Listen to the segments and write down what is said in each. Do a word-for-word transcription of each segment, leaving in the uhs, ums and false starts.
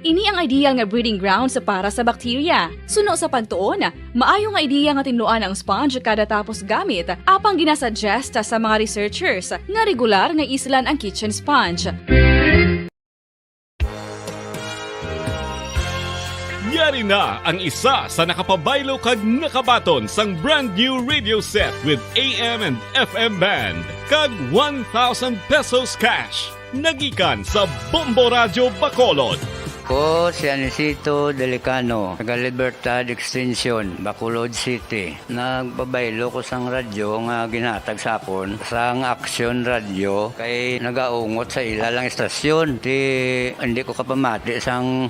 Ini ang ideal nga breeding grounds para sa bakterya. Suno sa pagtuon, maayo nga ideya nga tinluan ang sponge kada tapos gamit, apang ginasuggest sa mga researchers nga regular nga islan ang kitchen sponge. Yari na ang isa sa nakapabaylo kag nakabaton sang brand new radio set with A M and F M band kag one thousand pesos cash. Nagikan sa Bombo Radyo Bacolod. Ko si Anisito Delicano, taga Libertad Extension, Bacolod City. Nagpabaylo ko sang radyo nga ginhatag sa akon sang Aksyon Radyo kay nagaungot sa ila lang estasyon. Ti hindi ko kapamati sang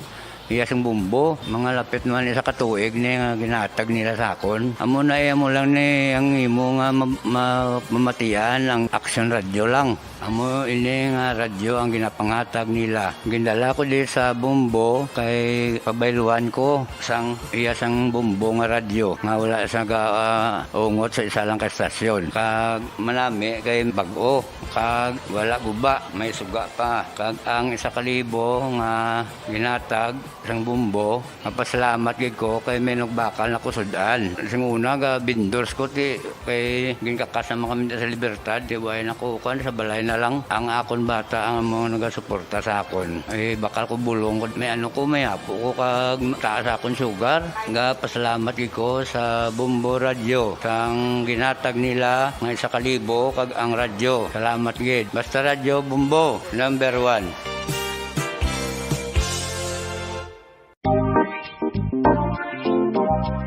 iya sing bumbo. Mga lapit man isa ka tuig ni nga ginhatag nila sa akon. Amo na iya mo lang ni ang imo nga ma- ma- mamatian ang Aksyon Radyo lang. Amo ini nga radyo ang ginapanghatag nila. Gindala ko di sa Bumbo kay pabayluan ko sang iya sang Bumbo nga radyo nga wala sa ga, ah, ungot sa isa lang ka estasyon. Kag manami kay bag-o kag wala guba, may suga pa. Kag ang isa ka libo nga ginatag sang Bumbo, mapasalamat gid ko kay may nagbakal na ko sud-an. Sing una ga bindors ko ti kay ginkakas naman kami sa Libertad, ti way na ko kuan sa balay na lang. Ang akon bata ang mga nagasuporta sa akon. Ay bakal ko bulong ko may ano ko may apo ko kag taas akon sugar. Ga pasalamat gid ko sa Bombo Radyo sang ginatag nila nga isa ka libo kag ang radyo. Salamat gid. Basta Radyo Bombo, number one.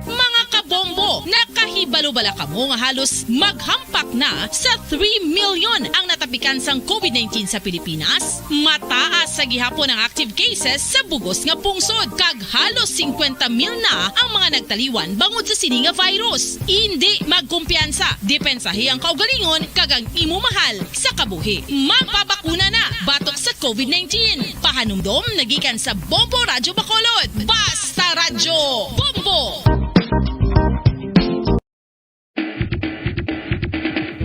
Mga kabombo, nakahibalo bala kamo nga halos maghampak na sa three million ang natapikan sang COVID nineteen sa Pilipinas? Mataas sa gihapon ang active cases sa bugos nga pungsod, kag halos singkwenta mil na ang mga nagtaliwan bangod sa sini nga virus. Indi magkumpiyansa, depensahi ang kaugalingon kag ang imo mahal sa kabuhi. Magpabakuna na batok sa COVID nineteen. Pahanumdom nagikan sa Bombo Radyo Bacolod. Basta Radyo Bombo!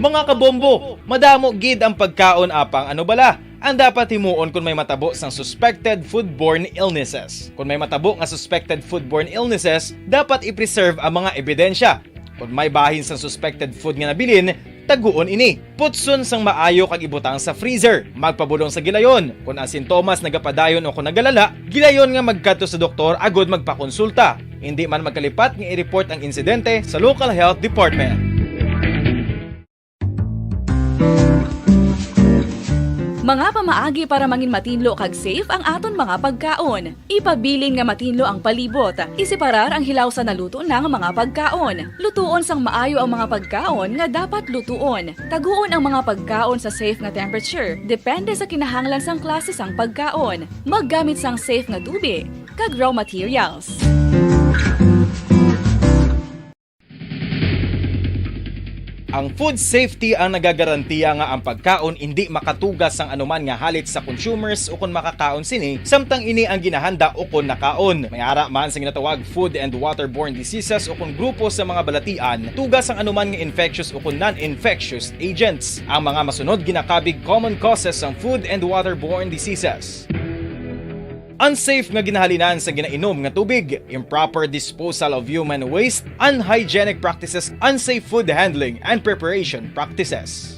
Mga kabombo, madamo gid ang pagkaon apang ano bala ang dapat himuon kon may matabo sang suspected foodborne illnesses. Kon may matabo nga suspected foodborne illnesses, dapat i-preserve ang mga ebidensya. Kon may bahin sang suspected food nga nabilin, taguon ini. Putson sang maayo kag ibutang sa freezer. Magpabulong sa gilayon. Kon ang sintomas nagapadayon o kon nagalala, gilayon nga magkadto sa doktor agud magpakonsulta. Indi man magkalipat nga i-report ang insidente sa local health department. Mga pamaagi para mangin matinlo kag safe ang aton mga pagkaon. Ipabilin nga matinlo ang palibot. Iseparar ang hilaw sa naluto na nga mga pagkaon. Lutuon sang maayo ang mga pagkaon nga dapat lutuon. Taguon ang mga pagkaon sa safe nga temperature, depende sa kinahanglan sang klase sang pagkaon. Maggamit sang safe nga tubig kag raw materials. Ang food safety ang nagagarantiya nga ang pagkaon indi makatugas sang anuman nga halit sa consumers ukon makakaon sini, samtang ini ang ginahanda ukon nakaon. May ara man sa ginatawag food and waterborne diseases ukon grupo sa mga balatian, tugas sang anuman nga infectious ukon non-infectious agents. Ang mga masunod ginakabig common causes sang food and waterborne diseases. Unsafe nga ginahalinan sa ginainom nga tubig, improper disposal of human waste, unhygienic practices, unsafe food handling and preparation practices.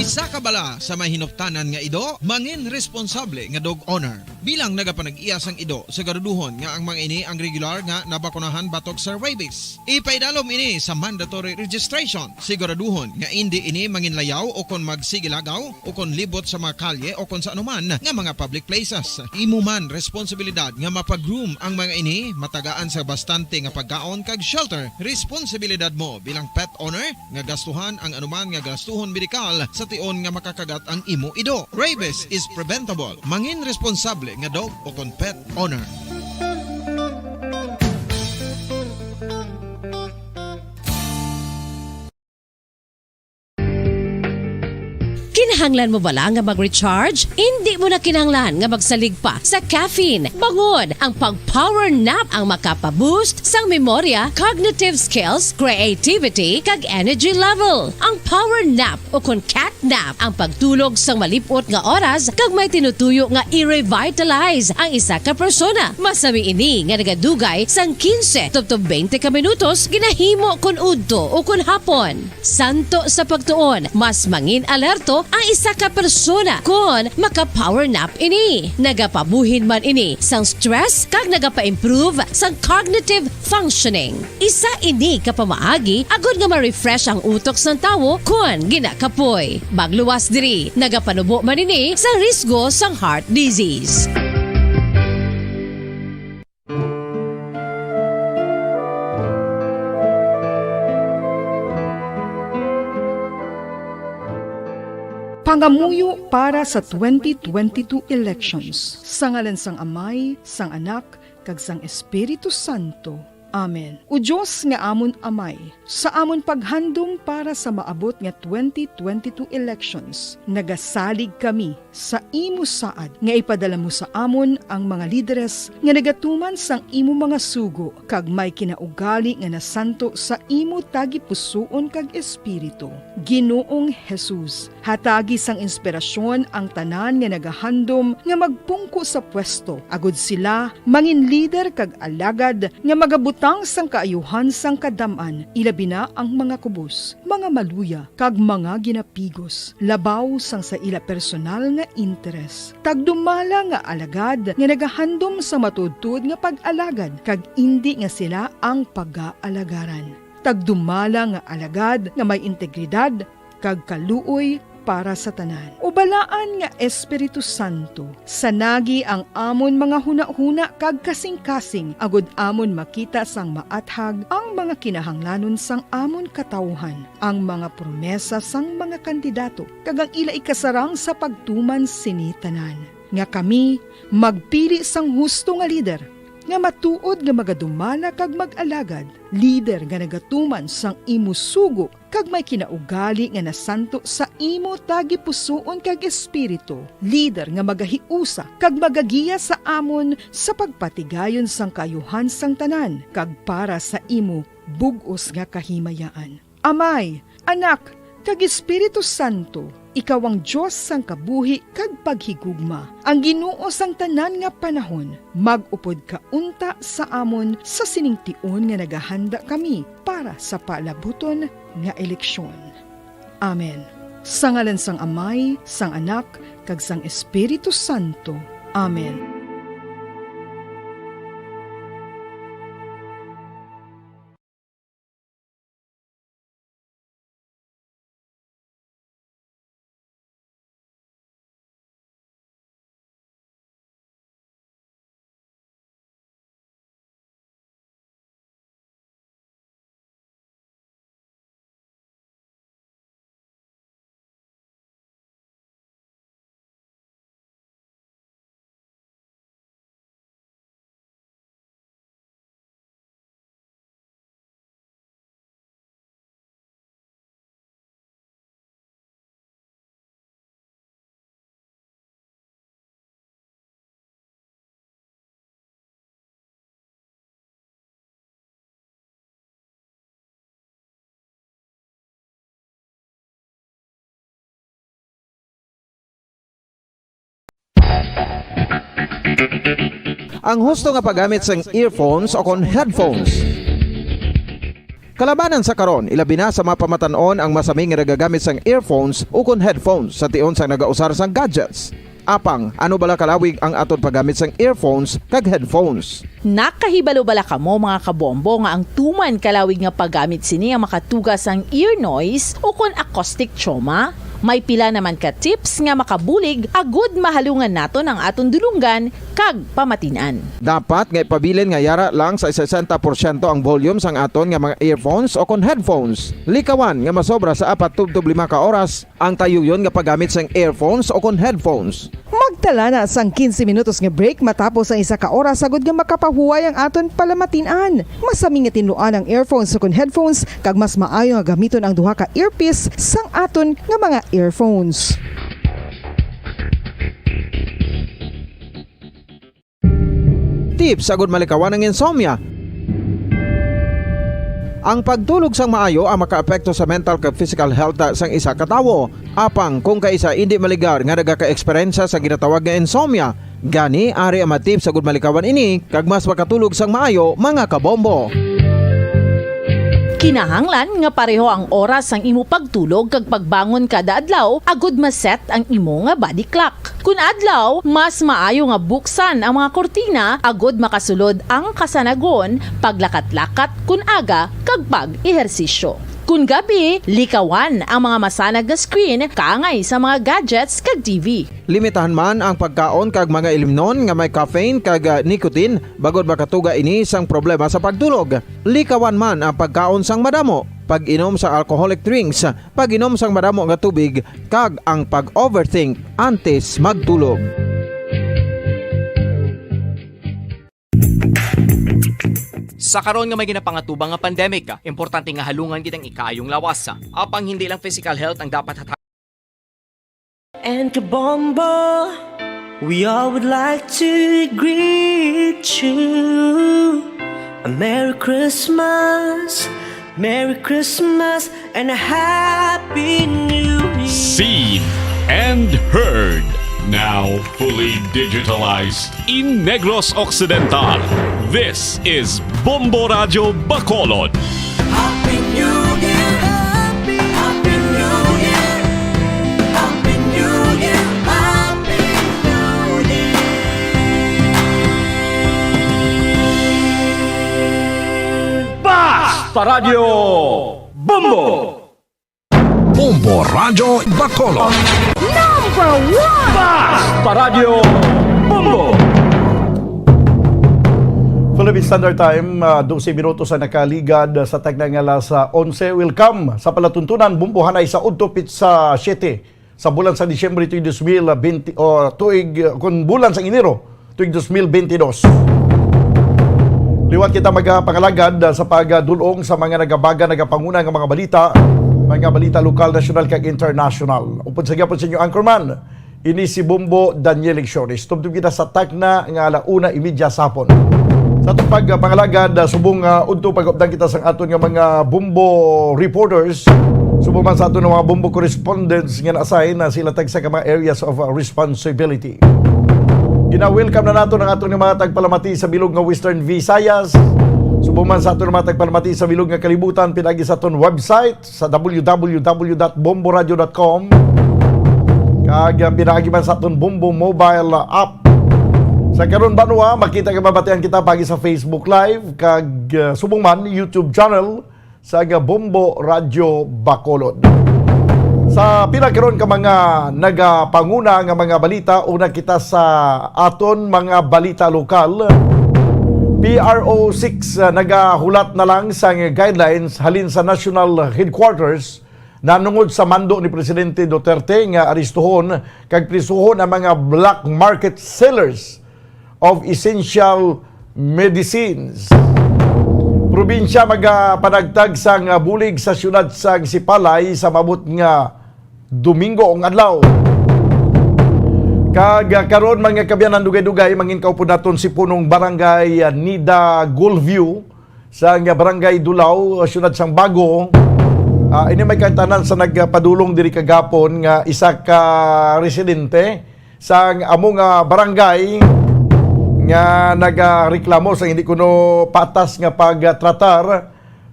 Isa ka bala sa may hinuptanan nga ido, mangin responsable nga dog owner. Bilang nagapanag-iya sang ido, siguraduhon nga ang mga ini ang regular nga nabakunahan batok sa rabies. Ipaidalom ini sa mandatory registration. Siguraduhon nga indi ini manginlayaw o kon magsigilagaw o kon libot sa mga kalye o kon sa anuman nga mga public places. Imo man responsibilidad nga mapag-groom ang mga ini, matagaan sa bastante nga pagkaon kag shelter. Responsibilidad mo bilang pet owner nga gastuhan ang anuman nga gastuhon medikal sa tion nga makakagat ang imo ido. Rabies is preventable. Mangin responsable nga dog o kon pet owner. Kinahanglan mo bala nga mag-recharge? Indi mo na kinahanglan nga magsalig pa sa caffeine. Bangod, ang pag-power nap ang makapa-boost sang memorya, cognitive skills, creativity, kag energy level. Ang power nap, o kon cat nap, ang pagtulog sang malip-ot nga oras kag may tinutuyo nga i-revitalize ang isa ka persona. Masami ini nga nagadugay sang quince tubtob twenty ka minutos, ginahimo kon udto o kon hapon. Santo sa pagtuon, mas mangin alerto ang isa ka persona kon maka-power nap ini. Nagapabuhin man ini sang stress kag nagapa-improve sang cognitive functioning. Isa ini ka pamaagi agod nga ma-refresh ang utok sang tawo kon ginakapoy. Magluwas diri, nagapanubo man ini sa risgo sang heart disease. Pangamuyo para sa twenty twenty-two elections. Sa ngalan sang Amay, sang Anak, kag sang Espiritu Santo. Amen. O Dios nga amon Amay, sa amon paghandom para sa maabot nga twenty twenty-two elections, nagasalig kami sa imo saad nga ipadala mo sa amon ang mga lideres nga nagatuman sang imo mga sugo kag may kinaugali nga nasanto sa imo tagipusoon kag espiritu. Ginoong Jesus, hatagi sang inspirasyon ang tanan nga nagahandom nga magpungko sa pwesto, agod sila mangin lider kag alagad nga magabutang sang kaayuhan sang kadam-an, ilabi na ang mga kubos, mga maluya, kag mga ginapigos, labaw sang sa ila personal nga interes. Tagdumala nga alagad nga nagahandom sa matuodtuod nga pag-alagad, kag indi nga sila ang pagaalagaran. Tagdumala nga alagad nga may integridad kag kaluoy para sa tanan. O Balaan nga Espiritu Santo, sanagi ang amon mga hunahuna kag kasingkasing, agod amon makita sang maathag ang mga kinahanglanon sang amon katawuhan, ang mga promesa sang mga kandidato, kag ang ila ikasarang sa pagtuman sini tanan, nga kami magpili sang husto nga lider, nga matuod nga magadumala kag mag-alagad, lider nga nagatuman sang imo sugo kag may kinaugali nga nasanto sa imo tagipusoon kag espiritu, lider nga magahiusa kag magagiya sa amon sa pagpatigayon sang kaayuhan sang tanan kag para sa imo bug-os nga kahimayaan. Amay, Anak, kag Espiritu Santo, ikaw ang Dios sang kabuhi kag paghigugma, ang Ginoo sang tanan nga panahon. Mag-upod ka unta sa amon sa sining tion nga nagahanda kami para sa palabuton nga eleksyon. Amen. Sa ngalan sang Amay, sang Anak, kag sang Espiritu Santo. Amen. Ang husto nga paggamit sang earphones o kon headphones. Kalabanan sa karon, ilabi na sa mga pamatan-on ang masami nga nagagamit sang earphones o kon headphones sa tion sang nagausar sang gadgets. Apang, ano bala kalawig ang aton paggamit sang earphones kag headphones? Nakahibalo bala kamo, mga kabombo, nga ang tuman kalawig nga paggamit sini ang makatuga sang ear noise o kon acoustic trauma? May pila naman ka tips nga makabulig agud mahalungan naton ang aton dulonggan kag pamatin-an. Dapat nga ipabilin nga yara lang sa sesenta porsyento ang volume sang aton nga mga earphones o kon headphones. Likawan nga masobra sa apat tubtob lima ka oras ang tayuyon nga paggamit sang earphones o kon headphones. Magtala na sang quince minutos nga break matapos ang isa ka oras agud nga makapahuway ang aton palamatin-an. Masami nga tinluan ang earphones o kon headphones, kag mas maayo nga gamiton ang duha ka earpiece sang aton nga mga earphones. tips agud malikawan ang insomnia. Ang pagtulog sang maayo ang makaapekto sa mental kag physical health sang isa ka tawo. Apang kung kaisa indi maligar nga nagaka-eksperyensya sa ginatawag nga insomnia, gani ari ang mga tips agud malikawan ini kag mas makatulog sang maayo, mga kabombo. Kinahanglan nga pareho ang oras sang imo pagtulog kag pagbangon kada adlaw agud ma-set ang imo nga body clock. Kun adlaw, mas maayo nga buksan ang mga kurtina agud makasulod ang kasanagon, paglakat-lakat kun aga, kag pag-ehersisyo. Kun gabi, likawan ang mga masanag nga screen kaangay sa mga gadgets kag T V. Limitahan man ang pagkaon kag mga ilimnon nga may caffeine kag, ah, nicotine, bangod makatuga ini sang problema sa pagtulog. Likawan man ang pagkaon sang madamo, pag-inom sa alcoholic drinks, pag-inom sang madamo nga tubig, kag ang pag-overthink antes magtulog. Sa karon nga may ginapangatubang nga pandemic, importante nga halungan gid ang ikaayong lawas. Apang hindi lang physical health ang dapat hatagan. And Kabombo, we all would like to greet you a Merry Christmas, Merry Christmas, and a Happy New Year. Seen and heard, now fully digitalized in Negros Occidental. This is Bombo Radyo Bacolod. Happy New Year! Happy, Happy New Year! Happy New Year! Happy New Year! Basta Radyo Bombo! Bombo Radyo Bacolod. Number one! Basta Radyo Bombo! Philippine Standard Time, ah, dose minutos ang nakaligad sa tagna nga alas onse. Welcome sa palatuntunan, Bombo, hanay sa udto pitsa siyete sa bulan sa Disyembre tuig dos mil bente, o tuig, kun bulan sa Enero tuig dos mil bente dos. Liwat kita magapangalagad, ah, sa pagdul-ong sa mga nagabaga, nagapanguna nga mga balita, mga balita lokal, nasyonal, kag internasyonal. Upod sa gihapon sa inyo anchorman, ini si Bombo Daniel Lecciones. Tubtob kita sa takna nga ala una y media sa hapon. Sa atong pagpangalagad, ah, subong, ah, udto pag-updan kita sang aton nga mga Bombo reporters, subong man sa aton nga mga Bombo correspondents nga na-assign na sila tagsa ka mga areas of, ah, responsibility. Gina-welcome na naton ang aton nga mga tagpalamati sa bilog nga Western Visayas, subong man sa aton nga mga tagpalamati sa bilog nga kalibutan, pinaagi sa aton website sa w w w dot bomboradio dot com, kag, ah, pinaagi man sa aton Bombo mobile app. Sa karon, banwa, makita kag mabatian kita paagi sa Facebook Live kag, ah, subong man YouTube channel sa nga Bombo Radyo Bacolod. Sa pila karon ka mga nagapanguna nga mga balita, una kita sa aton mga balita lokal. P R O six, ah, nagahulat na lang sang guidelines halin sa National Headquarters nanungod sa mando ni Presidente Duterte nga aristuhon kag prisuhon ang mga black market sellers of essential medicines. Probinsya magapanagtag sang bulig sa siyudad sang Sipalay sa maabot nga Domingo nga adlaw. Kag, ah, karon, mga kaabyanan, dugay-dugay, mangin kaupod naton si Punong Barangay, ah, Nida Goldview, sa nga Barangay Dulao, siyudad sang Bago. Ah, ini may kahimtanan sa nagpadulong diri kagapon nga isa ka residente sang amo nga barangay nga nagareklamo sa hindi kuno patas nga pagtratar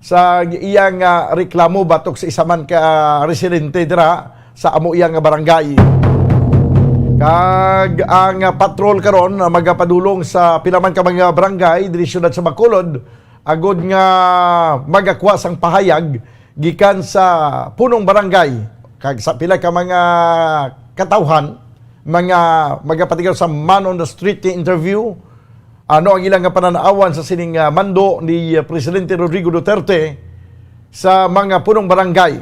sa iyang, ah, reklamo batok sa isa man ka residente dira sa amo iya nga barangay. Kag ang, ah, patrol karon, ah, magapadulong sa pila man ka mga barangay diri siyudad sa Bacolod agod nga magakwa sang pahayag gikan sa punong barangay kag sa pila ka mga katawhan, mga magapatigaw sa man on the street interview, ano ang ilang nga panan-awan sa sining, ah, mando ni, ah, Presidente Rodrigo Duterte sa mga punong barangay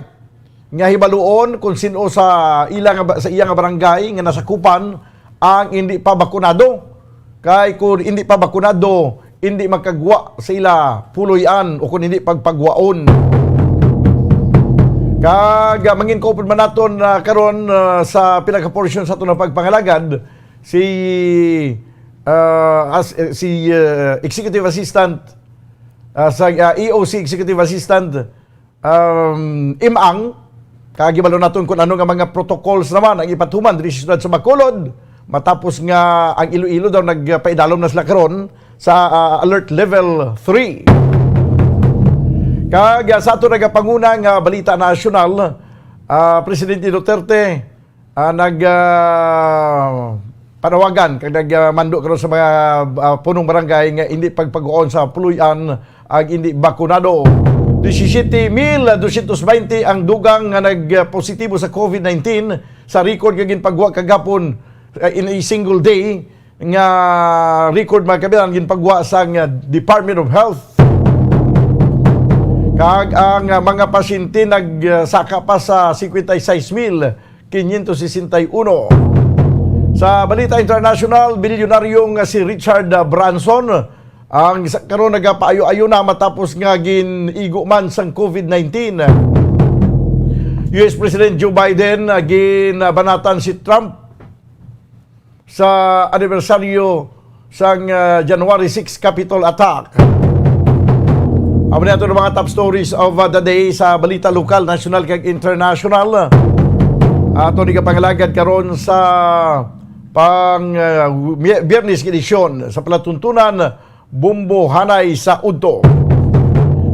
nga hibaluon kung sin-o sa ila nga ba-, sa iya nga barangay nga nasakupan ang hindi pa bakunado. Kay kung hindi pa bakunado, hindi makagwa sa ila puloy-an o kung hindi pagpagwaon. Kag, ah, mangin kaupod man naton, ah, karon, ah, sa pila ka portion sa aton nga pagpangalagad, si ah, as, eh, si, ah, Executive Assistant, ah, sa, ah, E O C Executive Assistant, um, Imang, kag hibalo naton kung ano nga mga protocols naman ang ipatuman diri sa siyudad sa Bacolod, matapos nga ang Iloilo daw nagpaidalom na sila karon sa, ah, alert level three. Kag, ah, sa ato nagapanguna nga balita nasyonal, ah, Presidente Duterte, ah, nag, ah, panawagan kag nag, ah, mando karon sa mga, ah, punong barangay nga hindi pagpaguon sa puloy-an ang hindi bakunado. Disisyete mil dosyentos baynte ang dugang nga nagpositibo sa covid nineteen sa record nga ginpagwa kagapon, ah, in a single day nga record, mga kabilan, ginpagwa sang, ah, Department of Health. Kag ang, ah, mga pasyente nagsaka pa sa cincuenta y seis mil quinientos sesenta y uno. Sa balita international, bilyonaryo nga si Richard Branson ang sa, karon nagapaayo-ayo na matapos nga gin-igo man sang covid nineteen. U S President Joe Biden, ah, ginabanatan si Trump sa anibersaryo sang, ah, January six Capitol attack. Amo na ato ang mga top stories of, ah, the day sa balita lokal, national, kag international. Ato ni kapangalagad karon sa pang, ah, Mie-, Biyernes nga edisyon sa palatuntunan, Bombo Hanay sa Udto.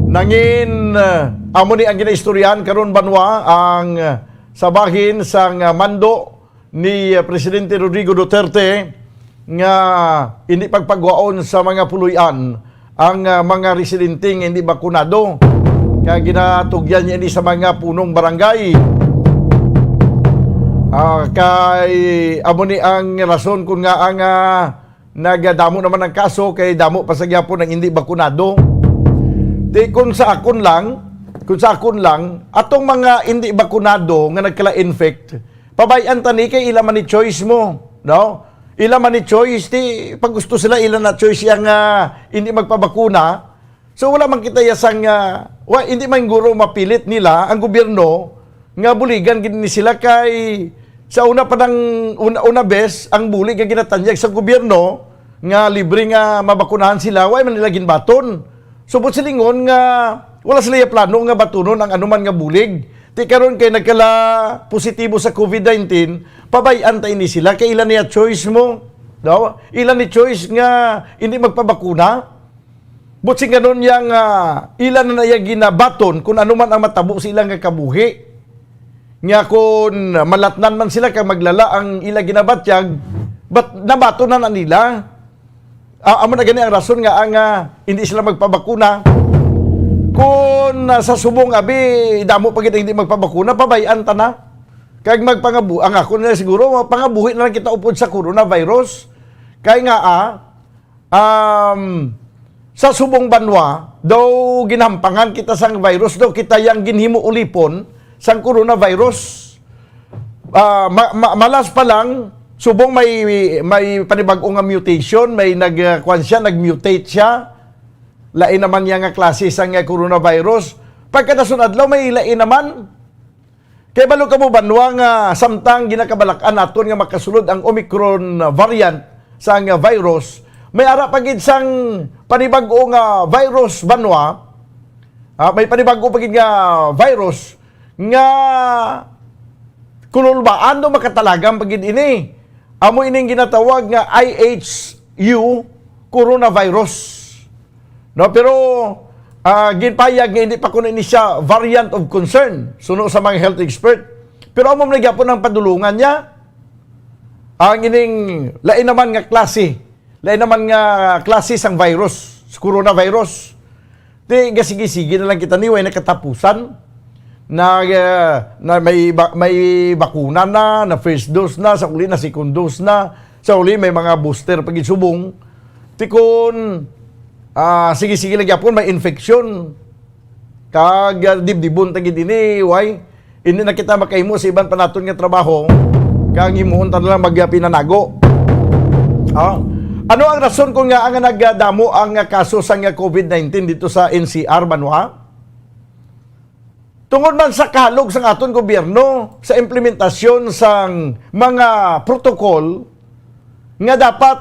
Nangin, ah, amo ni ang ginaistoryahan karon, banwa, ang, ah, sa bahin sang, ah, mando ni, ah, Presidente Rodrigo Duterte nga hindi pagpagwaon sa mga puloy-an ang, ah, mga residente nga hindi bakunado. Kaya ginatugyan niya ini sa mga punong barangay. Ah, kay amo ni ang rason kung nga ang, ah, nagadamo naman ang kaso kay damo pa sa gyapon ang hindi bakunado. Di kung sa akon lang, kung sa akon lang, atong mga hindi bakunado nga nagkala-infect, pabay-an ta ni kay ila man ni choice mo, no? Ila man ni choice, ti pag gusto sila, ila na choice yang, ah, hindi magpabakuna. So, wala man kita yasang, ah, wa, hindi man guro mapilit nila ang gobyerno nga buligan gid ni sila kay sa una pa nang una, una bes ang bulig nga ginatanyag sa gobyerno nga libre nga mabakunahan sila, wa man nila ginbaton. So, buot silingon nga wala sila ya plano nga batunon ang anuman nga bulig. Ti karon kay nagkala positibo sa covid nineteen, pabay-an ta ini sila kay ila niya choice mo. No? Ila ni choice nga hindi magpabakuna. Buot silingon niya nga ila na naya ginabaton kung ano man ang matabo sa ilang kabuhi. Nga kung malatnan man sila kag maglala ang ila ginabatyag, but nabaton na na nila. Ah, amo na gani ang rason nga ang, ah, hindi sila magpabakuna. Kung, ah, sa subong, abi, damo pa gid ang hindi magpabakuna, pabay-an ta na. Kag magpangabu-, ang ako na siguro, pangabuhi na lang kita upod sa coronavirus. Kay nga, ah, um, sa subong banwa, daw ginhampangan kita sang virus, daw kita yang ginhimo ulipon sang coronavirus. Ah, ma-, ma-, malas pa lang, subong may, may panibag-o nga mutation, may nag, ah, kwan siya, nag-mutate siya. Lain naman niya nga klase sang, ah, coronavirus. Pagkadason adlaw, may lain naman. Kay balo kamo banwa nga samtang ginakabalak-an naton nga makasulod ang Omicron variant sang virus, may ara pa gid sang panibag-o nga virus banwa, ah, may panibag-o pa gid nga virus nga kunulbaan do makatalagam pa gid ini. Amo ining ginatawag nga I H U coronavirus. No, pero, ah, ginpahayag nga hindi pa kuno ini siya variant of concern, suno sa mga health expert. Pero amo man na gyapon ang padulungan niya, ang ining lain naman nga klase, lain naman nga klase sang virus, sa coronavirus. Di, gasige-sige na lang kita ni, way nakatapusan. Na, ah, na may ba-, may bakuna na, na first dose na, sa uli na second dose na, sa uli may mga booster pa gid subong. Ti kon, ah, sige-sige lang gyapon, may infection. Kag, ah, dibdibon ta gid ini, way. Hindi na kita makahimo sa iban pa naton nga trabaho. Kag himuon ta na lang magpinanago. Ah, ano ang rason kung nga ang nagdamo ang kaso sang covid nineteen dito sa N C R, banwa? Tungod man sa kahalog sang aton gobyerno sa implementasyon sang mga protocol nga dapat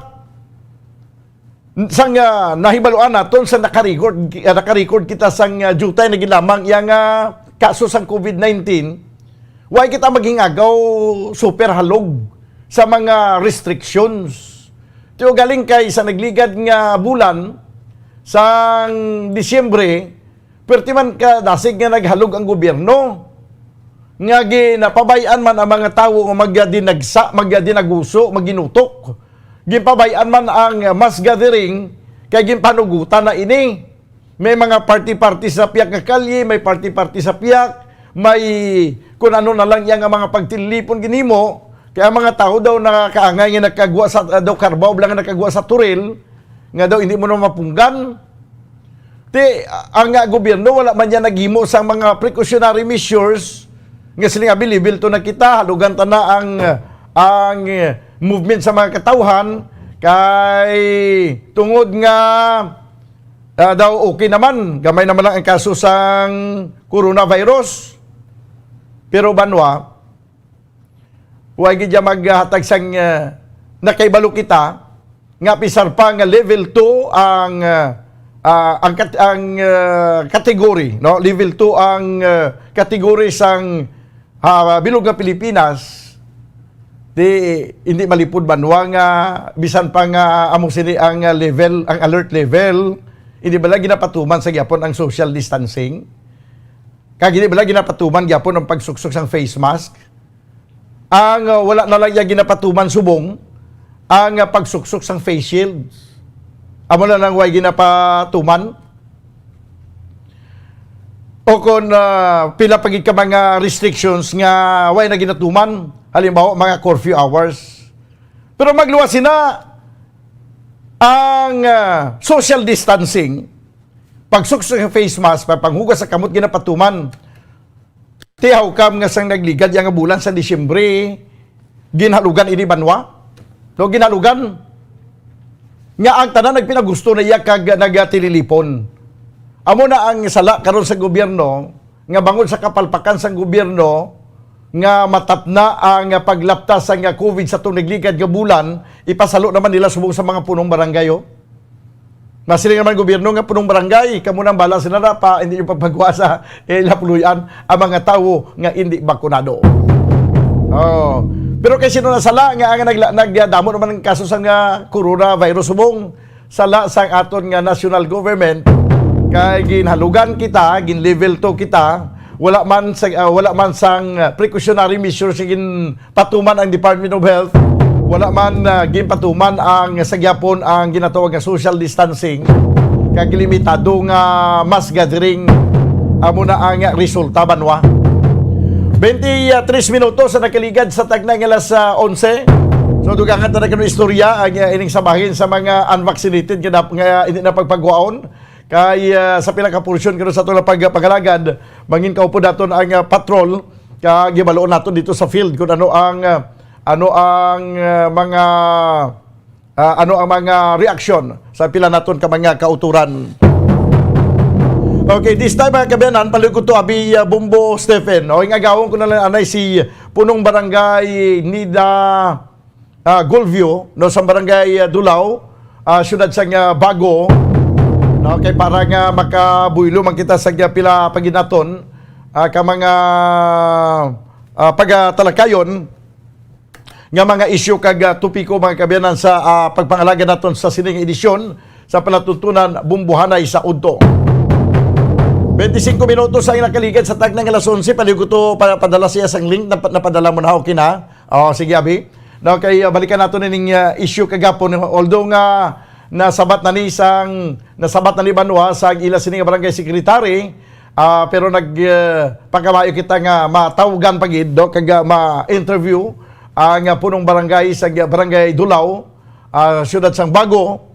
Sang, ah, nahibaluan naton, sa naka-record, ah, naka-record kita sang, ah, diutay na ginlamang iya nga kaso sang covid nineteen, way kita maghingagaw super halog sa mga restrictions. Tiyo galing kay sa nagligad nga bulan sang Disyembre, pwerte man ka dasig nga naghalog ang gobyerno, nga ginapabay-an man ang mga tawo nga magdinagsa, magdinaguso, maginutok. Ginpabay-an man ang mass gathering, kay ginpanugutan na ini. May mga party-party sa piyak nga kalye, may party-party sa piyak, may kun ano na lang iya nga mga pagtilipon ginhimo. Kaya ang mga tawo daw nakaangay nga nakagwa sa, daw karbaw lang nga nakagwa sa turil, nga daw hindi mo na mapunggan. Ti, ang, ah, gobyerno wala man niya naghimo sang mga precautionary measures nga sila nga level two na kita, halugan ta na ang, ang movement sa mga katawhan, kay tungod nga, ah, daw okay naman, gamay naman lang ang kaso sang coronavirus. Pero banwa, wa gid siya maghatag sang, ah, nakaibalo kita nga pisar pa nga level two ang, ah, ah, ang kat-, ang, ah, category, no? Level two ang, ah, category sang, ah, bilog nga Pilipinas, di hindi malipod banwa nga bisan pa nga amo sini ang, ah, level, ang alert level, hindi bala ginapatuman sa gyapon ang social distancing? Kag hindi bala ginapatuman gyapon ang pagsuksok sang face mask? Ang, uh, wala na lang iya ginapatuman subong ang, uh, pagsuksok sang face shield. Amo na lang way ginapatuman. O kon, uh, pila pa gid ka mga restrictions nga way na ginatuman. Halimbawa, mga curfew hours. Pero magluwas sina ang, uh, social distancing, pagsuksok sa face mask, pagpanghugas sa kamot ginapatuman. Ti, how come nga sang nagligad iya nga bulan sa Disyembre, ginhalugan ini banwa? No, ginhalugan. Nga ang tanan nagpinagusto na iya kag nagatililipon. Amo na ang sala karon sa gobyerno, nga bangod sa kapalpakan sang gobyerno nga matapna ang paglapta sang covid sa atong nagligad nga bulan, ipasalo naman nila subong sa mga punong barangay, oh. Nasiling naman gobyerno nga punong barangay, kamo nang bala sila na pa, hindi yung pagpagwa sa, eh, lapuloy-an ang mga tawo nga hindi bakunado. Oh. Pero kay sino na sala nga ang nagla-, nagdamo naman ang kaso sa nga coronavirus subong? Sala sang aton nga national government, kay ginhalugan kita, gin level two kita, wala man sa, ah, wala man sang, ah, precautionary measures nga ginpatuman ang Department of Health, wala man, ah, ginpatuman ang sa gyapon ang ginatawag nga social distancing, kag limitado nga mass gathering. Amo na ang resulta, banwa. Twenty-three minutos sa nakaligad sa tagna nga alas, ah, onse. So, dugangan ta na kano istorya ang, ah, ining sa bahin sa mga unvaccinated nga, nap-, nga hindi na pagpagwaon. Kay, ah, sa pila ka porsyon kano sa atong pagpangalagad, mangin kaupod naton ang, ah, patrol, kag gibaloon naton dito sa field kung ano ang, ah, ano ang, ah, mga, ah, ano ang mga reaksyon sa pila naton ka mga kauturan. Okay, this time, mga kaabyanan, palihog ko to, abi, ah, Bombo Stephen. O, ing agawon ko na lang anay si Punong Barangay Nida, ah, Golvio, no, sa Barangay, ah, Dulao, ah, siyudad sang, ah, Bago, no, kay para nga makabuylo man kita sa, ah, pila pa gid naton, ah, ka mga, ah, pagatalakayon nga mga isyu kag, ah, topiko, mga kaabyanan, sa, ah, pagpangalaga naton sa sining edisyon sa palatuntunan Bumbuhanay sa Udto. Twenty-five minutos ang nakaligad sa tagna nga alas onse. Palihog ko to, pa-, padala siya sang link. Nap-, napadala mo na, okay na? Oh, sige, abi. No, kay, uh, balikan nato na ning, uh, issue kagapon. Although nga nasabat na ni sang, nasabat na ni banwa sa ila sini nga barangay secretary, ah, pero nag, uh, pagkamayo kita nga matawgan pa gid, do, kag, uh, ma-interview ang, uh, punong barangay sa, uh, barangay Dulao, ah, siyudad sang Bago,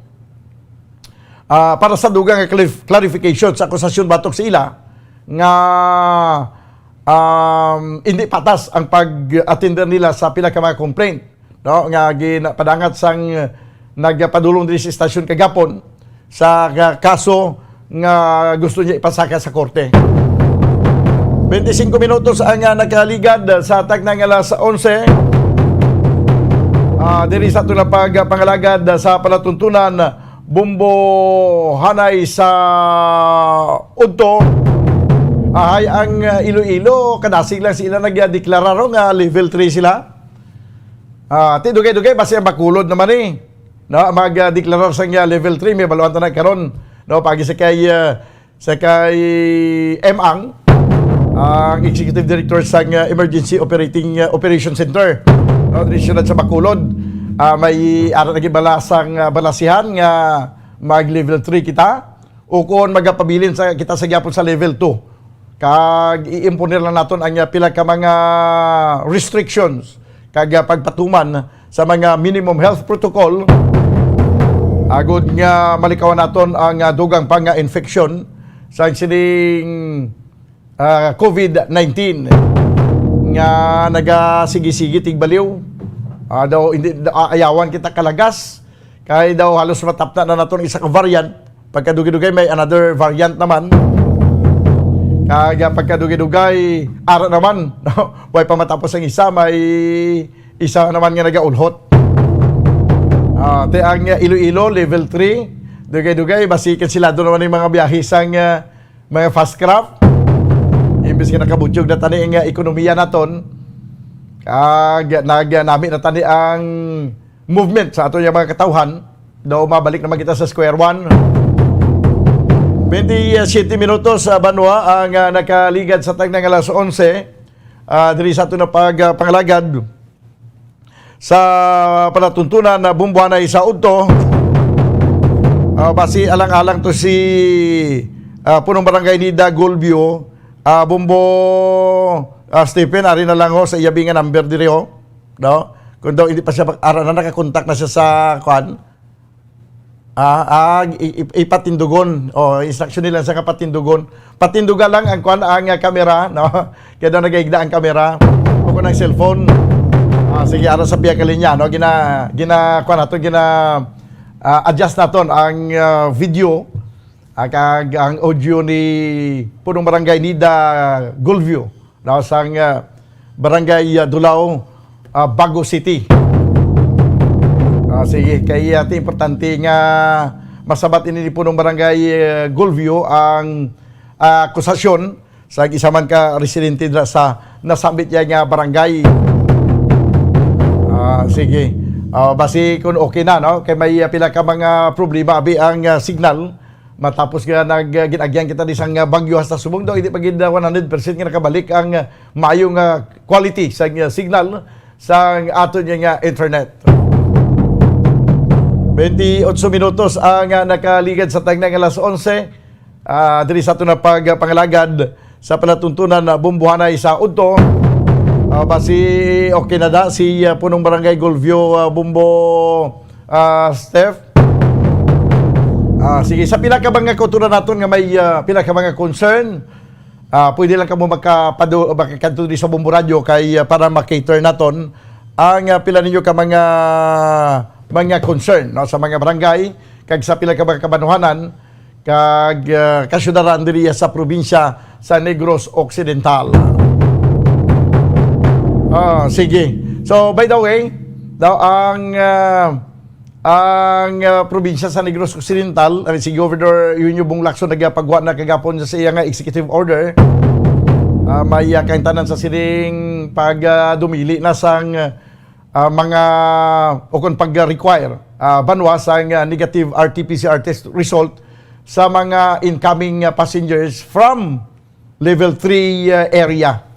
ah, para sa dugang nga clarif-, clarification sa akusasyon batok sa ila nga, um, hindi patas ang pag-attender nila sa pila ka mga complaint, no, nga ginapadangat sang nagpadulong diri sa istasyon kagapon sa ka-, kaso nga gusto niya ipasaka sa korte. Twenty-five minutos ang, ah, nakaligad sa tagna nga alas onse. Ah, diri sa aton pagpangalagad sa palatuntunan, Bombo Hanay sa udto. Ahay ang, uh, Iloilo, kadasig lang sila nagdeklarar nga level three sila. Ah, ti dugay-dugay basi ang Bacolod naman eh. No, magdeklarar sang, uh, level three, may baluan ta na karon. No, pagi sa kay, uh, sa kay M Ang, ang Executive Director sang, uh, Emergency Operating, uh, Operation Center, no, diri siyudad sa Bacolod. Ah, may ara naging balasang, uh, balasihan nga mag level three kita o kung magapabilin sa, kita sa gyapon sa level two. Kag i-impone lang naton ang, uh, pila ka mga restrictions kag, ah, pagpatuman sa mga minimum health protocol, agod nga malikawan naton ang, ah, dugang pa nga infeksyon sa sining, ah, covid nineteen nga nagasigi-sige tigbaliw. Ah, daw hindi, ah, ayawan kita kalagas kay daw halos matapna na naton isa ka variant. Pagkadugay-dugay, may another variant naman. Kag, ah, pagkadugay-dugay, ara naman, no? Way pa matapos ang isa, may isa naman nga nagaulhot. Ah, ti ang, ah, Iloilo, level three. Dugay-dugay, basi kansilado naman yung mga biyahe sang, ah, mga fast craft. Imbis nga nakabutyog na tani ang, ah, ekonomiya naton, kag nag-, nami na tani ang movement sa ato nga mga katawhan, daw mabalik naman kita sa square one. Twenty-seven minutos, ah, banwa ang, ah, nakaligad sa tagna nga alas onse, ah, diri sa ato na pag, ah, pangalagad sa palatuntunan na bumbuanay sa udto. Ah, basi alang-alang to si, ah, punong barangay Nida Golbio, ah, Bumbo, ah, Stephen, ari na lang ho sa iyabi nga number diri ho. No? Kung daw hindi pa siya, ara na nakakontak na siya sa, kuan. Ah, ah, i-, i-, ipatindugon. Oh, instruction nila sa kapatindugon. Patinduga lang ang, kuan, ang, ah, kamera, no? Kaya daw nagahigda ang kamera. O kung ang cellphone. Ah, sige, ara sa piya ka linya, no? Gina, gina, kuan nato, gina, ah, adjust naton ang, ah, video. Ah, kag ang audio ni Punong Barangay Nida Golvio, no, sang, ah, Barangay, ah, Dulao, ah, Bago City. Ah, sige, kay, ah, ti importante nga masabat ini ni Punong Barangay, ah, Golvio ang, ah, akusasyon sa isa man ka residente dira sa nasambit niya nga barangay. Ah, sige. Ah, basi kung okay na, no? Kay may, ah, pila ka mga problema, abi ang, ah, signal. Matapos nga nag, ah, gin-agyan kita ni sang, ah, bagyo hasta subong daw, hindi pa gid, ah, one hundred percent nga nakabalik ang, ah, maayo nga quality sa, ah, signal sa ato niya nga internet. Twenty-eight minutos ang, ah, nakaligad sa tagna nga alas onse. Ah, diri sa ato na pag, ah, pangalagad sa palatuntunan na bumbuhanay sa udto. Ah, basi okay na da si, ah, Punong Barangay Golvio, ah, Bumbo, ah, Steph. Ah, sige, sa pila ka mga kauturan naton nga may, ah, pila ka mga concern, ah, pwede lang kamo makapado-, makakadto diri sa Bombo Radio kay, ah, para ma-cater naton ang, ah, pila ninyo ka mga, mga concern, no, sa mga barangay kag sa pila ka mga kabanuhanan kag, ah, kasyudaran diri sa probinsya sa Negros Occidental. Ah, sige. So, by the way, daw ang, ah, ang, ah, probinsya sa Negros Occidental, ay, si Governor Eugenio Bong Lacson nagapagwa na kagapon sa iya nga executive order. Ah, may, ah, kahimtanan sa sining pag, ah, dumili na sang, ah, mga, o kung pag-require, ah, banwa sang, ah, negative R T P C R test result sa mga incoming, ah, passengers from level three, uh, area.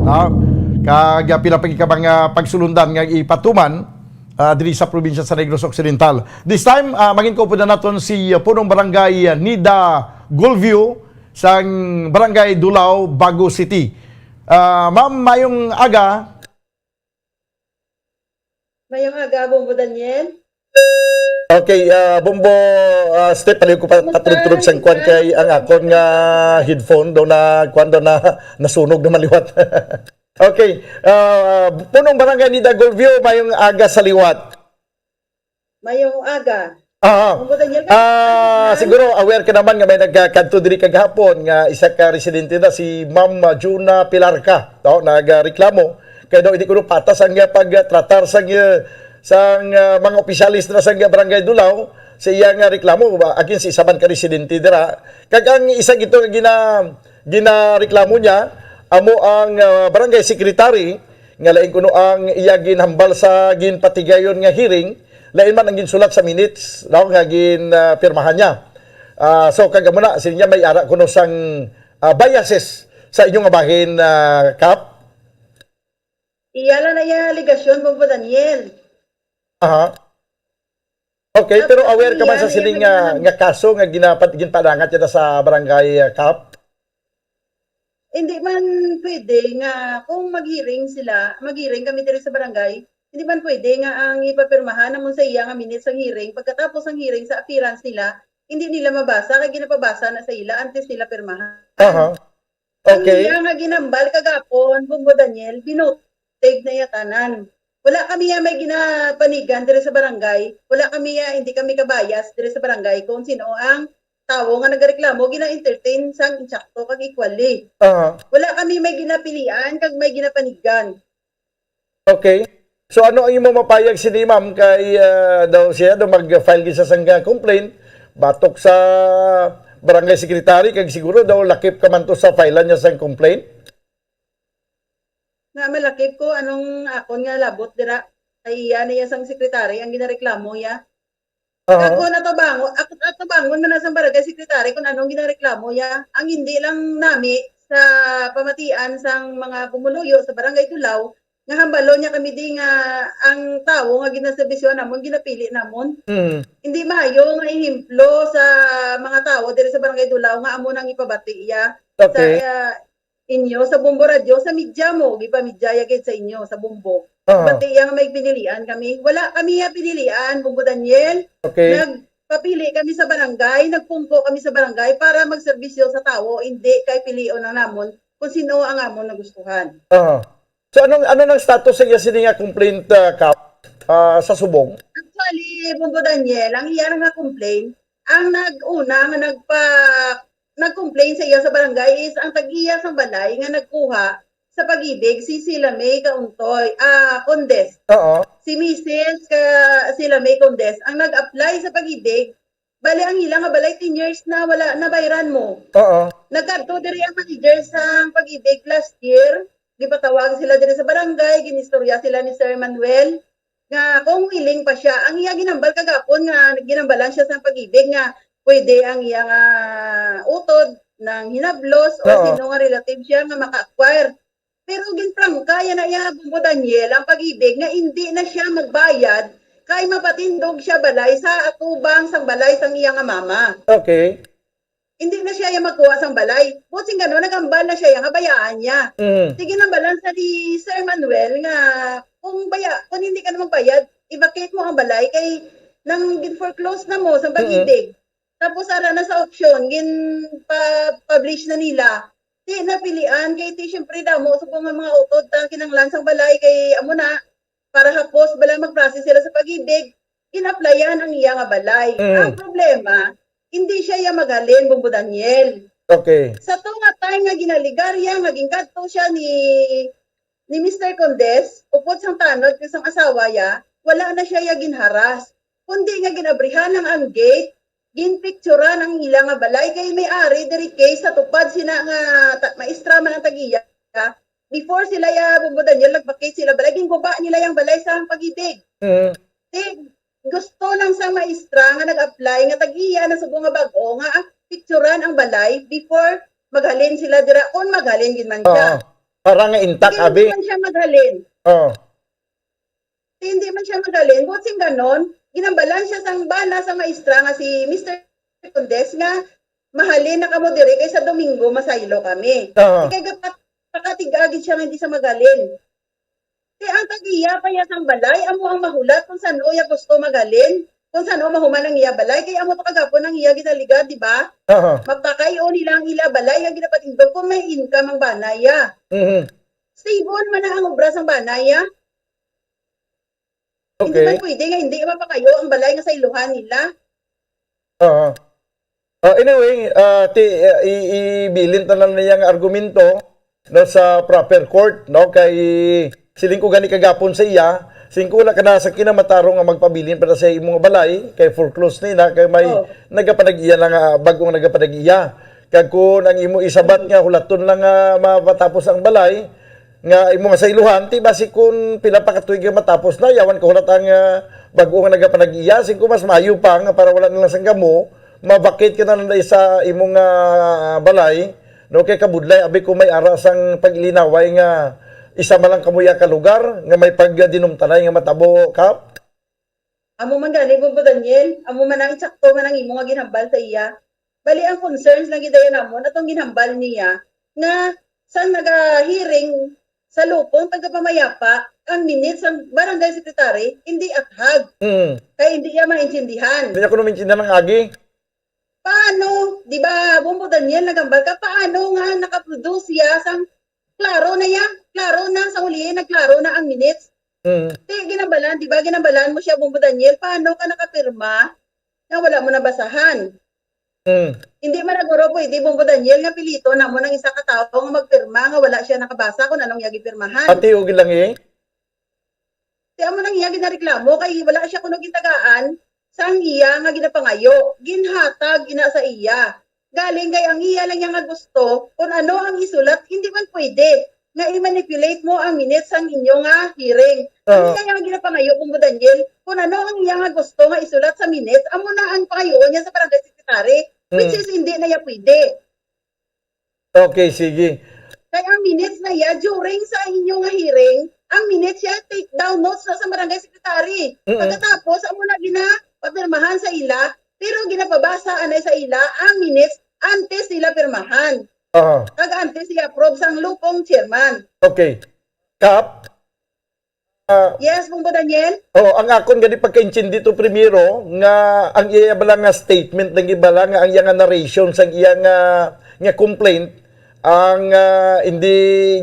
No? Kag, uh, pila pa gid ka mga pagsulundan nga ipatuman, uh, diri sa probinsya sa Negros Occidental. This time, uh, mangin ko po na naton si, uh, Punong Barangay, uh, Nida Golvio sang Barangay Dulao, Bago City. Uh, ma'am, mayong aga. Mayong aga, Bombo Daniel. Okay, ah, Bombo, ah, Steph, paliw ko pa, kumusta? Patulog-tulog sang kwan kay ang akon nga headphone daw na, kwan daw na, nasunog na maliwat. Okay, ah, Punong Barangay Nida Golvio, mayong aga sa liwat. Mayong aga. Ah, Bombo Daniel, ah, kamusta? Siguro aware ka naman nga may nagkakadto diri kagahapon nga isa ka residente na si Ma'am, ah, Juna Pilarca, to, nagreklamo kay daw hindi kuno patas ang, ah, pagtratar sang, ah, sang, ah, mga opisyales na sang, ah, Barangay Dulao sa iya nga reklamo, ba, against sa isa man ka residente dira. Kag ang isa gito nga gina-, ginareklamo niya, amo ang, ah, barangay secretary, nga lain kuno ang iya ginhambal sa ginpatigayon nga hearing, lain man ang ginsulat sa minutes, no, nga gin, ah, pirmahan niya. Ah, so, kag amo na, siling niya may ara kuno sang, ah, biases sa inyo nga bahin, ah, Kap? Iya lang na iya alegasyon, Bombo Daniel. Aha. Okay, pero aware ka man sa sining nga, nga kaso nga ginapat-, ginpadangat niya sa barangay, ah, Kap? Hindi man pwede nga kung mag-hearing sila, mag-hearing kami diri sa barangay, hindi man pwede nga ang ipapirmahan namon sa iya nga minutes sang hearing, pagkatapos ang hearing sa appearance nila, hindi nila mabasa, kay ginapabasa na sa ila antes nila pirmahan. Aha. Ang Okay. iya nga ginambal kagapon, Bombo Daniel, binutig na iya tanan. Wala kami ya may ginapanigan diri sa barangay. Wala kami ya, hindi kami kabayas diri sa barangay kung sino ang tawo nga nagareklamo, gina-entertain sang insakto kag equally. Aha. Wala kami may ginapilian kag may ginapanigan. Okay. So, ano ang imo mapayag sini, ma'am? Kay, ah, daw siya, daw mag-file gid siya sang, ah, complaint batok sa barangay secretary, kag siguro daw lakip ka man to sa file niya sang complaint? Nga malakip ko, anong akon nga labot dira? Kay iya na iya sang secretary ang ginareklamo iya. Aha. Ako natabangon, ako natabangon man na sang barangay secretary kung anong ginareklamo niya. Ang hindi lang nami sa pamatian sang mga pumuluyo sa Barangay Dulaw, nga hambalon niya kami di nga ang tawo nga ginaserbisyo namon, ginapili namon. Mm. Hindi maayo nga ehemplo sa mga tawo diri sa Barangay Dulaw nga amo nang ipabati iya sa, Okay. ah, inyo sa Bombo Radyo, sa media mo, gipamidya ya gid sa inyo, sa Bombo. Aha. Bati iya nga may pinilian kami. Wala kami ya pinilian, Bombo Daniel. Okay. Nagpapili kami sa barangay, nagpungko kami sa barangay para magserbisyo sa tawo, hindi kay pilion lang namon kung sino ang amon nagustuhan. Aha. So, anong, ano nang status sa iya sini nga complaint, ah, Kap, ah, sa subong? Actually, Bombo Daniel, ang iya nga complaint, ang nag-una nga nagpa-, nag-complain sa iya sa barangay is ang tag-iya sang balay nga nagkuha sa Pag-ibig si Sila May Kauntoy, ah, Condes. Oo. Si Misis ka, Sila May Condes, ang nag-apply sa Pag-ibig. Bali, ang ila nga balay, ten years na wala nabayran mo. Oo. Nagkadto diri ang manager sang Pag-ibig last year. Gipatawag sila diri sa barangay, ginistorya sila ni Sir Manuel nga kung willing pa siya. Ang iya ginambal kagapon nga ginambalan siya sa Pag-ibig nga pwede ang iya nga utod nang hinablos o Oo. sino nga relative siya nga maka-acquire. Pero ginprangka ya na iya, Bombo Daniel, ang Pag-ibig nga indi na siya magbayad kay mapatindog siya balay sa atubang sang balay sang iya nga mama. Okay. Hindi na siya ya magkuha sang balay. Buot sing gano, nagambal na siya ya nga bayaan niya. Mm. Sige, nambalan sa ni Sir Manuel nga kung baya-, kung hindi ka na magbayad, i-vacate mo ang balay kay nang gin-foreclose na mo sa Mm. Pag-ibig. Tapos ara na sa auction, gin-pa-publish na nila. Di napilian kay ti, syempre, damo sa mga, mga utod ta kinanglan sang balay kay amo na, para hapos bala mag-process sila sa Pag-ibig, gin-applyan ang iya nga balay. Mm. Ang problema, hindi siya ya maghalin, Bombo Daniel. Okay. Sa to nga time nga ginaligarya, nga ginkadto siya ni, ni Mister Condes, upod sang tanod kag sang asawa ya, wala na siya ya ginharas. Kundi nga ginabrihan ang, ang gate, ginpicturan ang ila nga balay kay may ari diri kay sa tupad sina nga ta-, maestra man ang tag-iya. Before sila ya, Bombo Daniel, nag-vacate sila balay, ginguba nila yang balay sa Pag-ibig. Mm. Ti, gusto lang sang maestra nga nag-apply nga tag-iya na subong nga bag-o nga, ah, picturan ang balay before maghalin sila dira, kung maghalin gid man siya. Oo. Para nga intact, Kay hindi abi. man siya maghalin. Oo. Ti, hindi man siya maghalin. Buot sing ganon, ginambalan siya sang bana sang maestra nga si Mister Condes nga, "Mahalin na kamo diri kay sa Domingo masaylo kami." Oo. Kay gapat-, pakatig-a gid siya nga hindi siya maghalin. Ti ang tag-iya pa iya sang balay, amo ang mahulat kung san-o iya gusto maghalin, kung san-o mahuman ang iya balay, kay amo to kagapon ang iya ginaligad, di ba? Aha. Mapakay-o nila ang ila balay nga ginapatindog kung may income ang bana iya. Mhm. Stable man na ang obra sang bana iya. Hindi Okay. man pwede nga hindi mapakayo ang balay nga sa iluhan nila. Oo. Ah, anyway, ah, ti, ah, i-, ibilin ta lang na iyang argumento, no, sa proper court, no, kay siling ko gani kagapon sa iya, Singko, wala ka na sa kinamatarong nga magpabilin para sa imo nga balay, kay foreclose ni na, kay may Oh. nagapanag-iya na nga, bag-ong nagapanag-iya. Kag kun ang imo isabat nga hulaton lang nga matapos ang balay, nga imo nga sayluhan, ti basi kun pila pa ka tuig nga matapos na, yawan ka hulat ang, ah, bag-o nga nagapanag-iya, singko mas maayo pa nga para wala na lang sang gamo, ma-vacate ka na lang sa imo nga balay, no? Kay kabudlay, abi ko may ara sang pag-ilinaway nga isa man lang kamo ya ka lugar nga may pagdinumtanay nga matabo, Kap? Amo man gani, Bombo Daniel, amo man ang insakto man ang imo nga ginhambal sa iya. Bali, ang concerns lang gid dayon namon, atong ginhambal niya, nga sa naga-hearing sa lupong tagapamayapa, ang minutes sang barangay secretary, hindi athag. Mm. Kay hindi iya maintindihan. Hindi niya kuno maintindihan ang agi. Paano, di ba, Bombo Daniel, nagambal ka, paano nga nakaproduce siya sang klaro na ya? Klaro na, sa ulihi, nagklaro na ang minutes. Mm. Ti, ginambalan, di ba, ginambalan mo siya, Bombo Daniel, paano ka nakapirma nga wala mo nabasahan? Mm. Hindi man naguro pwede, Bombo Daniel, nga pilito na mo ng isa ka tawo nga magpirma nga wala siya nakabasa kung anong iya gipirmahan. Ati, okay lang eh. Ti amo nang iya ginareklamo kay wala siya kuno gitagaan sang iya nga ginapangayo. Ginhatag ina sa iya. Galing kay ang iya lang iya nga gusto, kung ano ang isulat, hindi man pwede nga i-manipulate mo ang minutes sang inyo nga hearing. Ang Oo. iya nga ginapangayo, Bombo Daniel, kung ano ang iya nga gusto nga isulat sa minutes, amo na ang pangayoon niya sa barangay secretary, which Mm. is hindi na iya pwede. Okay, sige. Kay ang minutes na iya, during sa inyo nga hearing, ang minutes siya, take down notes na sa barangay secretary. Mm-mm. Pagkatapos, amo na gina-, papirmahan sa ila, pero ginapabasa anay sa ila ang minutes antes nila pirmahan. Aha. Kag antes i-approve sang lupong chairman. Okay. Kap? Ah, Yes, Bombo Daniel? Oh, ang akon gani pagkaintindi to primero nga ang iya bala nga statement, nang ibala nga ang iya nga narration sang iya nga, nga complaint ang, ah, hindi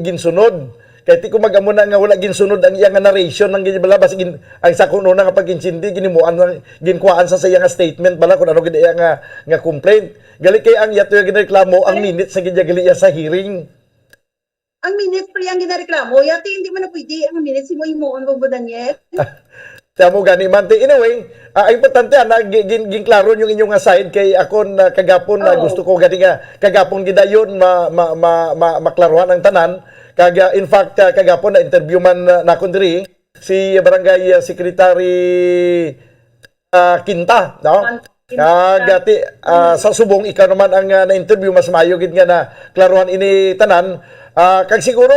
ginsunod. Kay ti ko mag-amo na nga wala ginsunod ang iya nga narration, nang gibala basi gin-, ang sa kuno na nga pag-intindi ginimuan lang, ginkuhaan sa, sa iya nga statement bala kung ano gid iya nga, nga complaint. Gali kay ang iya to yung ginareklamo, ang Correct. minutes sa gid iya gali iya sa hearing. Ang minutes pa yang ginareklamo, yati hindi man na pwede ang minutes mo himuon, Bombo Daniel. Tamo gani man ti. Anyway, ah, ang importante ana gi-, gin-, ginklaro yung inyong nga side kay ako na kagapon na Oo. gusto ko gani nga kagapon gidayon ma, ma, ma, ma, maklaruhan ang tanan. Kag, ah, in fact, ah, kagapon na interview man, ah, nakon diri si Barangay, ah, Secretary, ah, Quinta, no? Quinta. Kag, ah, ti-, ah, sa subong ikaw naman ang, ah, na-interview, mas maayo gid nga na klaruhan ini tanan. Ah, kag siguro,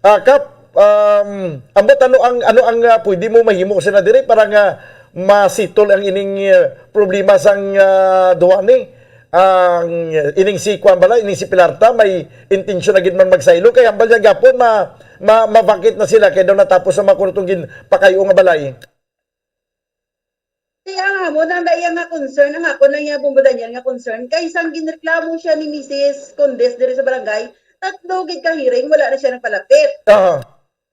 ah, Kap, um, ambot ano ang, ano ang, ah, pwede mo mahimo sila diri para nga masitol ang ining, ah, problema sang, ah, duha ni? Ang ining si Kwan bala, ining si Pilarta, may intensyon na gid man magsaylo. Kay hambal niya gapon, ma-, ma-, mabakit na sila. Kay daw natapos ang mga kunutong ginpakayo nga balay. Ti ang amo nang daya nga concern, ang ako lang niya, Bombo Daniel, nga concern, kay sang ginreklamo siya ni Misis Condes diri sa barangay, tatlo gid ka hearing, wala na siya nagpalapit. Aha.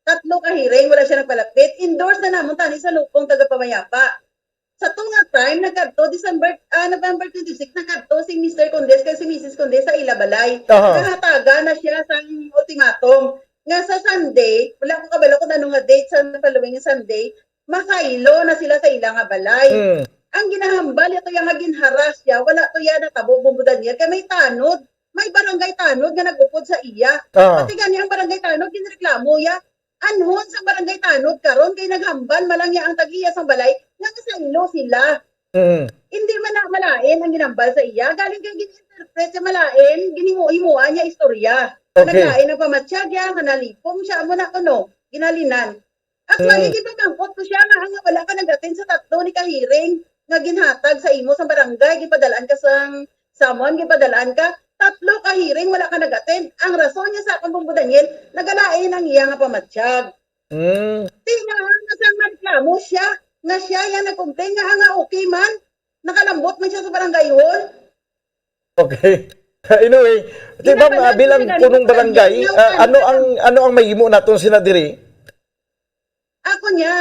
Tatlo ka hearing, wala siya nagpalapit. Endorse na namon tani sa lupong tagapamayapa. Sa to nga time, nagkadto December, ah, November twenty-six, nagkadto si Mister Condes kag si Missus Condes sa ila balay. Aha. Nahatagan na siya sang ultimatum nga sa Sunday, wala ko kabalo kung ano nga date sa following Sunday, masaylo na sila sa ila nga balay. Mm. Ang ginahambal, ito yang nga ginharas siya, wala to yan natabo, Bombo Daniel, kay may tanod, may barangay tanod nga nag-upod sa iya. Ah. Pati gani ang barangay tanod, ginreklamo ya. Anhon sa barangay tanod karon kay naghambal man lang niya ang tag-iya sang balay nga nasaylo sila. Mm. Hindi man na malain ang ginambal sa iya, galing kay gin-interpret sa malain, ginhimo-himoan niya istorya. Okay. Naglain ang pamatyag niya, nga nalipong siya, amo na kuno, ginhalinan. Actually, Mm. gipamangkot ko siya nga, nga wala ka nag-attend sa tatlo ni ka hearing nga ginhatag sa imo sa barangay, gipadalaan ka sang summon, gipadalaan ka. Tatlo ka hearing, wala ka nag-attend. Ang rason niya sa akong, Bombo Daniel, nagalain ang iya nga pamatyag. Mm. Ti nga, nga sang mareklamo siya, nga siya yang nag-complain nga, ah, nga okay man, nakalambot man siya sa barangay hall. Okay. Anyway, di ba, Ginambalan ah, bilang ko na punong nila barangay, nga ah, ano ano ang, ano ang mahimo naton sina diri? Ako niya,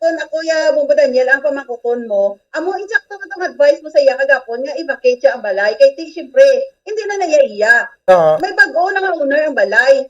kung ako ya, Bombo Daniel, ang pamangkuton mo, amo insakto man tong advice mo sa iya kagapon nga i-vacate siya ang balay. Kay ti, siyempre, hindi na naya iya. Ah. May bag-o na nga owner ang balay.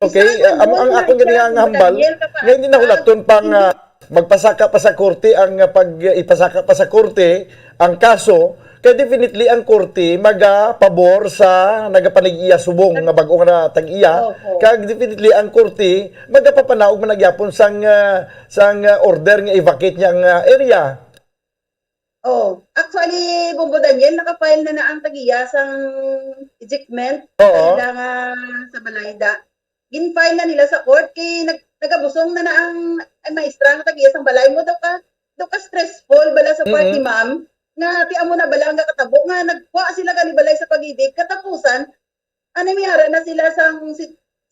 Okay, ah, ang, ang akong gani nga hambal, nga hindi na hulaton pang, ah, magpasaka pa sa korte ang, ah, pag, ah, ipasaka pa sa korte ang kaso, kay definitely ang korte magapabor sa nagapanag-iya subong nga bag-o nga tag-iya, kag definitely ang korte magapapanaog man na gyapon sang, ah, sang, ah, order nga i-vacate niya ang, ah, area. Oh, actually, Bombo Daniel, naka-file na na ang tag-iya sang ejectment sa ila nga sa balay da. Gin-file na nila sa court kay nag nagabusong na na ang, ang maestra nga tag-iya sang balay mo daw ka daw ka stressful bala sa part ni ma'am nga ti amo na bala ang nakatabo nga nagkuha sila gani balay sa Pag-ibig katapusan Ano may ara na sila sang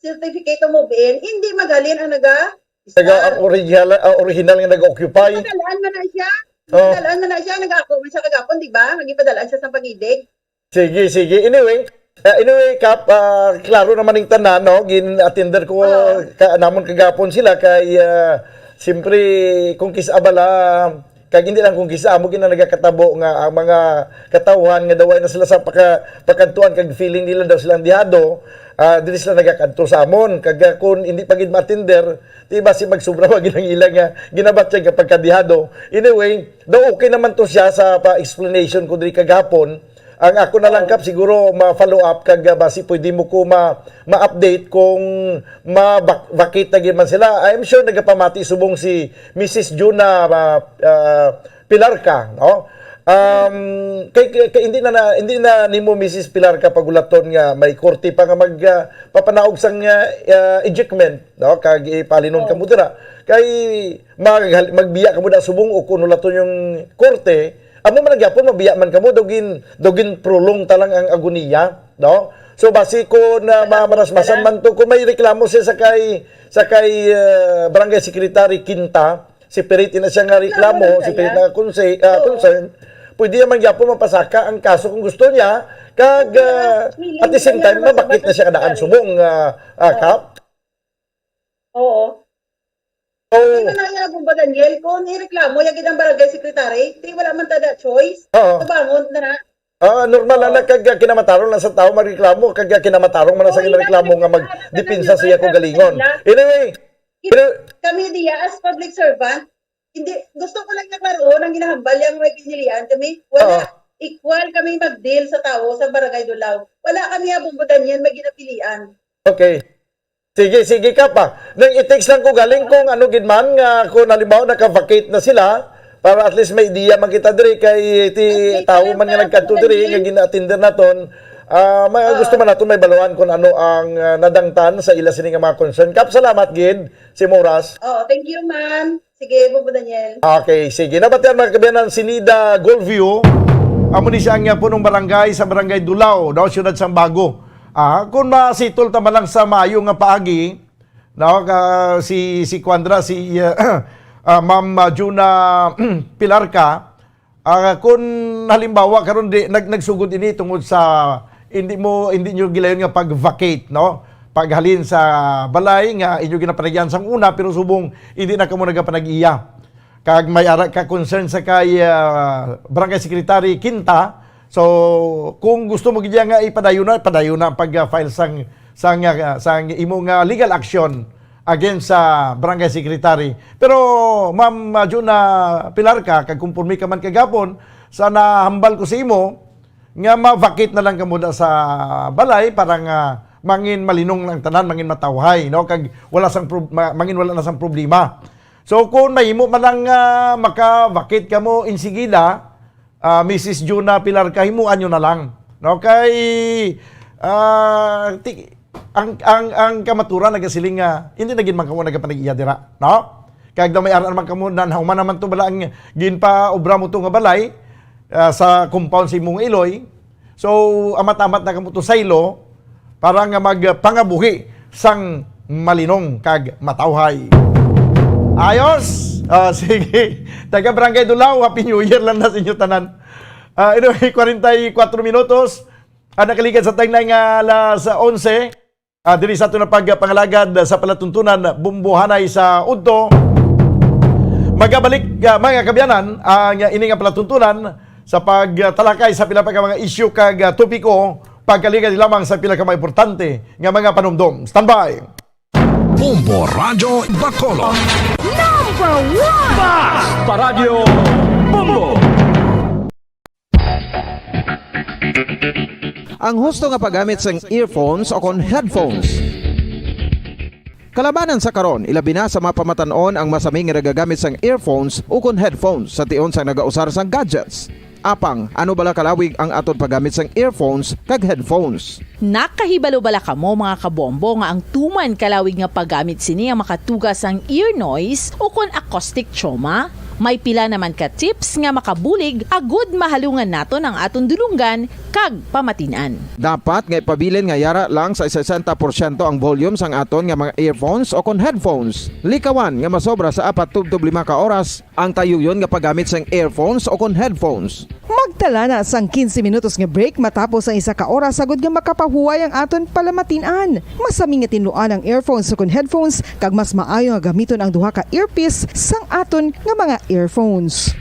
certificate of move-in, hindi maghalin ang naga Taga ang original, ang original nga nag-occupy. Padalaan man na siya. Oh. Padalaan man na siya, nag-ako man siya kagapon, di ba? Magipadalaan siya sa Pag-ibig. Sige, sige. Anyway, uh, anyway, Kap, uh, klaro naman ning tanan, no? Gin-attender ko oh. ka, namon kagapon sila kay uh, siyempre kung kis-a bala Kag hindi lang kung kisa amo gina nagakatabo nga ang mga katawhan nga daw ay na sila sa paka, pakadtuan kag feeling nila daw silang dihado, ah, dili sila nagakadto sa amon. Kag ah, kung hindi pa gid ma-attender, di ba si magsubra pa gid ang ila nga ginabatyag nga pagkadihado. Anyway, daw okay naman to siya sa pa-explanation ko diri kagahapon. Ang ako na lang, Kap, siguro ma-follow up kag ah, basi pwede mo ko ma ma-update kung ma-vacate na gyud man sila. I'm sure nagapamati subong si Missus Juna ah, ah, Pilarca, no? Um, kay, kay, kay hindi na, na hindi na nimo Missus Pilarca pagulaton nga may korte pa nga mag ah, papanaog sang ah, ah, ejectment, no? Kag ipalinon kamo dira. Kay mag, magbiya kamo da subong o kung ulaton yung korte, amo man gyapon mabiya man kamo daw gin daw gin prolong ta lang ang agoniya, no? So basi ko na ma- marasmasan man to kung may reklamo siya sa kay sa kay ah, barangay secretary Quinta, separate na siya nga reklamo, separate na nga conse- ah, concern, pwede naman gyapon mapasaka ang kaso kung gusto niya kag ah, at the same time mabakit na siya kadaan subong ah, ah, Kap. Oo. Oh. Ano na nga, Bombo Daniel, kung ireklamo ya gid ang barangay secretary, di wala man tada choice. Oo. Tabangon na na. Ah, normal na kag kinamatarong lang sa tao magreklamo, kag kinamatarong man sa reklamo nga magdepensa siya ko galingon. Anyway, pero, kami diya as public servant, hindi gusto ko lang nga klarohon ang ginahambal yang may pinilian kami. Wala. Uh-huh. Equal kami mag-deal sa tao sa Barangay Dulaw. Wala kami abong butanyan may ginapilian. Okay. Sige, sige ka pa. Nang i-text lang ko galing kung ano gid man nga kung halimbawa naka-vacate na sila para at least may idea man kita diri kay ti tawo man nga nagkadto diri nga gina-attender naton. Ah, may gusto man nato may baluhan kung ano ang ah, nadangtan sa ila sini nga mga concern. Kap, salamat gid si Moras. Oh, thank you man. Sige, Bubo Daniel. Okay, sige. Nabatian mga kabiyanan si Nida Golvio. Amo ni siya ang punong barangay sa Barangay Dulao, daw siyudad sang Bago. Ah, kung masitol ta man lang sa maayo nga paagi, no, ka, si si Kuandra, si ah, ah, Ma'am ah, Juna Pilarca, ah, kung halimbawa karon di nag, nagsugod ini tungod sa hindi mo hindi nyo gilayon nga pag-vacate, no? Paghalin sa balay nga inyo ginapanag-iyahan sang una pero subong hindi na kamo nagapanag-iya. Kag may ara ka concern sa kay ah, Barangay Secretary Quinta, so kung gusto mo gid nga ipadayon na, padayon na ang pag-file sang sang ah, sang imo nga legal action against sa barangay secretary. Pero Ma'am ah, Juna Pilarca, kag kumporme ka man kagapon sa nahambal ko sa imo nga ma-vacate na lang kamo da sa balay para nga mangin malinong ang tanan, mangin matawhay, no? Kag wala sang prob- ma- mangin wala na sang problema. So kung mahimo man lang ah, maka-vacate kamo insigida, ah, Missus Juna Pilarca, himuan nyo na lang. No? Kay ah, ti- ang ang ang kamaturan nagasiling nga hindi na gid man kamo nagapanag-iya dira, no? Kay daw may ara naman kamo nanhuman naman to bala ang ginpaobra mo to nga balay ah, sa compound sa imong iloy. So amat-amat na kamo to saylo para nga magpangabuhi sang malinong kag matawhay. Ayos! Ah, sige. Taga Barangay Dulao, Happy New Year lang na sa inyo tanan. Ah, anyway, kwarenta y kuatro minutos. Ah, nakaligad sa tagnay nga alas onse. Ah, diri sa aton na pagpangalagad sa palatuntunan, bumbuhanay sa udto. Magabalik, ah, mga kabyanan, ang ini nga palatuntunan sa pagtalakay sa pila pa ka mga isyu kag ah, topiko, pagkaligad lamang sa pila ka mga importante nga mga panumdom. Standby! Bombo Radyo Bacolod. Number one! Basta Radyo Bombo! Ang husto nga paggamit sang earphones o kon headphones. Kalabanan sa karon, ilabi na sa mga pamatan-on ang masami nga nagagamit sang earphones o kon headphones sa tion sang nagausar sang gadgets. Apang, ano bala kalawig ang aton paggamit sang earphones kag headphones? Nakahibalo bala kamo, mga kabombo, nga ang tuman kalawig nga paggamit sini ang makatuga sang ear noise o kon acoustic trauma? May pila naman ka tips nga makabulig agud mahalungan naton ang aton dulonggan kag pamatin-an. Dapat nga ipabilin nga yara lang sa sesenta porsyento ang volume sang aton nga mga earphones o kon headphones. Likawan nga masobra sa apat tubtob lima ka oras ang tayuyon nga paggamit sang earphones o kon headphones. Magtala na sang quince minutos nga break matapos ang isa ka oras agud nga makapahuway ang aton palamatin-an. Masami nga tinluan ang earphones o kon headphones, kag mas maayo nga gamiton ang duha ka earpiece sang aton nga mga earphones.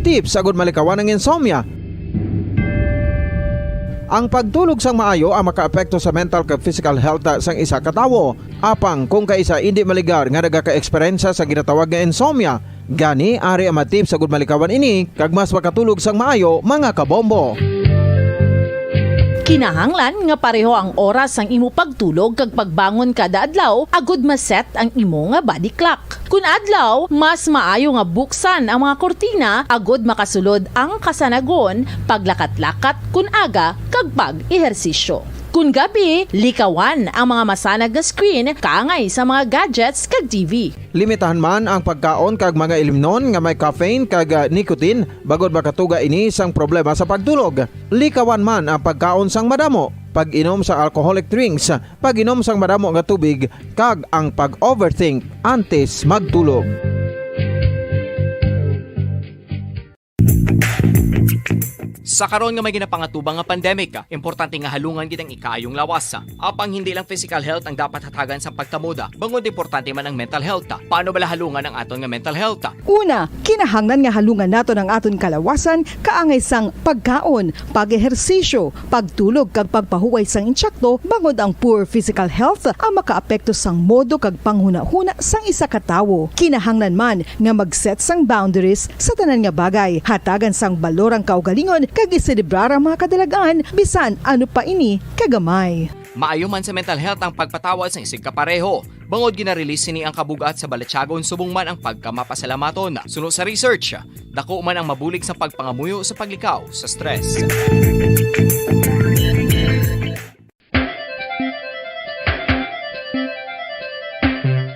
Tips agud malikawan ang insomnia. Ang pagtulog sang maayo ang makaapekto sa mental kag physical health sang isa ka tawo. Apang kung kaisa indi maligar nga nagaka-eksperyensya sa ginatawag nga insomnia, gani ari ang mga tips agud malikawan ini kag mas makatulog sang maayo, mga kabombo. Kinahanglan nga pareho ang oras sang imo pagtulog kag pagbangon kada adlaw agud ma-set ang imo nga body clock. Kun adlaw, mas maayo nga buksan ang mga kurtina agud makasulod ang kasanagon, paglakat-lakat kun aga, kag pag-ehersisyo. Kun gabi, likawan ang mga masanag nga screen kaangay sa mga gadgets kag T V. Limitahan man ang pagkaon kag mga ilimnon nga may caffeine kag, ah, nicotine, bangod makatuga ini sang problema sa pagtulog. Likawan man ang pagkaon sang madamo, pag-inom sa alcoholic drinks, pag-inom sang madamo nga tubig, kag ang pag-overthink antes magtulog. Sa karon nga may ginapangatubang nga pandemic, importante nga halungan gid ang ikaayong lawas. Apang hindi lang physical health ang dapat hatagan sang pagkamoda, bangod importante man ang mental health. Paano bala halungan ang aton nga mental health? Una, kinahanglan nga halungan naton ang aton kalawasan kaangay sang pagkaon, pag-ehersisyo, pagtulog kag pagpahuway sang insakto, bangod ang poor physical health ang makaapekto sang modo kag panghunahuna sang isa ka tawo. Kinahanglan man nga mag-set sang boundaries sa tanan nga bagay, hatagan sang balor ang kaugalingon kag iselebrar ang mga kadalag-an, bisan ano pa ini kagamay. Maayo man sa mental health ang pagpatawad sang isigkapareho. Bangod gina-release sini ang kabug-at sa balatyagon subong man ang pagkamapasalamaton. Suno sa research, dako man ang mabulig sa pagpangamuyo sa paglikaw sa stress.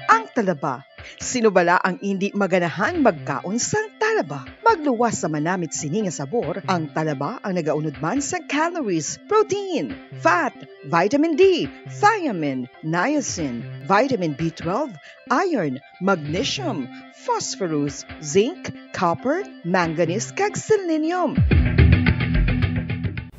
Ang talaba. Sino bala ang indi maganahan magkaon sang talaba? Magluwas sa manamit sini nga sabor, ang talaba ang nagaunod man sa calories, protein, fat, vitamin D, thiamine, niacin, vitamin B twelve, iron, magnesium, phosphorus, zinc, copper, manganese, kag selenium.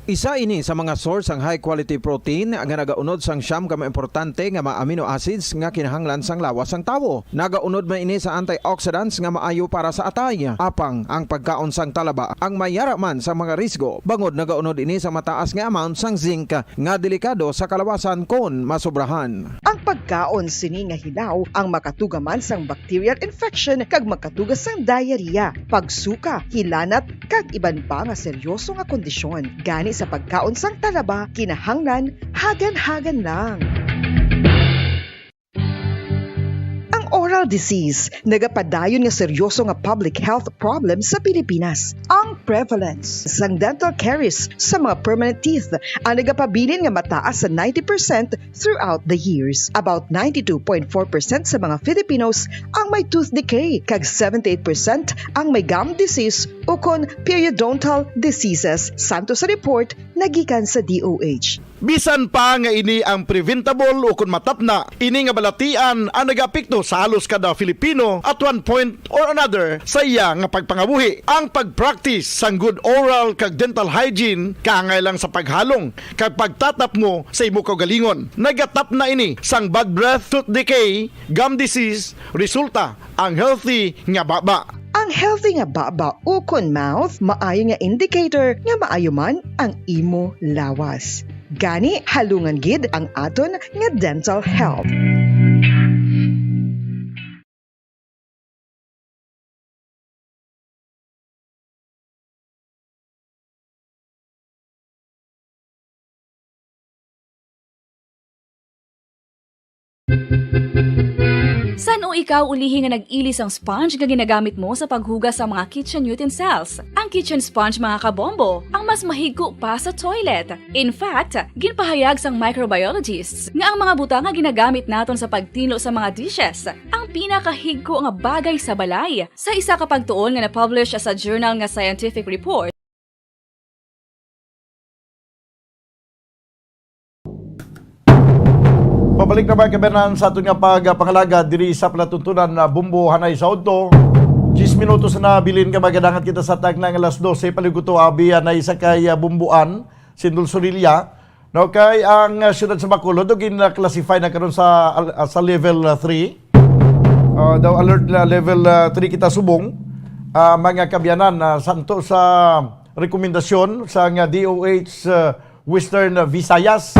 Isa ini sa mga source sang high quality protein nga nagaunod sang siyam ka mga importante nga mga amino acids nga kinahanglan sang lawas sang tawo. Nagaunod man ini sa antioxidants nga maayo para sa atay. Apang ang pagkaon sang talaba ang may yara man sa mga risgo, bangod nagaunod ini sa mataas nga amount sang zinc nga delikado sa kalawasan kon masobrahan. Ang pagkaon sini nga hilaw ang makatuga man sang bacterial infection kag makatuga sang diarrhea, pagsuka, hilanat, kag iban pa nga seryoso nga kondisyon. Gani sa pagkaon sang talaba, kinahanglan hagan-hagan lang. Ang oral disease nagapadayon nga seryoso nga public health problem sa Pilipinas. Ang prevalence sang dental caries sa mga permanent teeth ang nagapabilin nga mataas sa ninety percent throughout the years. About ninety-two point four percent sa mga Filipinos ang may tooth decay, kag seventy-eight percent ang may gum disease ukon periodontal diseases, santo sa report nga gikan sa D O H. Bisan pa nga ini ang preventable ukon matapna, ini nga balatian ang nagaapekto sa halos kada Filipino at one point or another sa iya nga pagpangabuhi. Ang pag-practice sang good oral kag dental hygiene kaangay lang sa paghalong kag pagtatapmo sa imo kaugalingon. Nagatapna ini sang bad breath, tooth decay, gum disease, resulta ang healthy nga baba. Ang healthy nga baba ukon mouth maayo nga indicator nga maayo man ang imo lawas. Gani, halungan gid ang aton nga dental health. San-o ikaw ulihi nga nag-ili sang sponge nga ginagamit mo sa paghugas sa mga kitchen utensils? Ang kitchen sponge, mga kabombo, ang mas mahigko pa sa toilet. In fact, ginpahayag sang microbiologists nga ang mga butang nga ginagamit naton sa pagtinlo sa mga dishes ang pinakahigko nga bagay sa balay. Sa isa ka pagtuon nga na-publish sa journal nga scientific report, Pabalik na, mga kabayan, sa aton nga pagpangalaga diri sa palatuntunan na Bombo Hanay sa Udto. Diyes minutos na bilin ka, magadangat kita sa tagna nga alas dose, paliguto abi na isa kay, ah, Bomboan, Sindol Sorilla. No, kay ang, ah, siyudad sa Bacolod, do gin-classify na karon sa, al-, ah, sa level, ah, three. Ah, daw alert na level, ah, three kita subong, ah, mga kaabyanan, ah, santo sa rekomendasyon sang, ah, D O H, ah, Western, ah, Visayas.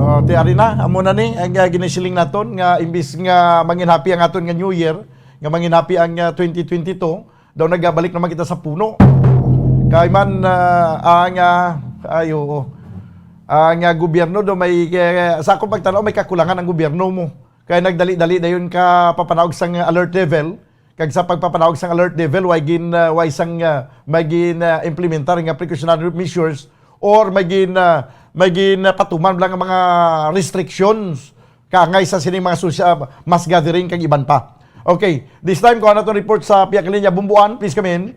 Ah, ti ari na, amo na ni ang, ah, ginasiling naton nga imbis nga manginhappy ang aton nga New Year, nga manginhappy ang, ah, twenty twenty-two, daw nagabalik naman kita sa puno. Kay man, ah, ang, ah, ay, oo. Ang, ah, gobyerno daw may, eh, sa akong pagtanaw, may kakulangan ang gobyerno mo. Kay nagdali-dali dayon ka papanaog sang alert level. Kag sa pagpapanaog sang alert level, way gin, ah, way sang, ah, may gin, ah, implementar nga precautionary measures or may gin, ah, may gin, ah, patuman lang ang mga restrictions kaangay sa sining mga social, mass gathering kag iban pa. Okay, this time, kuha naton report sa pihak linya. Bomboan, please come in.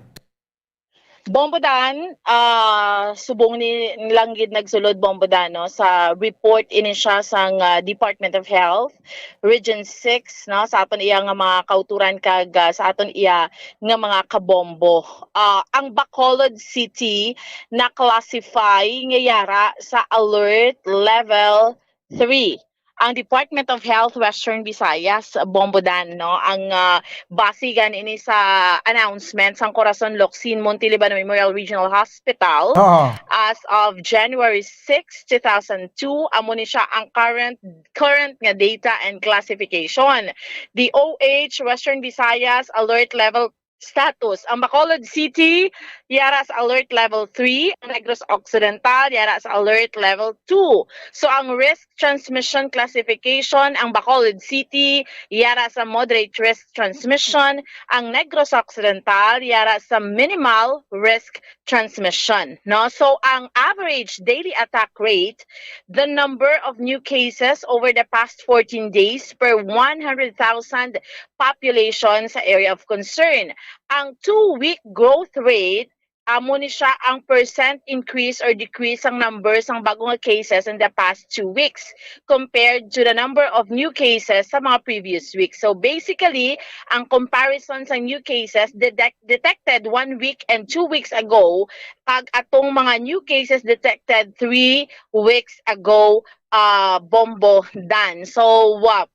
Bombo Dan, ah, subong ni lang gid nagsulod, Bombo Dan, no, sa report ini siya sang, ah, Department of Health, Region six, no, sa aton iya nga mga kauturan kag, ah, sa aton iya nga mga kabombo. Ah, ang Bacolod City na-classify nga yara sa alert level three. Ang Department of Health Western Visayas, Bombo Dan, no, ang, ah, base gani ini sa announcement sang Corazon Locsin Montiliban Memorial Regional Hospital, Oo. as of January six, two thousand two, amo ni siya ang current, current nga data and classification. D O H Western Visayas alert level status. Ang Bacolod City, yara sa alert level three, ang Negros Occidental, yara sa alert level two. So, ang risk transmission classification, ang Bacolod City, yara sa moderate risk transmission, ang Negros Occidental, yara sa minimal risk transmission, no? So, ang average daily attack rate, the number of new cases over the past fourteen days per one hundred thousand population sa area of concern. Ang two-week growth rate, amo ni siya ang percent increase or decrease sang number sang bago nga cases in the past two weeks compared to the number of new cases sa mga previous weeks. So, basically, ang comparison sa new cases detect-, detected one week and two weeks ago, kag atong mga new cases detected three weeks ago, ah, Bombo Dan. So, ah,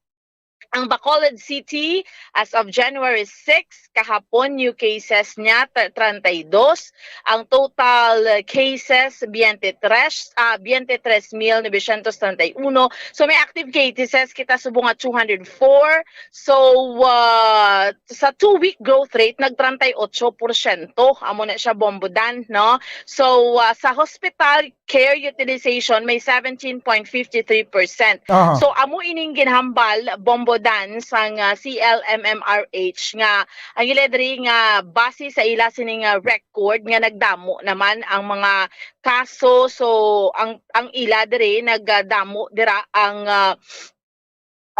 ang Bacolod City, as of January six, kahapon, new cases niya, t-, treinta y dos. Ang total cases, twenty-three, ah, twenty-three mil novecientos treinta y uno. So, may active cases kita subong nga two hundred four. So, ah, sa two-week growth rate, nag-treinta y ocho porsyento. Amo na siya, Bombo Dan, no? So, ah, sa hospital, care utilization may seventeen point fifty three percent. Aha. So, amo ining ginhambal, Bombo Dan, sang, ah, C L M M R H nga ang ila diri nga base sa ila sini nga record nga nagdamo naman ang mga kaso. So, ang, ang ila diri nagdamo dira ang, ah,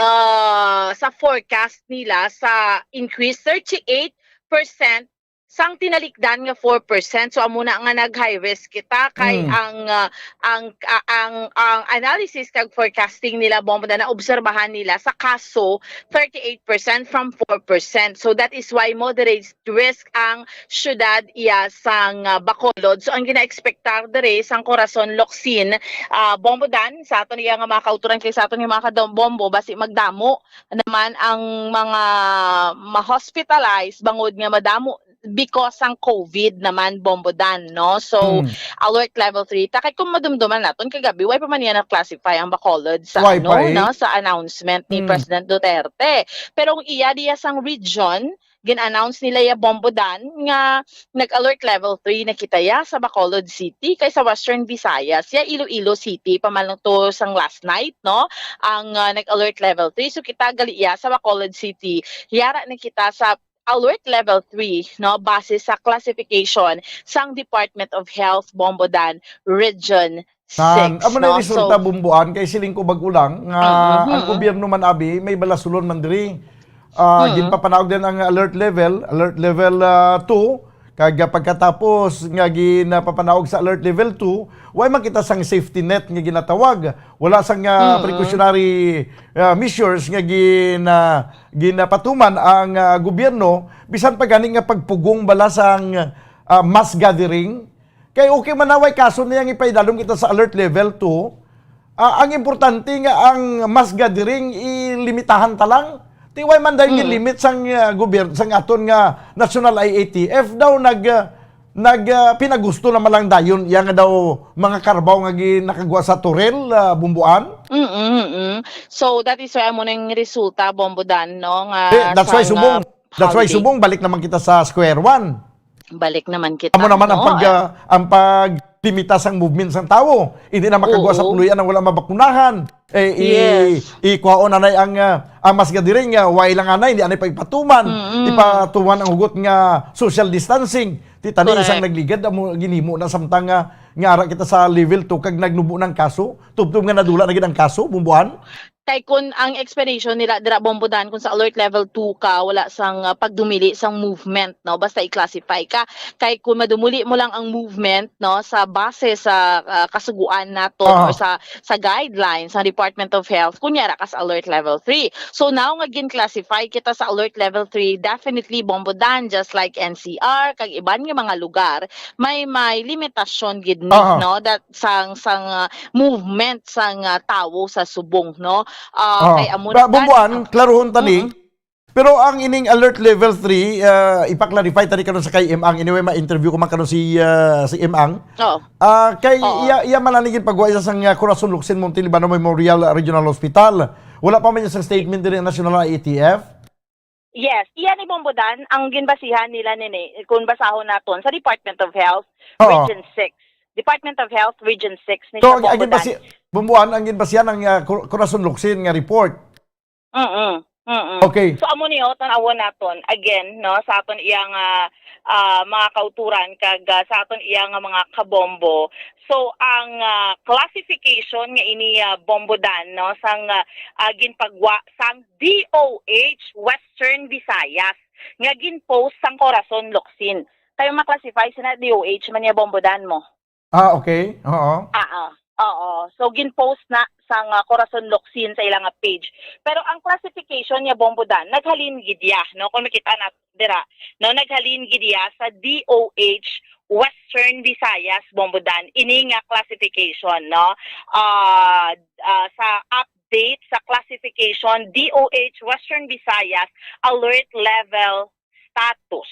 ah, sa forecast nila sa increase thirty-eight percent sang tinalikdan nga four percent. So, amo na nga nag-high risk kita kay Mm. ang, ah, ang, ah, ang, ang analysis kag forecasting nila, Bombo, na naobserbahan nila sa kaso, thirty-eight percent from four percent. So, that is why moderate risk ang syudad iya sang, ah, Bacolod. So, ang gina-expectar diri sang Corazon, Locsin, ah, Bombo Dan, sa aton iya nga mga kauturan kay sa aton nga mga kadom-, Bombo, basi magdamo naman ang mga ma-hospitalize bangod nga madamo because sang COVID naman, Bombo Dan, no? So, Hmm. alert level three. Ta kay kung madumduman naton kagabi, why pa man niya na-classify ang Bacolod sa Why ano, pa, eh? no, sa announcement ni Hmm. President Duterte. Pero ang iya diya sang region, gin-announce nila ya, Bombo Dan, nga nag-alert level three na kita ya sa Bacolod City kay sa Western Visayas. Ya Iloilo City pa man lang to sang last night, no? Ang, ah, nag-alert level three. So kita gali ya sa Bacolod City. Yara na kita sa alert level three, no, base sa classification sang Department of Health, Bombo Dan, Region Nan, six, amo na no? resulta, So, Bombo An, kay siling ko bag-o lang nga Mhm. ang gobyerno man abi may balasulon man diri. Ah, Mhm. ginpapanaog din ang alert level, alert level, ah, two, kag, ah, pagkatapos nga ginapapanaog sa alert level two, way man kita sang safety net nga ginatawag. Wala sang, ah, Mhm. precautionary, ah, measures nga gin-, ah, ginapatuman ang, ah, gobyerno, bisan pa gani nga pagpugong bala sang, ah, mass gathering. Kay okay man na way kaso niya nga ipaidalom kita sa alert level two. Ah, ang importante nga ang mass gathering ilimitahan ta lang. Ti way man dahil Mm. limit sang, ah, gobyerno, sang aton nga national I A T F daw nag, ah, nag, ah, pinagusto naman lang dayon iya nga daw mga karbaw nga gi-, nakagwa sa Toril, ah, Bombo An. Mm, mm. So, that is why amo nang resulta, Bombo Dan, no, nga Eh, that's why sang, subong, ah, that's why holiday. subong balik naman kita sa square one. Balik naman kita, Amo naman ang no? pag, ah, ang paglimita sang movement sang tawo. Hindi na makagwa sa Oo. puloy-an ang wala mabakunahan. Eh, i-, Yes. ikuhaon na nay ang, ah, ang mass gathering, ah, way lang anay, hindi anay pa ipatuman. Mm-mm. Ipatuman ang hugot nga social distancing. Ti tani Correct. isang nagligad, amo ginhimo na samtang nga, nga ara kita sa level two kag nagnubo ng kaso. Tubtob nga nadula na gid ang kaso, Bombo An. Kay kun ang explanation nila dira, Bombo Dan, kung sa alert level two ka, wala sang, ah, pagdumili sang movement, no? Basta i-classify ka. Kay kung madumuli mo lang ang movement, no, sa base sa, ah, kasuguan naton Aha. or sa, sa guidelines sa Department of Health, kunya ra ka sa alert level three. So now nga gin-classify kita sa alert level three, definitely, Bombo Dan, just like N C R, kag iban nga mga lugar, may, may limitasyon gid ni, Aha. no? That sang, sang, ah, movement sang, ah, tawo sa subong, no? Ah, Ah. kay amo Ba-, na Bombo An, gani ang klaruhon tani. Mm-mm. Pero ang ining alert level three, ah, ipa-clarify tani karon sa kay M Ang. Anyway, ma-interview ko man karon si, ah, si M Ang. Oo. Ah, kay Oo. iya, iya man ani ginpagwa sa sang, ah, Corazon Locsin Monte Libano Memorial Regional Hospital. Wala pa man sa statement diri ang National I A T F. Yes, iya ni Bombo Dan ang ginbasihan nila nini, kung basahon naton sa Department of Health, Oo. Region six. Department of Health, Region six ni So, siya, ang, ang Bombo Dan. ginbasi-, Bombo An, ang ginbasihan ang, ah, Cor-, Corazon Locsin nga report. Mm-mm, mm-mm. Okay. So, amo ni, oh, tan-awon naton. Again, no, sa aton iyang, ah, ah, mga kauturan kag, ah, sa aton iyang mga kabombo. So, ang, ah, classification nga ini, ah, Bombo Dan, no, sang, ah, ah, ginpagwa sang D O H Western Visayas nga gin-post sang Corazon Locsin. Kay ma-classify sina D O H man niya, Bombo Dan, mo. Ah, okay. Oo. Ah, ah. Oo. So, gin-post na sang, ah, Corazon Locsin sa ila nga page. Pero ang classification niya, Bombo Dan, naghalin gid iya, no? Kung makita na dira, no, naghalin gid iya sa D O H Western Visayas, Bombo Dan, ini nga classification, no? Ah, ah, sa update sa classification, D O H Western Visayas, alert level status.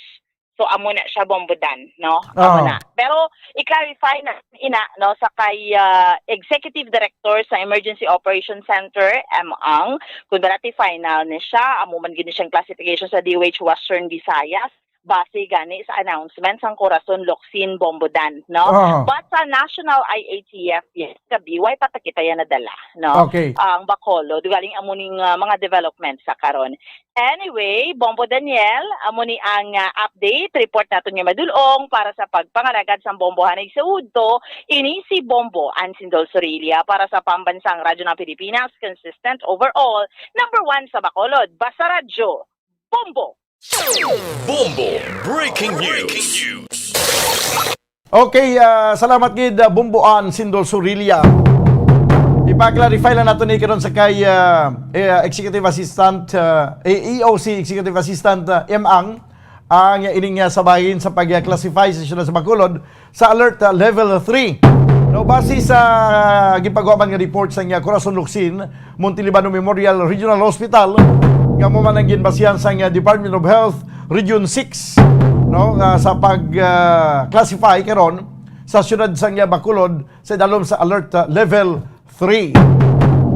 So, amo na siya, Bombo Dan, no? Amo Ah. na. Pero, i-clarify na ina, no, sa kay, ah, Executive Director sa Emergency Operations Center, M Ang, kung dati final ni siya, amo man gid ni siyang classification sa D O H Western Visayas, base gani sa announcement sang Corazon Locsin, Bombo Dan, no? Ah. But sa National I A T F, yes, gabi, way pa ta kita yan nadala, no? Okay. Ang Bacolod, galing amo ning, ah, mga development sa karon. Anyway, Bombo Daniel, amo ni ang, ah, update report naton nga madulong para sa pagpangalagad sang bombohanay sa udto. Ini si Bombo Ansin Dol Sorilla para sa Pambansang Radyo ng Pilipinas, consistent overall, number one sa Bacolod. Basta Radyo, Bombo! Bombo Breaking News. Okay, ah, salamat gid, ah, Bomboan Sindol Surilla. Ipa-clarify lang nato ni karon sa kay, ah, eh, Executive Assistant, ah, E O C Executive Assistant, ah, M Ang, ang ining, ah, sabahin sa pag-classify sa siyudad sa Bacolod sa Alert, ah, Level three. No, base sa, ah, gipagawa man nga report sa nga Corazon Locsin, Montiliban Memorial Regional Hospital, nga mo man ang ginbasihan sang, ah, Department of Health Region six, no, nga sa pag, ah, classify karon sa siyudad sang, ah, Bacolod sa idalom sa Alert, ah, Level three.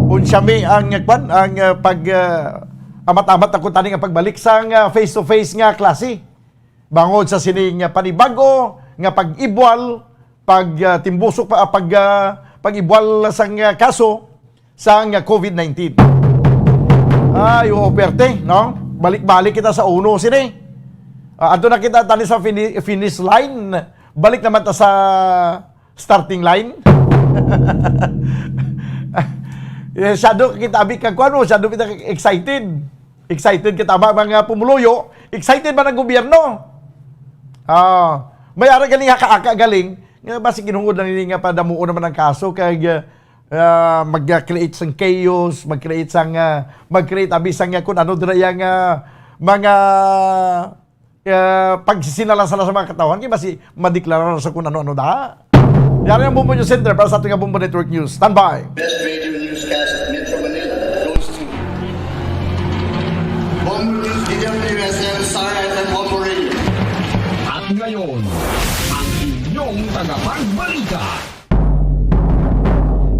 Unsa mi ang, ah, kwan, ang, ah, pag, ah, amat-amat ako tani nga pagbalik sang, ah, face-to-face nga klase? Bangod sa sining, ah, panibago nga pag-ibwal, pag, ah, timbusok pa, ah, pag, ah, pag-ibwal sang, ah, kaso sang, ah, COVID nineteen. Ay, oo, perte, no? Balik-balik kita sa uno sini. Ah, adto na kita tani sa fini-, finish line. Balik naman ta sa starting line. Eh, shadow kita abi ka kuan mo, shadow kita excited. Excited kita ba mga pumuluyo? Excited ba ang gobyerno? Ah, may ara galing haka-aka galing. Nga basi ginhungod lang ini nga padamuon naman ang kaso kay, ah, mag-create sang chaos, mag-create sang, ah, mag-create abi sang, ah, kun ano dira yang, ah, mga, ah, pagsisinala-sala sa mga katawhan kay basi madeklara sa kun ano-ano da. Yari ang Bombo News Center para sa ating Bombo Network News. Standby. Best radio newscast at Metro Manila goes to Bombo News, D W S M, Star F M, Bombo Radio. At ngayon, ang inyong tagapagbalita.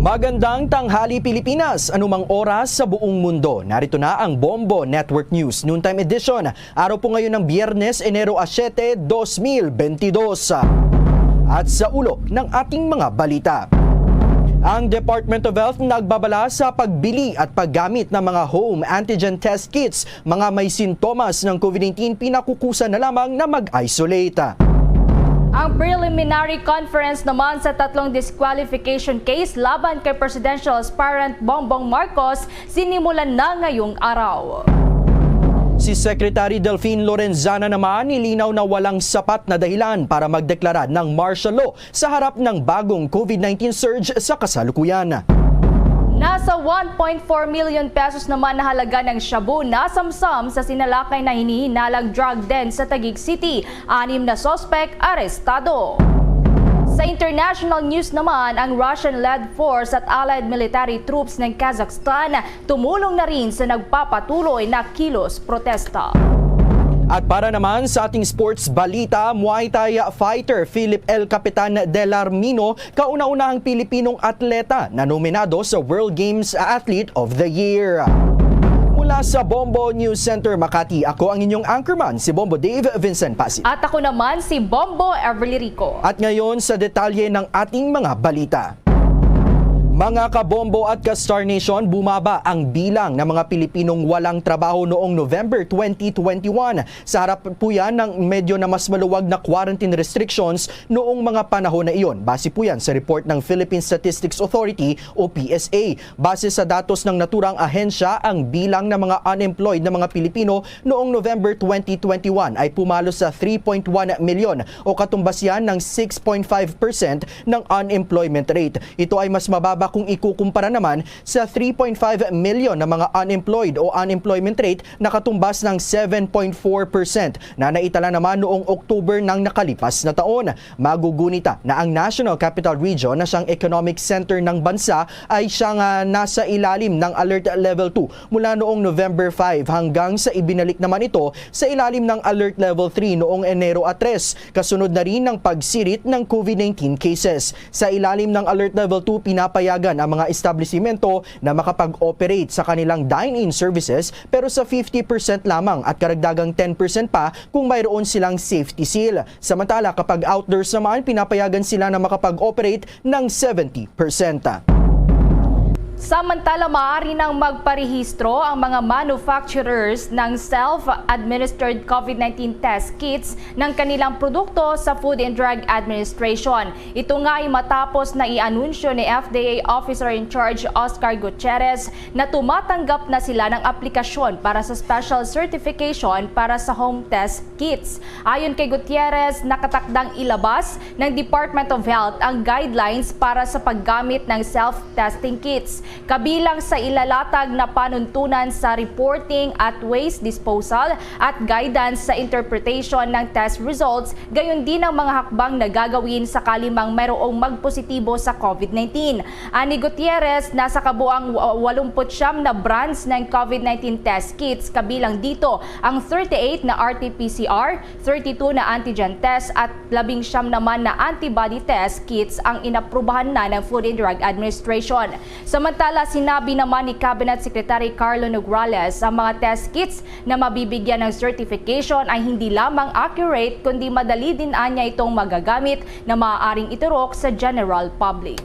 Magandang tanghali, Pilipinas! Anumang oras sa buong mundo, narito na ang Bombo Network News Noontime Edition. Araw po ngayon ng Biyernes, Enero a siete, dos mil bentidós. At sa ulo ng ating mga balita, ang Department of Health nagbabala sa pagbili at paggamit ng mga home antigen test kits. Mga may sintomas ng COVID nineteen pinakukusa na lamang na mag-isolate. Ang preliminary conference naman sa tatlong disqualification case laban kay presidential aspirant Bongbong Marcos sinimulan na ngayong araw. Si Secretary Delfin Lorenzana naman nilinaw na walang sapat na dahilan para magdeklara ng martial law sa harap ng bagong COVID nineteen surge sa kasalukuyan. Nasa one point four million pesos naman na halaga ng shabu nasamsam sa sinalakay na hinihinalang drug den sa Taguig City. Anim na suspek arestado. Sa international news naman, ang Russian-led force at allied military troops ng Kazakhstan tumulong na rin sa nagpapatuloy na kilos protesta. At para naman sa ating sports balita, Muay Thai fighter Philip El Capitan Delarmino, kauna-unahang Pilipinong atleta na nominado sa World Games Athlete of the Year. Mula sa Bombo News Center Makati, ako ang inyong anchorman, si Bombo Dave Vincent Pasi. At ako naman si Bombo Everly Rico. At ngayon sa detalye ng ating mga balita. Mga kabombo at ka-Star Nation, bumaba ang bilang ng mga Pilipinong walang trabaho noong November twenty twenty-one. Sa harap po yan ng medyo na mas maluwag na quarantine restrictions noong mga panahon na iyon. Base po yan sa report ng Philippine Statistics Authority o P S A. Base sa datos ng naturang ahensya, ang bilang ng mga unemployed na mga Pilipino noong November twenty twenty-one ay pumalo sa three point one milyon o katumbas yan ng six point five percent ng unemployment rate. Ito ay mas mababa kung ikukumpara naman sa three point five milyon na mga unemployed o unemployment rate na katumbas ng seven point four percent na naitala naman noong October ng nakalipas na taon. Magugunita na ang National Capital Region na siyang economic center ng bansa ay siyang, ah, nasa ilalim ng Alert Level two mula noong November five hanggang sa ibinalik naman ito sa ilalim ng Alert Level three noong Enero a tres, kasunod na rin ng pagsirit ng COVID nineteen cases. Sa ilalim ng Alert Level two, pinapayagan ang mga establisimento na makapag-operate sa kanilang dine-in services, pero sa fifty percent lamang at karagdagang ten percent pa kung mayroon silang safety seal. Samantala, kapag outdoors naman, pinapayagan sila na makapag-operate ng seventy percent. Samantala, maaari nang magparehistro ang mga manufacturers ng self-administered COVID nineteen test kits ng kanilang produkto sa Food and Drug Administration. Ito nga ay matapos na i-anunsyo ni F D A Officer in Charge Oscar Gutierrez na tumatanggap na sila ng aplikasyon para sa special certification para sa home test kits. Ayon kay Gutierrez, nakatakdang ilabas ng Department of Health ang guidelines para sa paggamit ng self-testing kits, kabilang sa ilalatag na panuntunan sa reporting at waste disposal at guidance sa interpretation ng test results, gayon din ang mga hakbang na gagawin sakali mang mayroong magpositibo sa COVID nineteen. Ani Gutierrez, nasa kabuang wa-, walumput siyam na brands ng COVID nineteen test kits, kabilang dito ang thirty-eight na R T P C R, thirty-two na antigen test at labing siyam naman na antibody test kits ang inaprubahan na ng Food and Drug Administration. Samantala, sinabi naman ni Cabinet Secretary Carlo Nograles ang mga test kits na mabibigyan ng certification ay hindi lamang accurate kundi madali din anya itong magagamit na maaaring iturok sa general public.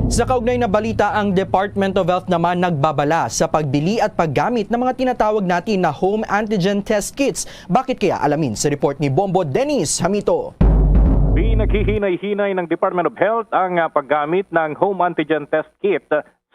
Sa kaugnay na balita, ang Department of Health naman nagbabala sa pagbili at paggamit ng mga tinatawag natin na home antigen test kits. Bakit kaya? Alamin sa report ni Bombo Dennis Hamito. Pinaghihinay-hinay ng Department of Health ang ah, paggamit ng home antigen test kit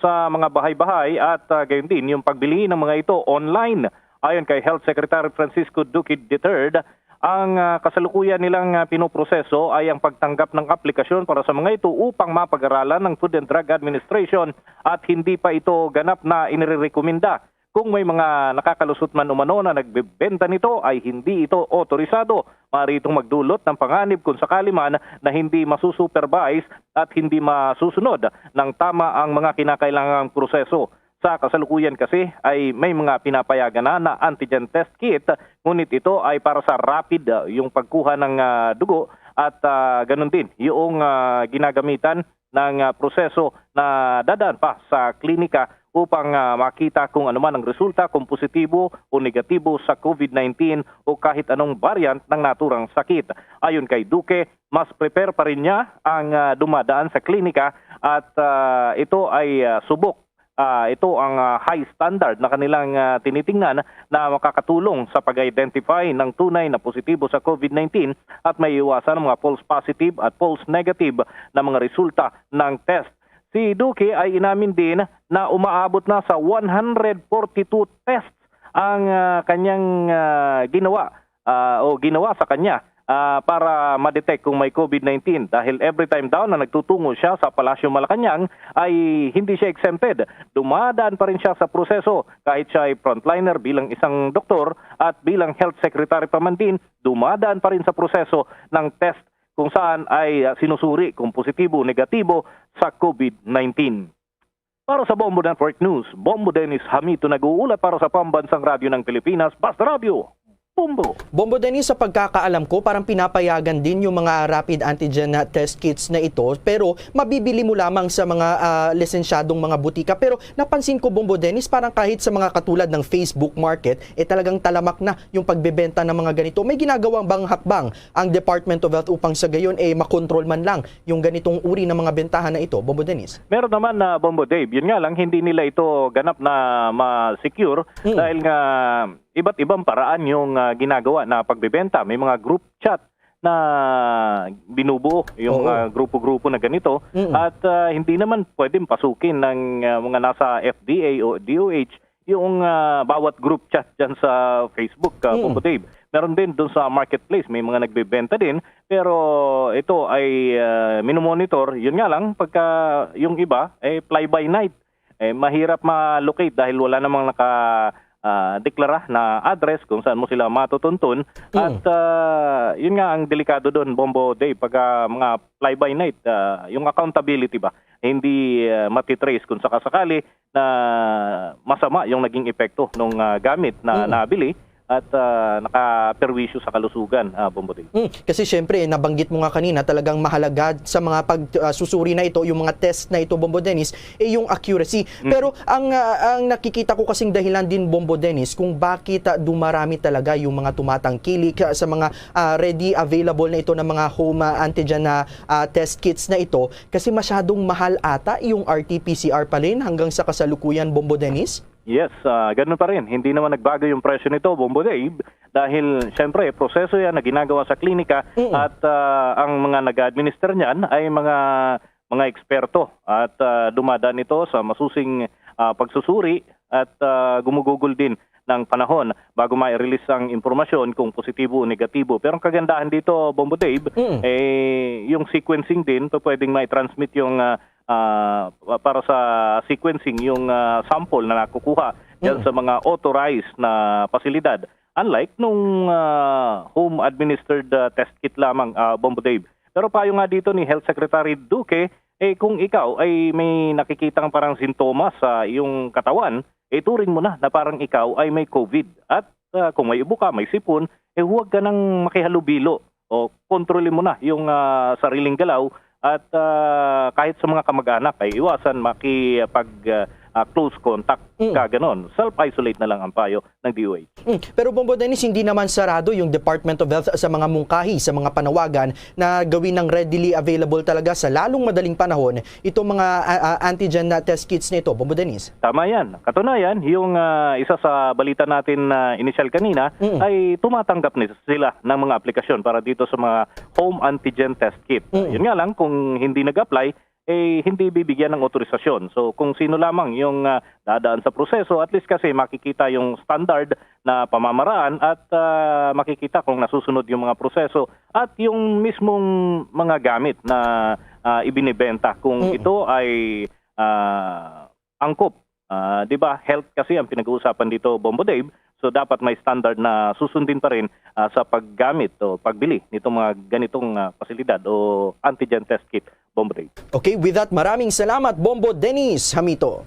sa mga bahay-bahay at ah, gayon din yung pagbili ng mga ito online. Ayon kay Health Secretary Francisco Duque the third, ang ah, kasalukuyan nilang ah, pinoproseso ay ang pagtanggap ng aplikasyon para sa mga ito upang mapag-aralan ng Food and Drug Administration at hindi pa ito ganap na inirerekomenda. Kung may mga nakakalusot man umano na nagbebenta nito, ay hindi ito otorisado. Maaari itong magdulot ng panganib kung sakali man na hindi masusupervise at hindi masusunod ng tama ang mga kinakailangang proseso. Sa kasalukuyan kasi ay may mga pinapayagan na na antigen test kit, ngunit ito ay para sa rapid ah, yung pagkuha ng ah, dugo at ah, ganun din yung ah, ginagamitan ng ah, proseso na dadaan pa sa klinika upang ah, makita kung ano man ang resulta, kung positibo o negatibo sa COVID nineteen o kahit anong variant ng naturang sakit. Ayon kay Duque, mas prepare pa rin niya ang ah, dumadaan sa klinika at ah, ito ay ah, subok. Ah, ito ang ah, high standard na kanilang ah, tinitingnan na makakatulong sa pag-identify ng tunay na positibo sa COVID nineteen at maiiwasan ang mga false positive at false negative na mga resulta ng test. Si Duque ay inamin din na umaabot na sa one hundred forty-two tests ang ah, kanyang ah, ginawa ah, o ginawa sa kanya ah, para ma-detect kung may COVID nineteen dahil every time daw na nagtutungo siya sa Palasyo Malacañang ay hindi siya exempted. Dumadaan pa rin siya sa proseso kahit siya ay frontliner bilang isang doktor at bilang health secretary pa man din, dumadaan pa rin sa proseso ng test kung saan ay ah, sinusuri kung positibo o negatibo sa COVID nineteen. Para sa Bombo Network News, Bombo Dennis Hamito nag-uulat para sa Pambansang Radyo ng Pilipinas, Basta Radyo, Bombo. Bombo Dennis, sa pagkakaalam ko, parang pinapayagan din yung mga rapid antigen na test kits na ito, pero mabibili mo lamang sa mga ah, lisensyadong mga butika. Pero napansin ko, Bombo Dennis, parang kahit sa mga katulad ng Facebook Market, eh talagang talamak na yung pagbebenta ng mga ganito. May ginagawa bang hakbang ang Department of Health upang sa gayon eh makontrol man lang yung ganitong uri ng mga bentahan na ito, Bombo Dennis? Meron naman na, Bombo Dave. Yun nga lang, hindi nila ito ganap na ma-secure Mm. dahil nga iba't ibang paraan yung ah, ginagawa na pagbebenta. May mga group chat na binubuo yung Oo. ah, grupo-grupo na ganito Mm. at ah, hindi naman pwedeng pasukin ng ah, mga nasa F D A o D O H yung ah, bawat group chat dyan sa Facebook, ah, Mm. Bombo Dave. Meron din doon sa marketplace, may mga nagbebenta din. Pero ito ay ah, minomonitor. Yun nga lang, pagka yung iba, eh, fly by night. Eh, mahirap ma-locate dahil wala namang naka ah, deklara na address kung saan mo sila matutuntun. Mm. At ah, yun nga ang delikado doon, Bombo Dave, pagka mga fly by night, ah, yung accountability ba, hindi ah, matitrace kung sakasakali na masama yung naging epekto ng ah, gamit na Mm. nabili at, ah, nakaperwisyo sa kalusugan, ah, Bombo Dave. Mm, kasi siyempre, nabanggit mo nga kanina, talagang mahalaga sa mga pag-, ah, susuri na ito, yung mga test na ito, Bombo Dennis, eh, yung accuracy. Mm. Pero ang, ah, ang nakikita ko kasing dahilan din, Bombo Dennis, kung bakit, ah, dumarami talaga yung mga tumatangkilik, ah, sa mga, ah, ready available na ito na mga home, ah, antigen na, ah, test kits na ito, kasi masyadong mahal ata yung R T P C R pa rin hanggang sa kasalukuyan, Bombo Dennis? Yes, ah, ganun pa rin. Hindi naman nagbago yung presyo nito, Bombo Dave, dahil siyempre proseso yan na ginagawa sa klinika. Mm. At, ah, ang mga nag-administer niyan ay mga, mga eksperto at, ah, dumadaan ito sa masusing, ah, pagsusuri at, ah, gumugugol din ng panahon bago ma-release ang impormasyon kung positibo o negatibo. Pero ang kagandahan dito, Bombo Dave, Mm. eh, yung sequencing din, pa-, pwedeng ma-transmit yung, ah, ah, pa-, para sa sequencing yung, ah, sample na nakukuha diyan Mm. sa mga authorized na pasilidad. Unlike nung, ah, home administered, ah, test kit lamang, ah, Bombo Dave. Pero payo nga dito ni Health Secretary Duque, eh, kung ikaw ay may nakikitang parang sintomas sa iyong katawan, eh, turing mo na na parang ikaw ay may COVID. At, ah, kung may ubo ka, may sipon, eh, huwag ka nang makihalubilo. O, kontrolin mo na yung, ah, sariling galaw at, ah, kahit sa mga kamag-anak ay iwasan makipag, ah, ah, close contact Mm. ka, ganon. Self-isolate na lang ang payo ng D O H. Mm. Pero, Bombo Dennis, hindi naman sarado yung Department of Health sa mga mungkahi, sa mga panawagan na gawin ng readily available talaga sa lalong madaling panahon itong mga, ah, ah, antigen na test kits na ito, Bombo Dennis. Tama yan. Katunayan, yung, ah, isa sa balita natin na inisyal kanina Mm. ay tumatanggap ni sila ng mga aplikasyon para dito sa mga home antigen test kit. Mm. Yun nga lang, kung hindi nag-apply, eh, hindi bibigyan ng otorisasyon. So, kung sino lamang yung, ah, dadaan sa proseso, at least kasi makikita yung standard na pamamaraan at, ah, makikita kung nasusunod yung mga proseso at yung mismong mga gamit na, ah, ibinibenta, kung Mm. ito ay, ah, angkop. Ah, di ba, health kasi ang pinag-uusapan dito, Bombo Dave. So, dapat may standard na susundin pa rin, ah, sa paggamit o pagbili nitong mga ganitong, ah, pasilidad o antigen test kit, Bombo Dave. Okay, with that, maraming salamat, Bombo Dennis Hamito.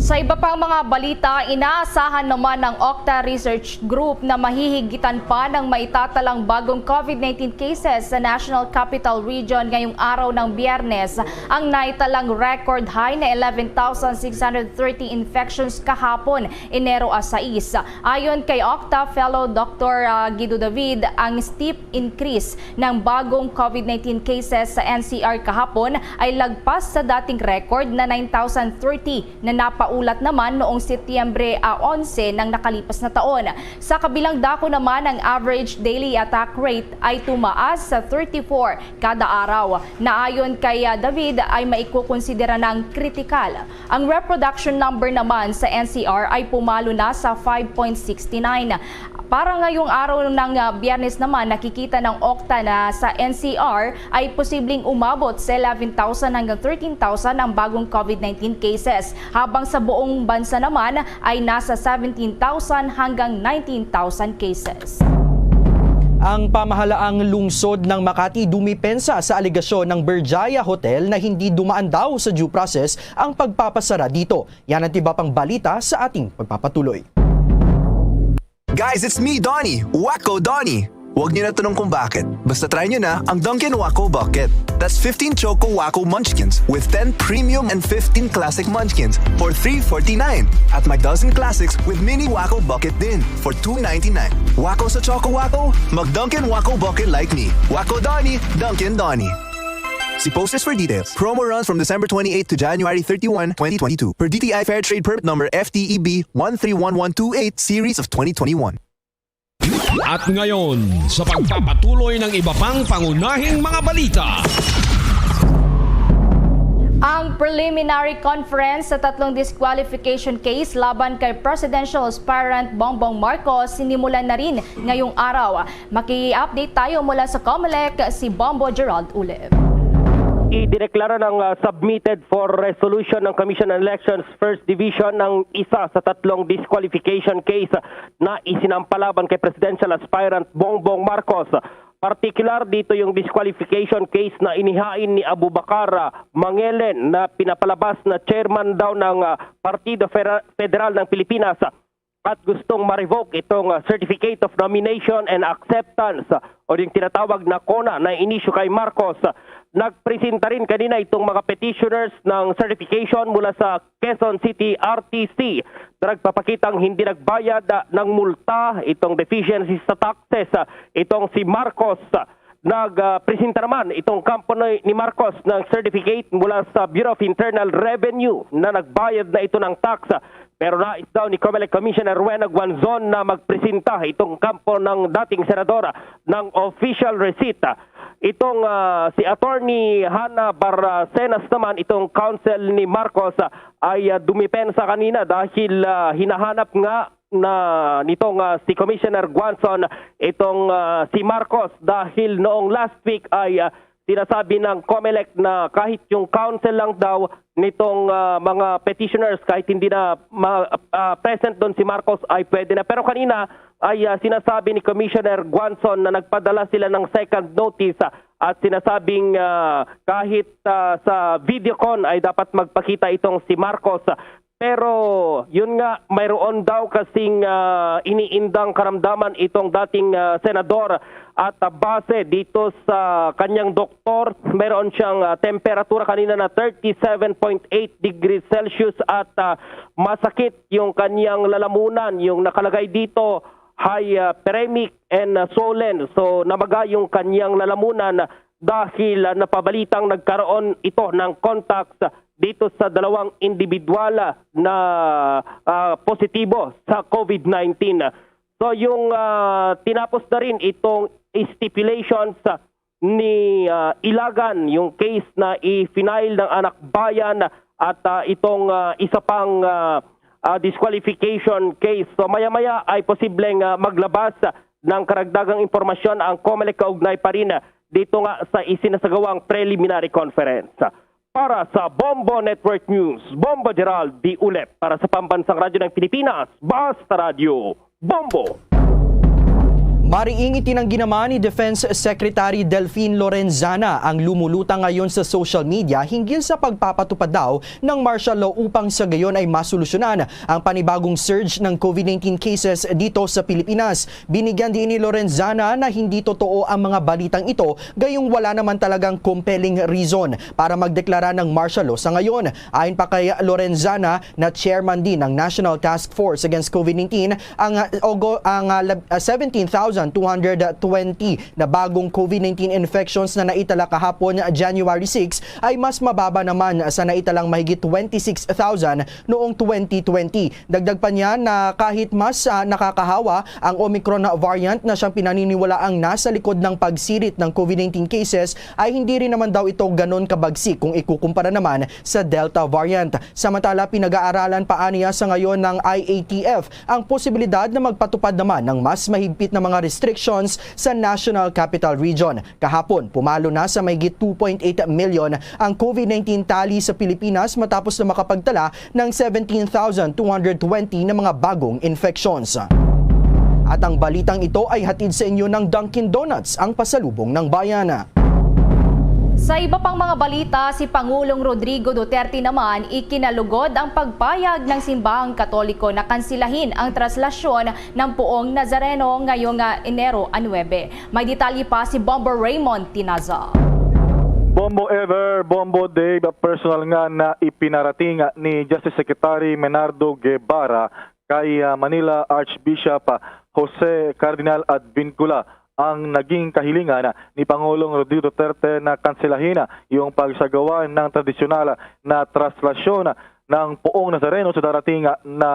Sa iba pang mga balita, inaasahan naman ng Octa Research Group na mahihigitan pa ng maitatalang bagong COVID nineteen cases sa National Capital Region ngayong araw ng Biyernes, ang naitalang record high na eleven thousand six hundred thirty infections kahapon, Enero a sais. Ayon kay Octa Fellow Doctor, ah, Guido David, ang steep increase ng bagong COVID nineteen cases sa N C R kahapon ay lagpas sa dating record na nine thousand thirty na napaulat naman noong Setyembre, ah, onse ng nakalipas na taon. Sa kabilang dako naman, ang average daily attack rate ay tumaas sa thirty-four kada araw, na ayon kay, ah, David, ay maikukonsidera ng kritikal. Ang reproduction number naman sa N C R ay pumalo na sa five point six nine. Para ngayong araw ng, ah, Biyernes naman, nakikita ng Octa na sa N C R ay posibleng umabot sa eleven thousand hanggang thirteen thousand ang bagong COVID nineteen cases, habang sa buong bansa naman ay nasa seventeen thousand hanggang nineteen thousand cases. Ang pamahalaang lungsod ng Makati dumipensa sa alegasyon ng Berjaya Hotel na hindi dumaan daw sa due process ang pagpapasara dito. Yan ang iba pang balita sa ating pagpapatuloy. Guys, it's me, Donnie. Wacko Donnie. Huwag niyo na tanong kung bakit. Basta try niyo na ang Dunkin' Wacko Bucket. That's fifteen Choco Wacko Munchkins with ten premium and fifteen classic munchkins for three forty-nine. At may dozen classics with mini Wacko Bucket din for two ninety-nine. Wacko sa Choco Wacko? Mag Dunkin' Wacko Bucket like me. Wacko Donnie, Dunkin' Donnie. See posters for details. Promo runs from December twenty-eighth to January thirty-one, twenty twenty-two. Per D T I Fair Trade Permit Number F T E B one three one one two eight, Series of twenty twenty-one. At ngayon, sa pagpapatuloy ng iba pang pangunahing mga balita. Ang preliminary conference sa tatlong disqualification case laban kay presidential aspirant Bongbong Marcos sinimulan na rin ngayong araw. Maki-update tayo mula sa Comelec, si Bombo Gerald Ulip. Idineklara ng, ah, submitted for resolution ng Commission on Elections First Division ang isa sa tatlong disqualification case na isinampa laban kay presidential aspirant Bongbong Marcos. Partikular dito yung disqualification case na inihain ni Abubacar, ah, Mangelen na pinapalabas na chairman daw ng, ah, Partido Fera-, Federal ng Pilipinas. at gustong ma-revoke itong, ah, Certificate of Nomination and Acceptance, ah, o yung tinatawag na CONA na inisyu kay Marcos. Nagpresenta rin kanina itong mga petitioners ng certification mula sa Quezon City R T C na nagpapakitang hindi nagbayad, ah, ng multa, itong deficiency sa taxes, ah, itong si Marcos. Nagpresenta naman itong kampo ni ni Marcos ng certificate mula sa Bureau of Internal Revenue na nagbayad na ito ng tax. Pero nais daw ni Comelec Commissioner Rowena Guanzon na magpresenta itong kampo ng dating senador ng official receipt. Itong, ah, si Attorney Hannah Barcenas naman, itong counsel ni Marcos, ah, ay, ah, dumipensa kanina dahil, ah, hinahanap nga na nitong, ah, si Commissioner Guanzon itong, ah, si Marcos dahil noong last week ay, ah, sinasabi ng Comelec na kahit yung counsel lang daw nitong, ah, mga petitioners, kahit hindi na ma-, ah, present doon si Marcos, ay pwede na. Pero kanina ay, ah, sinasabi ni Commissioner Guanzon na nagpadala sila ng second notice, ah, at sinasabing, ah, kahit, ah, sa videocon ay dapat magpakita itong si Marcos. Pero yun nga, mayroon daw kasing, ah, iniindang karamdaman itong dating, ah, senador, at, ah, base dito sa kanyang doktor, mayroon siyang, ah, temperatura kanina na thirty-seven point eight degrees Celsius at, ah, masakit yung kanyang lalamunan, yung nakalagay dito, hyperemic and, ah, swollen. So, namaga yung kanyang lalamunan dahil, ah, napabalitang nagkaroon ito ng contacts dito sa dalawang individual, ah, na, ah, positibo sa COVID nineteen. So, yung, ah, tinapos na rin itong stipulations ni, ah, Ilagan, yung case na i-file ng anak bayan at, ah, itong, ah, isa pang, ah, ah, disqualification case. So, maya-maya ay posibleng, ah, maglabas ng karagdagang impormasyon ang Comelec kaugnay pa rin dito nga sa isinasagawang preliminary conference. Para sa Bombo Network News, Bombo Gerald D. Ulep. Para sa Pambansang Radyo ng Pilipinas, Basta Radyo, Bombo! Mariing itinanggi naman ni Defense Secretary Delfin Lorenzana ang lumulutang ngayon sa social media hinggil sa pagpapatupad daw ng martial law upang sa gayon ay masolusyonan ang panibagong surge ng COVID nineteen cases dito sa Pilipinas. Binigyan din ni Lorenzana na hindi totoo ang mga balitang ito, gayong wala naman talagang compelling reason para magdeklara ng martial law sa ngayon. Ayon pa kay Lorenzana, na chairman din ng National Task Force Against COVID nineteen, ang, ah, ogo-, ang, ah, lab-, ah, seventeen thousand two hundred twenty na bagong COVID nineteen infections na naitala kahapon, January six, ay mas mababa naman sa naitalang mahigit twenty-six thousand noong twenty twenty. Dagdag pa niya na kahit mas, ah, nakakahawa ang Omicron variant na siyang pinaniniwalaang nasa likod ng pagsirit ng COVID nineteen cases, ay hindi rin naman daw ito ganon kabagsik kung ikukumpara naman sa Delta variant. Samantala, pinag-aaralan pa aniya sa ngayon ng I A T F ang posibilidad na magpatupad naman ng mas mahigpit na mga restrictions sa National Capital Region. Kahapon, pumalo na sa mahigit two point eight million ang COVID nineteen tally sa Pilipinas matapos na makapagtala ng seventeen thousand two hundred twenty na mga bagong infections. At ang balitang ito ay hatid sa inyo ng Dunkin' Donuts, ang pasalubong ng bayan. Sa iba pang mga balita, si Pangulong Rodrigo Duterte naman ikinalugod ang pagpayag ng Simbahang Katoliko na kansilahin ang traslasyon ng Poong Nazareno ngayong, ah, Enero a nuebe. May detalye pa si Bombo Raymond Tinaza. Bombo Ever, Bombo Dave, personal nga na ipinarating ni Justice Secretary Menardo Guevara kay, ah, Manila Archbishop, ah, Jose Cardinal Advincula ang naging kahilingan ni Pangulong Rodrigo Duterte na kanselahin yung pagsagawa ng tradisyonal na traslasyon ng Poong Nazareno sa darating na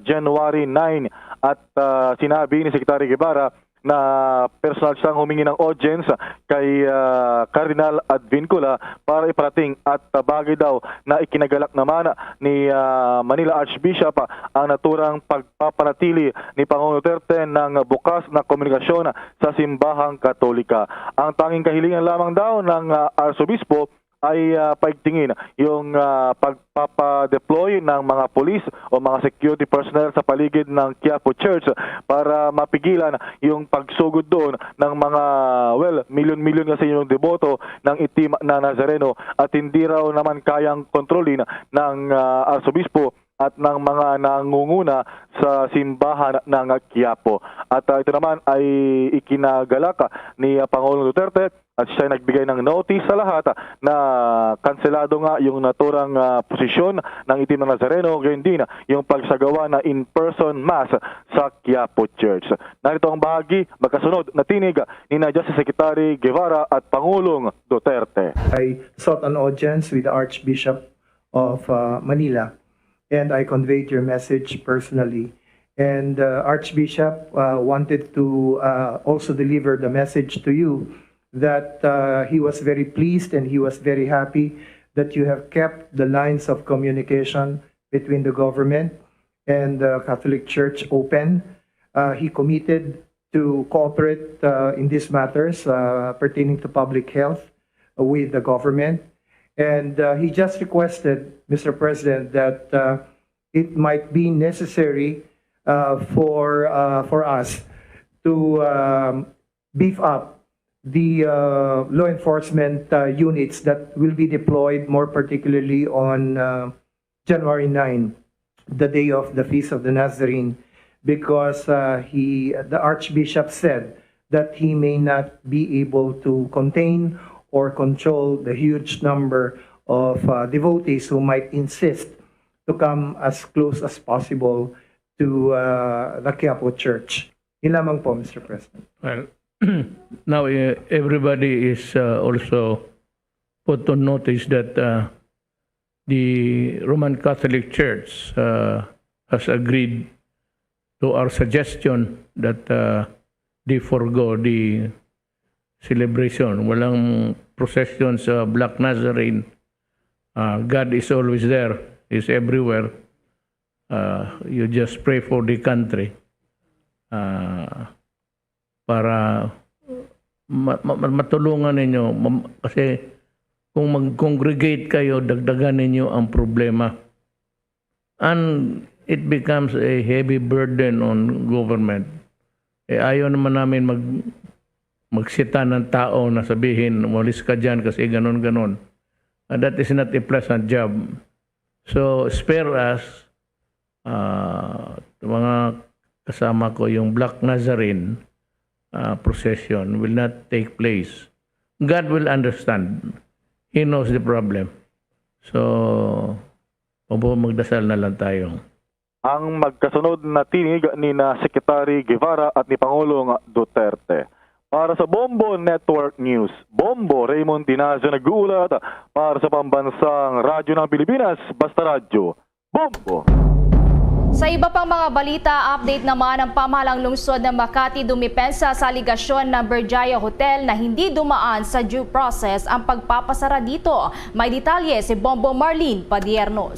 January nine. At, ah, sinabi ni Secretary Guevara na personal siyang humingi ng audience kay, ah, Cardinal Advincula para iparating at, ah, bagay daw na ikinagalak naman ni, ah, Manila Archbishop ang naturang pagpapanatili ni Pangulong Duterte ng bukas na komunikasyon sa Simbahang Katolika. Ang tanging kahilingan lamang daw ng, ah, Arsobispo ay, ah, paigtingin yung, ah, pagpapa-deploy ng mga pulis o mga security personnel sa paligid ng Quiapo Church para mapigilan yung pagsugod doon ng mga, well, milyon-milyon kasi yung deboto ng itim na Nazareno at hindi raw naman kayang kontrolin ng, ah, Arsobispo at ng mga nangunguna sa simbahan ng Quiapo. At, ah, ito naman ay ikinagalak ni, ah, Pangulong Duterte at siya nagbigay ng notice sa lahat na kanselado nga yung naturang, ah, posisyon ng Itim na Nazareno, gayon din yung pagsagawa na in-person mass sa Quiapo Church. Narito ang bahagi, magkasunod na tinig ni na Justice Secretary Guevara at Pangulong Duterte. I sought an audience with the Archbishop of, uh, Manila, and I conveyed your message personally. And, uh, Archbishop, uh, wanted to, uh, also deliver the message to you that, uh, he was very pleased and he was very happy that you have kept the lines of communication between the government and the Catholic Church open. Uh, he committed to cooperate, uh, in these matters, uh, pertaining to public health with the government. And, uh, he just requested, Mister President, that, uh, it might be necessary, uh, for, uh, for us to, um, beef up the, uh, law enforcement, uh, units that will be deployed, more particularly on, uh, January nine, the day of the Feast of the Nazarene, because, uh, he, the Archbishop said that he may not be able to contain or control the huge number of, uh, devotees who might insist to come as close as possible to, uh, the Quiapo Church. Yun lamang po, Mister President. Well, now, eh, everybody is, uh, also put on notice that, uh, the Roman Catholic Church, uh, has agreed to our suggestion that, uh, they forego the celebration. Walang procession sa Black Nazarene. Uh, God is always there. He's everywhere. Uh, you just pray for the country. Uh, para ma-, ma-, ma-, matulungan ninyo. Mam-, kasi kung mag-congregate kayo, dagdagan ninyo ang problema. And it becomes a heavy burden on government. Eh, ayaw naman namin mag-, magsita ng tao na sabihin, "Umalis ka dyan kasi ganon-ganon." And that is not a pleasant job. So, spare us, ah, mga kasama ko, yung Black Nazarene, ah, procession will not take place. God will understand. He knows the problem. So, opo, magdasal na lang tayo. Ang magkasunod na tinig ni na Secretary Guevara at ni Pangulong Duterte. Para sa Bombo Network News, Bombo Raymond Dinazo nag-uulat para sa Pambansang Radyo ng Pilipinas, Basta Radyo, Bombo! Sa iba pang mga balita, update naman ang pamahalang lungsod ng Makati dumipensa sa aligasyon ng Berjaya Hotel na hindi dumaan sa due process ang pagpapasara dito. May detalye si Bombo Marlene Padiernos.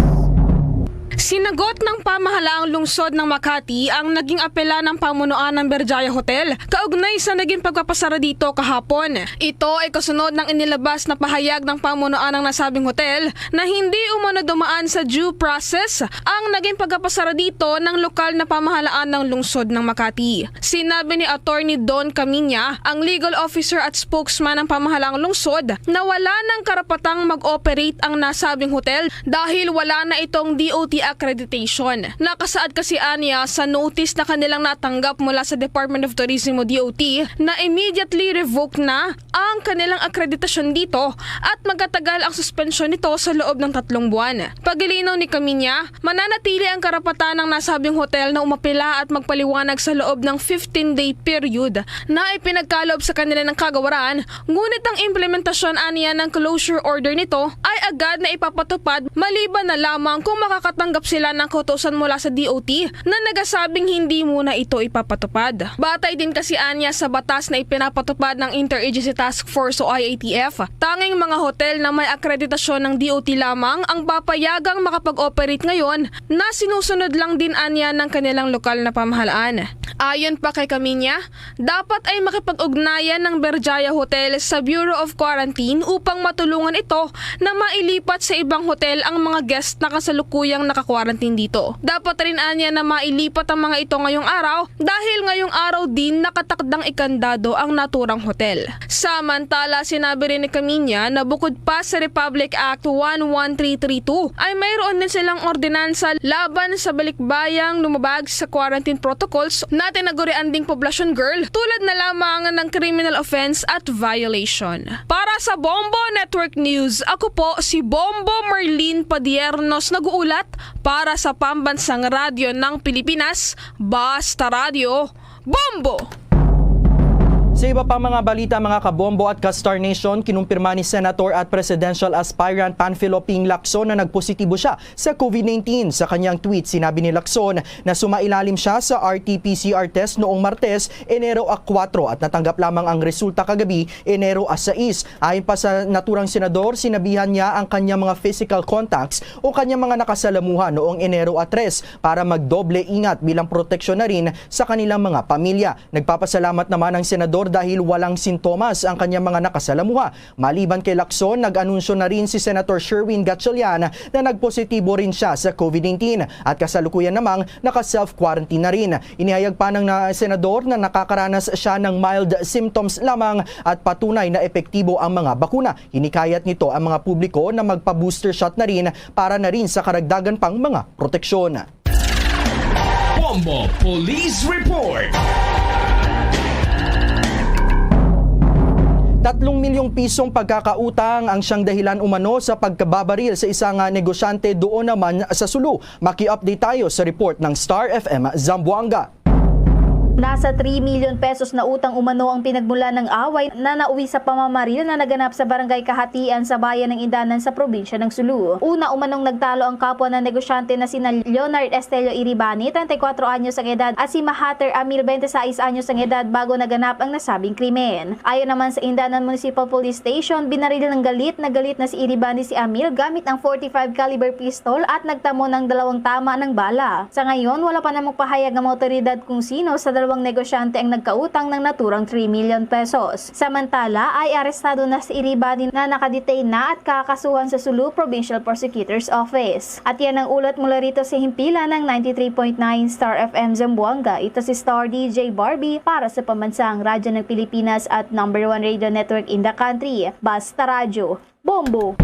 Sinagot ng pamahalaang lungsod ng Makati ang naging apela ng pamunuan ng Berjaya Hotel kaugnay sa naging pagpapasara dito kahapon. Ito ay kasunod ng inilabas na pahayag ng pamunuan ng nasabing hotel na hindi umano dumaan sa due process ang naging pagpapasara dito ng lokal na pamahalaan ng lungsod ng Makati. Sinabi ni Attorney Don Camiña, ang legal officer at spokesman ng pamahalaang lungsod, na wala nang karapatang mag-operate ang nasabing hotel dahil wala na itong D O T accreditation. Nakasaad kasi aniya sa notice na kanilang natanggap mula sa Department of Tourism o D O T na immediately revoked na ang kanilang akreditasyon dito at magatagal ang suspensyon nito sa loob ng tatlong buwan. Pagilinaw ni Camiña, mananatili ang karapatan ng nasabing hotel na umapela at magpaliwanag sa loob ng fifteen-day period na ipinagkaloob sa kanila ng kagawaran, ngunit ang implementasyon aniya ng closure order nito ay agad na ipapatupad maliban na lamang kung makakatanggap sila ng kautusan mula sa D O T na nagasabing hindi muna ito ipapatupad. Batay din kasi aniya sa batas na ipinapatupad ng Interagency Task Force o I A T F, tanging mga hotel na may akreditasyon ng D O T lamang ang papayagang makapag-operate ngayon na sinusunod lang din aniya ng kanilang lokal na pamahalaan. Ayon pa kay Camiña, dapat ay makipag-ugnayan ng Berjaya Hotel sa Bureau of Quarantine upang matulungan ito na mailipat sa ibang hotel ang mga guest na kasalukuyang naka-quarantine dito. Dapat rin anya na mailipat ang mga ito ngayong araw dahil ngayong araw din nakatakdang ikandado ang naturang hotel. Samantala, sinabi rin ni Camiña na bukod pa sa Republic Act one one three three two, ay mayroon din silang ordinansa laban sa balikbayang lumabag sa quarantine protocols na tinagurian ding poblasyon girl, tulad na lamang ng criminal offense at violation. Para sa Bombo Network News, ako po si Bombo Marlene Padiernos, nag-uulat para sa Pambansang Radyo ng Pilipinas, Basta Radyo, Bombo! Sa iba pa mga balita, mga kabombo at ka-Star Nation, kinumpirma ni Senator at Presidential Aspirant Panfilo Ping Lacson na nagpositibo siya sa COVID nineteen. Sa kanyang tweet, sinabi ni Lacson na sumailalim siya sa R T P C R test noong Martes, Enero a kuwatro, at natanggap lamang ang resulta kagabi, Enero a sais. Ayon pa sa naturang senador, sinabihan niya ang kanyang mga physical contacts o kanyang mga nakasalamuha noong Enero a tres para magdoble ingat bilang proteksyon na rin sa kanilang mga pamilya. Nagpapasalamat naman ang senador dahil walang sintomas ang kanyang mga nakasalamuha. Maliban kay Lacson, nag-anunsyo na rin si Senator Sherwin Gatchalian na nagpositibo rin siya sa COVID nineteen at kasalukuyan namang naka-self-quarantine na rin. Inihayag pa ng na-, senador na nakakaranas siya ng mild symptoms lamang at patunay na epektibo ang mga bakuna. Hinikayat nito ang mga publiko na magpa-booster shot na rin para na rin sa karagdagan pang mga proteksyon. Bombo Police Report. Tatlong milyong pisong pagkakautang ang siyang dahilan umano sa pagkababaril sa isa nga negosyante doon naman sa Sulu. Maki-update tayo sa report ng Star F M Zamboanga. Nasa three million pesos na utang umano ang pinagmula ng away na nauwi sa pamamaril na naganap sa Barangay Kahatian sa bayan ng Indanan sa probinsya ng Sulu. Una umanong nagtalo ang kapwa na negosyante na sina Leonard Estelio Iribani, treinta y cuatro anyos ang edad, at si Mahater Amil, twenty seis anyos ang edad, bago naganap ang nasabing krimen. Ayon naman sa Indanan Municipal Police Station, binaril ng galit na galit na si Iribani si Amil gamit ang forty-five caliber pistol at nagtamo ng dalawang tama ng bala. Sa ngayon, wala pa namang pahayag ang mga otoridad kung sino sa dalawang negosyante ang nagkautang ng naturang three million pesos. Samantala, ay arestado na si Iribani na nakadetain na at kakasuhan sa Sulu Provincial Prosecutor's Office. At yan ang ulat mula rito sa himpilan ng ninety-three point nine Star F M Zamboanga. Ito si Star D J Barbie para sa Pambansang Radyo ng Pilipinas at number one radio network in the country. Basta Radyo. Bombo!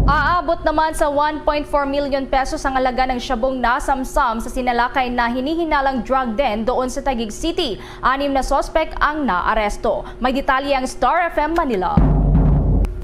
Aabot naman sa one point four million pesos ang halaga ng shabong nasamsam sa sinalakay na hinihinalang drug den doon sa Taguig City. Anim na suspek ang naaresto. May detalye ang Star F M Manila.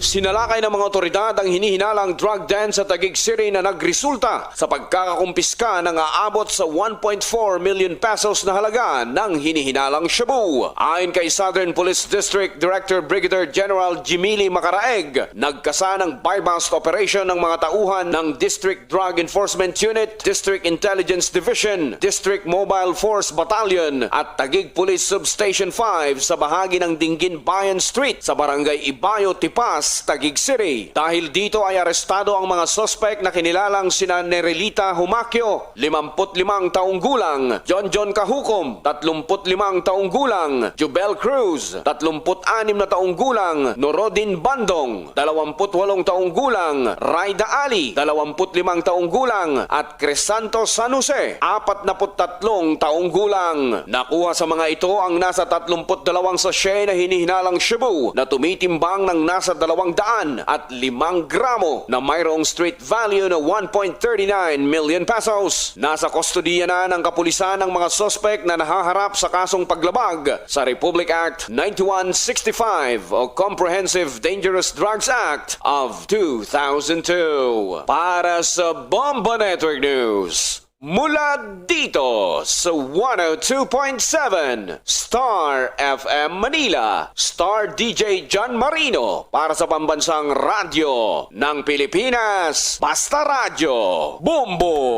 Sinalakay ng mga otoridad ang hinihinalang drug den sa Taguig City na nagresulta sa pagkakakumpiska ng aabot sa one point four million pesos na halaga ng hinihinalang shabu. Ayon kay Southern Police District Director Brigadier General Jimili Macaraeg, nagkasa ng buy-bust operation ng mga tauhan ng District Drug Enforcement Unit, District Intelligence Division, District Mobile Force Battalion, at Taguig Police Substation five sa bahagi ng Dingginbayan Street sa Barangay Ibayo, Tipas, Taguig City. Dahil dito ay arestado ang mga suspek na kinilalang sina Nerelita Humacio, limampu't limang taong gulang, John John Kahukom, tatlumpu't limang taong gulang, Jubel Cruz, tatlumpu't anim na taong gulang, Norodin Bandong, dalawampu't walong taong gulang, Raida Ali, dalawampu't limang taong gulang, at Crisanto San Jose, apat na put tatlong taong gulang. Nakuha sa mga ito ang nasa tatlumpu't dalawang sachet na hinihinalang shabu na tumitimbang ng nasa dalawang daan at limang gramo na mayroong street value na one point thirty nine million pesos. Nasa kustodiya na ng kapulisan ang mga suspek na nahaharap sa kasong paglabag sa Republic Act ninety-one sixty-five o Comprehensive Dangerous Drugs Act of two thousand two. Para sa Bomba Network News, mula dito sa one oh two point seven Star F M Manila, Star D J John Marino para sa Pambansang Radyo ng Pilipinas, Basta Radyo, Bombo!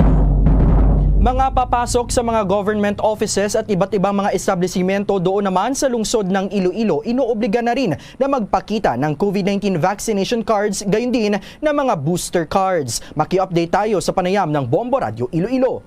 Mga papasok sa mga government offices at iba't ibang mga establisimento doon naman sa lungsod ng Iloilo, inoobliga na rin na magpakita ng COVID nineteen vaccination cards, gayon din na mga booster cards. Maki-update tayo sa panayam ng Bombo Radyo Iloilo.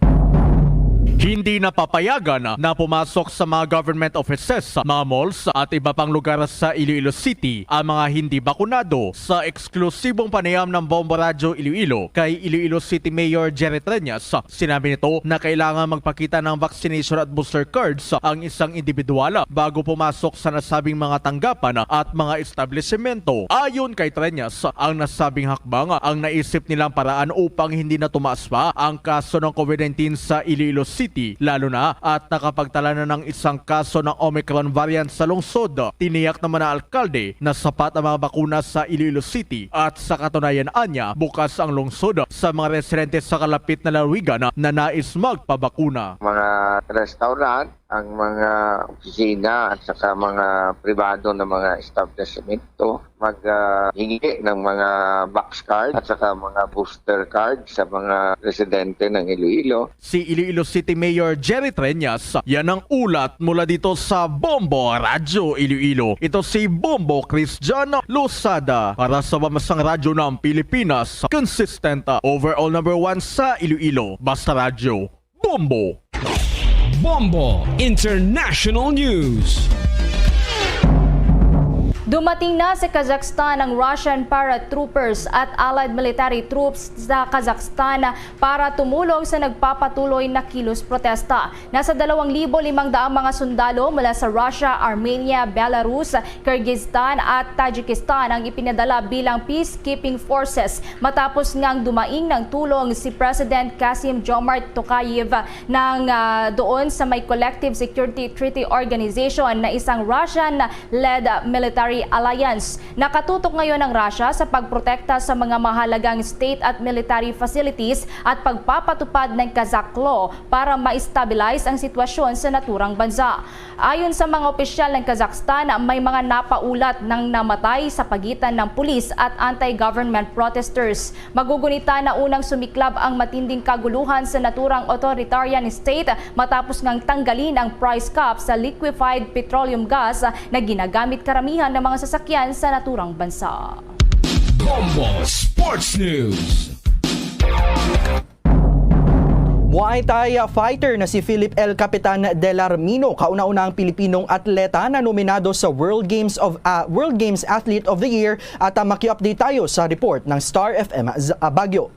Hindi na papayagan na pumasok sa mga government offices, mga malls at iba pang lugar sa Iloilo City ang mga hindi bakunado. Sa eksklusibong panayam ng Bombo Radyo Iloilo kay Iloilo City Mayor Jerry Treñas, sinabi nito na kailangan magpakita ng vaccination at booster cards ang isang individual bago pumasok sa nasabing mga tanggapan at mga establisimento. Ayon kay Treñas, ang nasabing hakbang ang naisip nilang paraan upang hindi na tumaas pa ang kaso ng COVID nineteen sa Iloilo City, lalo na at nakapagtala na ng isang kaso ng Omicron variant sa lungsod. Tiniyak naman ng alkalde na sapat ang mga bakuna sa Iloilo City at sa katunayan anya bukas ang lungsod sa mga residente sa kalapit na lalawigan na nais magpabakuna. Mga restaurant, ang mga opisina at saka mga pribado na mga establishmento mag, ah, hingi ng mga box card at saka mga booster card sa mga residente ng Iloilo. Si Iloilo City Mayor Jerry Treñas, yan ang ulat mula dito sa Bombo Radyo Iloilo. Ito si Bombo Christian Losada para sa Pambansang Radyo ng Pilipinas. Consistent, overall number one sa Iloilo. Basta Radyo, Bombo! Bombo International News. Dumating na sa Kazakhstan ang Russian paratroopers at allied military troops sa Kazakhstan para tumulong sa nagpapatuloy na kilos protesta. Nasa dalawang libo limang daang mga sundalo mula sa Russia, Armenia, Belarus, Kyrgyzstan at Tajikistan ang ipinadala bilang peacekeeping forces matapos ngang dumaing ng tulong si President Kasim Jomart Tokayev ng, ah, doon sa may Collective Security Treaty Organization na isang Russian-led military alliance. Nakatutok ngayon ang Russia sa pagprotekta sa mga mahalagang state at military facilities at pagpapatupad ng Kazakh law para ma-stabilize ang sitwasyon sa naturang bansa. Ayon sa mga opisyal ng Kazakhstan, may mga napaulat ng namatay sa pagitan ng pulis at anti-government protesters. Magugunita na unang sumiklab ang matinding kaguluhan sa naturang authoritarian state matapos ngang tanggalin ang price cap sa liquefied petroleum gas na ginagamit karamihan ng mga sasakyan sa naturang bansa. Bombo Sports News. Muay Thai fighter na si Philip El Capitan Delarmino, kauna-unahang Pilipinong atleta na nominado sa World Games of, ah, World Games Athlete of the Year, at, ah, maki-update tayo sa report ng Star F M Z-, ah, Baguio.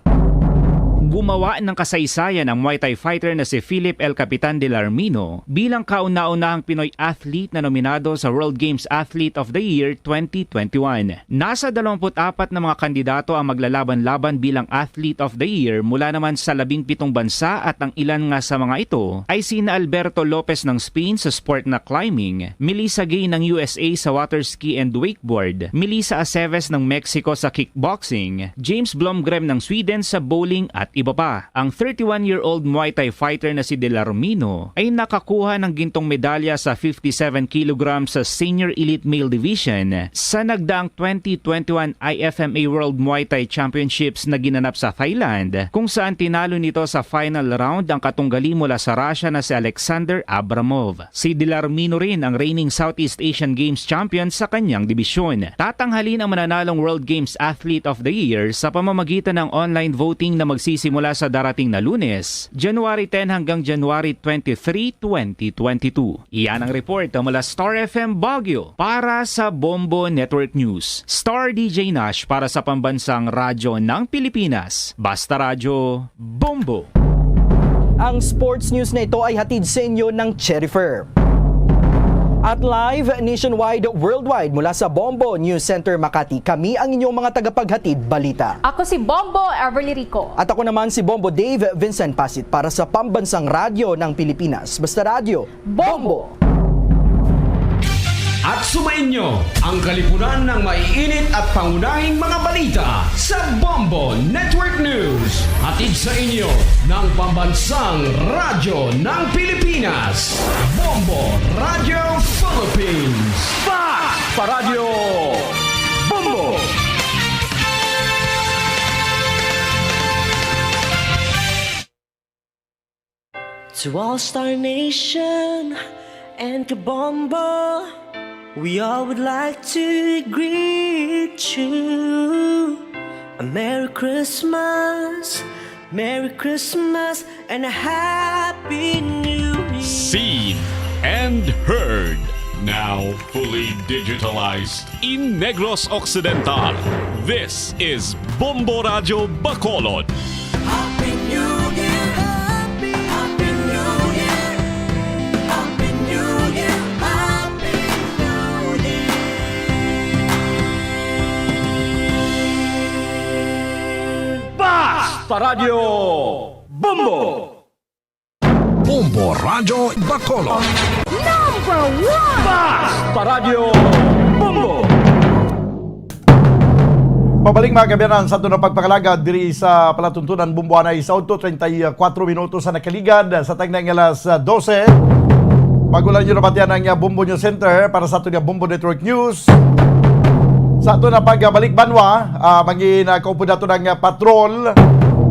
Gumawa ng kasaysayan ang Muay Thai fighter na si Philip El Capitan Delarmino bilang kauna-unahang Pinoy athlete na nominado sa World Games Athlete of the Year twenty twenty-one. Nasa dalawampu't apat na mga kandidato ang maglalaban-laban bilang Athlete of the Year mula naman sa labing pitong bansa, at ang ilan nga sa mga ito ay sina Alberto Lopez ng Spain sa sport na climbing, Melissa Gay ng U S A sa water ski and wakeboard, Melissa Aceves ng Mexico sa kickboxing, James Blomgren ng Sweden sa bowling, at iba pa. Ang thirty-one-year-old Muay Thai fighter na si Delarmino ay nakakuha ng gintong medalya sa fifty-seven kilograms sa Senior Elite Male Division sa nagdaang twenty twenty-one I F M A World Muay Thai Championships na ginanap sa Thailand, kung saan tinalo nito sa final round ang katunggali mula sa Russia na si Alexander Abramov. Si Delarmino rin ang reigning Southeast Asian Games champion sa kanyang dibisyon. Tatanghalin ang mananalong World Games Athlete of the Year sa pamamagitan ng online voting na magsisimula sa darating na Lunes, January ten hanggang January twenty-three, twenty twenty-two. Iyan ang report mula Star F M Baguio para sa Bombo Network News. Star D J Nash para sa Pambansang Radyo ng Pilipinas. Basta Radyo, Bombo! Ang sports news na ito ay hatid sa inyo ng Cherifer. At live nationwide, worldwide, mula sa Bombo News Center Makati, kami ang inyong mga tagapaghatid balita. Ako si Bombo Everly Rico. At ako naman si Bombo Dave Vincent Pasit para sa Pambansang Radyo ng Pilipinas. Basta Radyo, Bombo! At sumainyo ang kalipunan ng maiinit at pangunahing mga balita sa Bombo Network News. Hatid sa inyo ng Pambansang Radyo ng Pilipinas, Bombo Radio Philippines. Fact! Paradyo Bombo! To all Star Nation and Kabombo, we all would like to greet you a Merry Christmas Merry Christmas and a Happy New Year. Seen and heard. Now fully digitalized in Negros Occidental. This is Bombo Radyo Bacolod. Happy New Year! Happy, Happy New Year! Happy New Year! Happy New Year! Basta Radyo Bombo! Bombo Radyo Bacolod. Number one! Basta Radyo Bombo! Pabalik, mga kaabyanan, sa aton nga pagpangalagad diri sa palatuntunan Bombo anay sa otso treinta y cuatro minutos sa nakaligad sa tagna nga alas dose. Bago lang nyo nabatian ang, ah, Bombo News Center para sa aton nga Bombo Network News. Sa aton nga pagbalik banwa, ah, mangin, ah, kaupod nato ng, ah, patrol.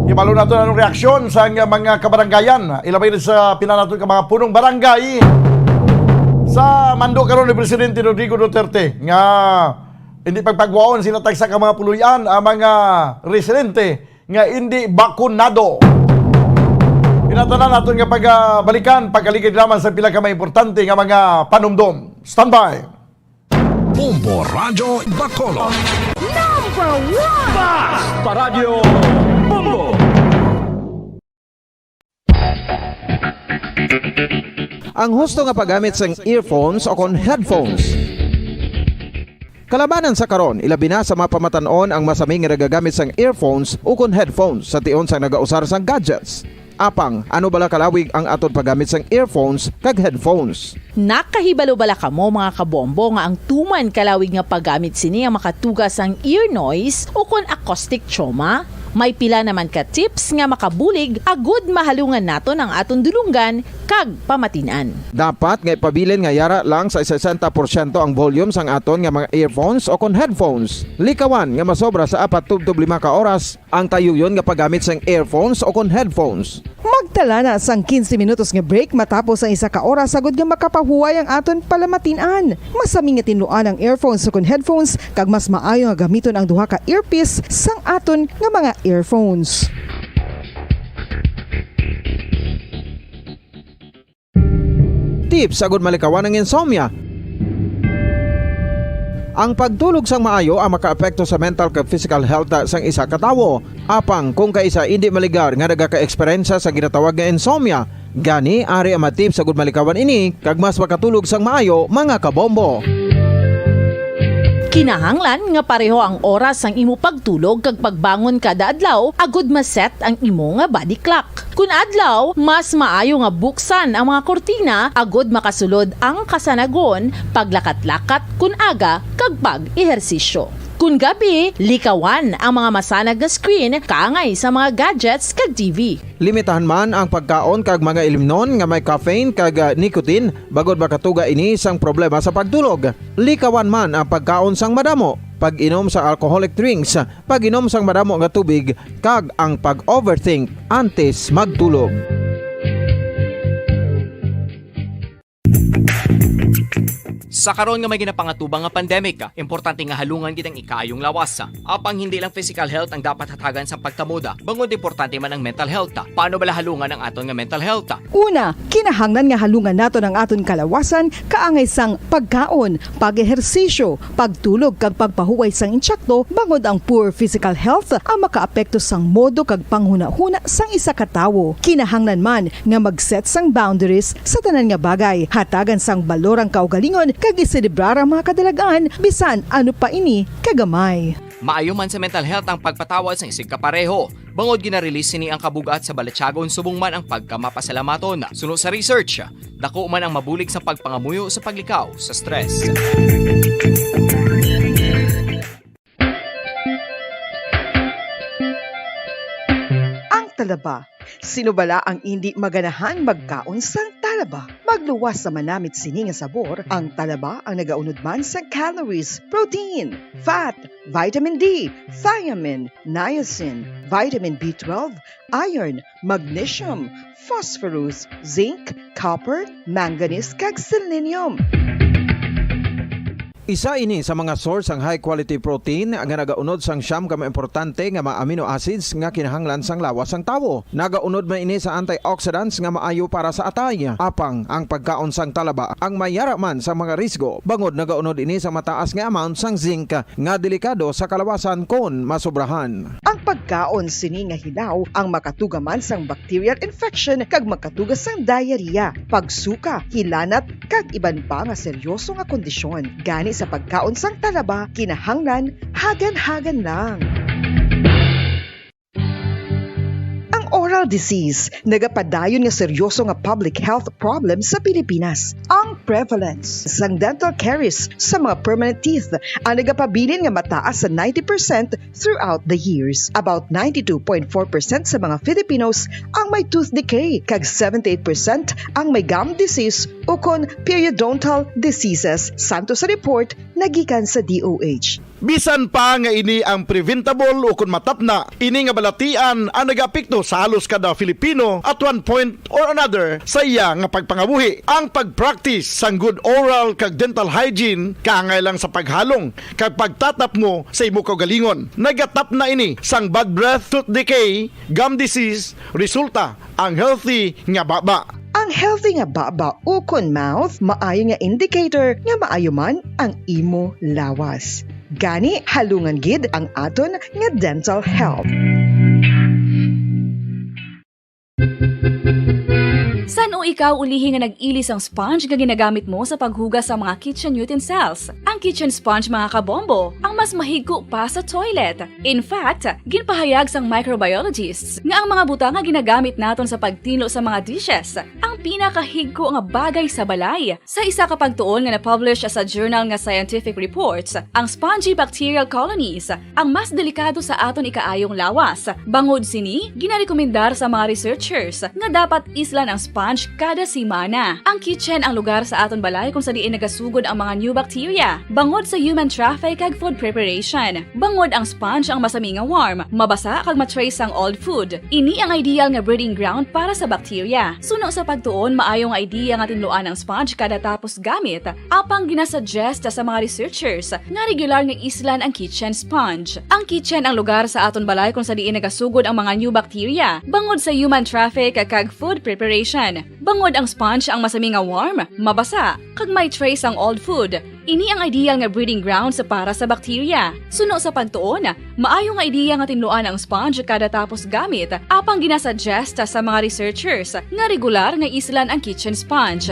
Hibalo nato anong reaksyon sa, ah, mga kabaranggayan. Ilabay na sa pila nato ka mga punong barangay sa mando karon ni Presidente Rodrigo Duterte nga hindi pagpagwaon sila tagsa ka mga puloy-an ang mga residente nga indi bakunado. Inatanan naton nga pagabalikan, pagkaligid lamang sa pila ka mga importante nga mga panumdom. Standby! Bombo Radyo Bacolod. Number one! Basta Radyo Bombo! Ang husto nga paggamit sang earphones o kon headphones. Kalabanan sa karon, ilabi na sa mga pamatan-on ang masami nga nagagamit sang earphones ukon headphones sa tion sang nagausar sang gadgets. Apang, ano bala kalawig ang aton paggamit sang earphones kag headphones? Nakahibalo bala kamo, mga kabombo, nga ang tuman kalawig nga paggamit sini ang makatuga sang ear noise ukon acoustic trauma? May pila naman ka tips nga makabulig agud mahalungan naton ang aton dulonggan kag pamatin-an. Dapat nga ipabilin nga yara lang sa sesenta porsyento ang volume sang aton nga mga earphones o kon headphones. Likawan nga masobra sa apat tubtob lima ka oras ang tayuyon nga paggamit sang earphones o kon headphones. Magtala na sang quince minutos nga break matapos ang isa ka oras agud nga makapahuway ang aton palamatin-an. Masami nga tinluan ang earphones o kon headphones, kag mas maayo nga gamiton ang duha ka earpiece sang aton nga mga earphones. Tips agud malikawan ang insomnia. Ang pagtulog sang maayo ang makaapekto sa mental kag physical health sang isa ka tawo. Apang kung kaisa indi maligar nga nagaka-eksperyensya sa ginatawag nga insomnia, gani ari ang mga tips agud malikawan ini kag mas makatulog sang maayo, mga kabombo. Kinahanglan nga pareho ang oras sang imo pagtulog kag pagbangon kada adlaw agud ma-set ang imo nga body clock. Kun adlaw, mas maayo nga buksan ang mga kurtina agud makasulod ang kasanagon, paglakat-lakat kun aga, kag pag-ehersisyo. Kun gabi, likawan ang mga masanag nga screen kaangay sa mga gadgets kag T V. Limitahan man ang pagkaon kag mga ilimnon nga may caffeine kag, ah, nicotine, bangod makatuga ini sang problema sa pagtulog. Likawan man ang pagkaon sang madamo, pag-inom sa alcoholic drinks, pag-inom sang madamo nga tubig, kag ang pag-overthink antes magtulog. Sa karon nga may ginapangatubang nga pandemic, importante nga halungan gid ang ikaayong lawas. Apang hindi lang physical health ang dapat hatagan sang pagtamod, bangod importante man ang mental health. Paano bala halungan ang aton nga mental health? Una, kinahanglan nga halungan naton ang aton kalawasan kaangay sang pagkaon, pag-ehersisyo, pagtulog kag pagpahuway sang intsakto, bangod ang poor physical health ang makaapekto sang modo kag panghunahuna sang isa ka tawo. Kinahanglan man nga mag-set sang boundaries sa tanan nga bagay, hatagan sang balor ang kaugalingon kag iselebrar ang mga kadalag-an bisan ano pa ini kagamay. Maayo man sa mental health ang pagpatawad sang isigkapareho, bangod gina-release sini ang kabug-at sa balatyagon subong man ang pagkamapasalamaton. Suno sa research, dako man ang mabulig sa pagpangamuyo sa paglikaw sa stress. Ang talaba. Sino bala ang indi maganahan magkaon sang talaba? Magluwas sa manamit sini nga sabor, ang talaba ang nagaunod man sang calories, protein, fat, vitamin D, thiamine, niacin, vitamin B twelve, iron, magnesium, phosphorus, zinc, copper, manganese, kag selenium. Isa ini sa mga source sang high-quality protein nga nagaunod sang siyam ka mga importante nga mga amino acids nga kinahanglan sang lawas sang tawo. Nagaunod man ini sa antioxidants nga maayo para sa atay. Apang ang pagkaon sang talaba ang may yara man sa mga risgo, bangod nagaunod ini sa mataas nga amount sang zinc nga delikado sa kalawasan kon masobrahan. Ang pagkaon sini nga hilaw ang makatuga man sang bacterial infection kag makatuga sang diarrhea, pagsuka, hilanat, kag iban pa nga seryoso nga kondisyon. Gani sa pagkaon sang talaba, kinahanglan hagan-hagan lang. Ang oral disease nagapadayon nga seryoso nga public health problem sa Pilipinas. Ang prevalence sang dental caries sa mga permanent teeth ang nagapabilin nga mataas sa ninety percent throughout the years. About ninety-two point four percent sa mga Filipinos ang may tooth decay, kag seventy-eight percent ang may gum disease ukon periodontal diseases, santo sa report nagikan sa D O H. Bisan pa nga ini ang preventable ukon matapna, ini nga balatian ang nagaapekto sa halos kada Filipino at one point or another sa iya nga pagpangabuhi. Ang pag-practice sang good oral kag dental hygiene kaangay lang sa paghalong kag pagtatapngo sa imo kaugalingon. Nagatapna ini sang bad breath, tooth decay, gum disease, resulta ang healthy nga baba. Ang healthy nga baba ukon mouth maayo nga indicator nga maayo man ang imo lawas. Gani, halungan gid ang aton nga dental health. San-o ikaw ulihi nga nag-ili sang sponge nga ginagamit mo sa paghugas sa mga kitchen utensils? Ang kitchen sponge, mga kabombo, ang mas mahigko pa sa toilet. In fact, ginpahayag sang microbiologists nga ang mga butang nga ginagamit naton sa pagtinlo sa mga dishes ang pinakahigko nga bagay sa balay. Sa isa ka pagtuon nga na-publish sa journal nga Scientific Reports, ang spongy bacterial colonies ang mas delikado sa aton ikaayong lawas. Bangod sini, ginarekomendar sa mga researchers nga dapat islan ang sponge kada semana. Ang kitchen ang lugar sa aton balay kung sa diin nagasugod ang mga new bacteria, bangod sa human traffic kag food preparation. Bangod ang sponge ang masami nga warm, mabasa kag ma-trace sang old food. Ini ang ideal nga breeding ground para sa bacteria. Suno sa pagtuon, maayo nga idea nga tinluan ang sponge kada tapos gamit, apang ginasuggest sa mga researchers nga regular nga islan ang kitchen sponge. Ang kitchen ang lugar sa aton balay kung sa diin nagasugod ang mga new bacteria, bangod sa human traffic kag food preparation. Bangod ang sponge ang masami nga warm, mabasa, kag may trace ang old food. Ini ang ideal nga breeding grounds para sa bacteria. Suno sa pagtuon, maayo nga ideya nga tinluan ang sponge kada tapos gamit, apang ginasuggest sa mga researchers nga regular nga islan ang kitchen sponge.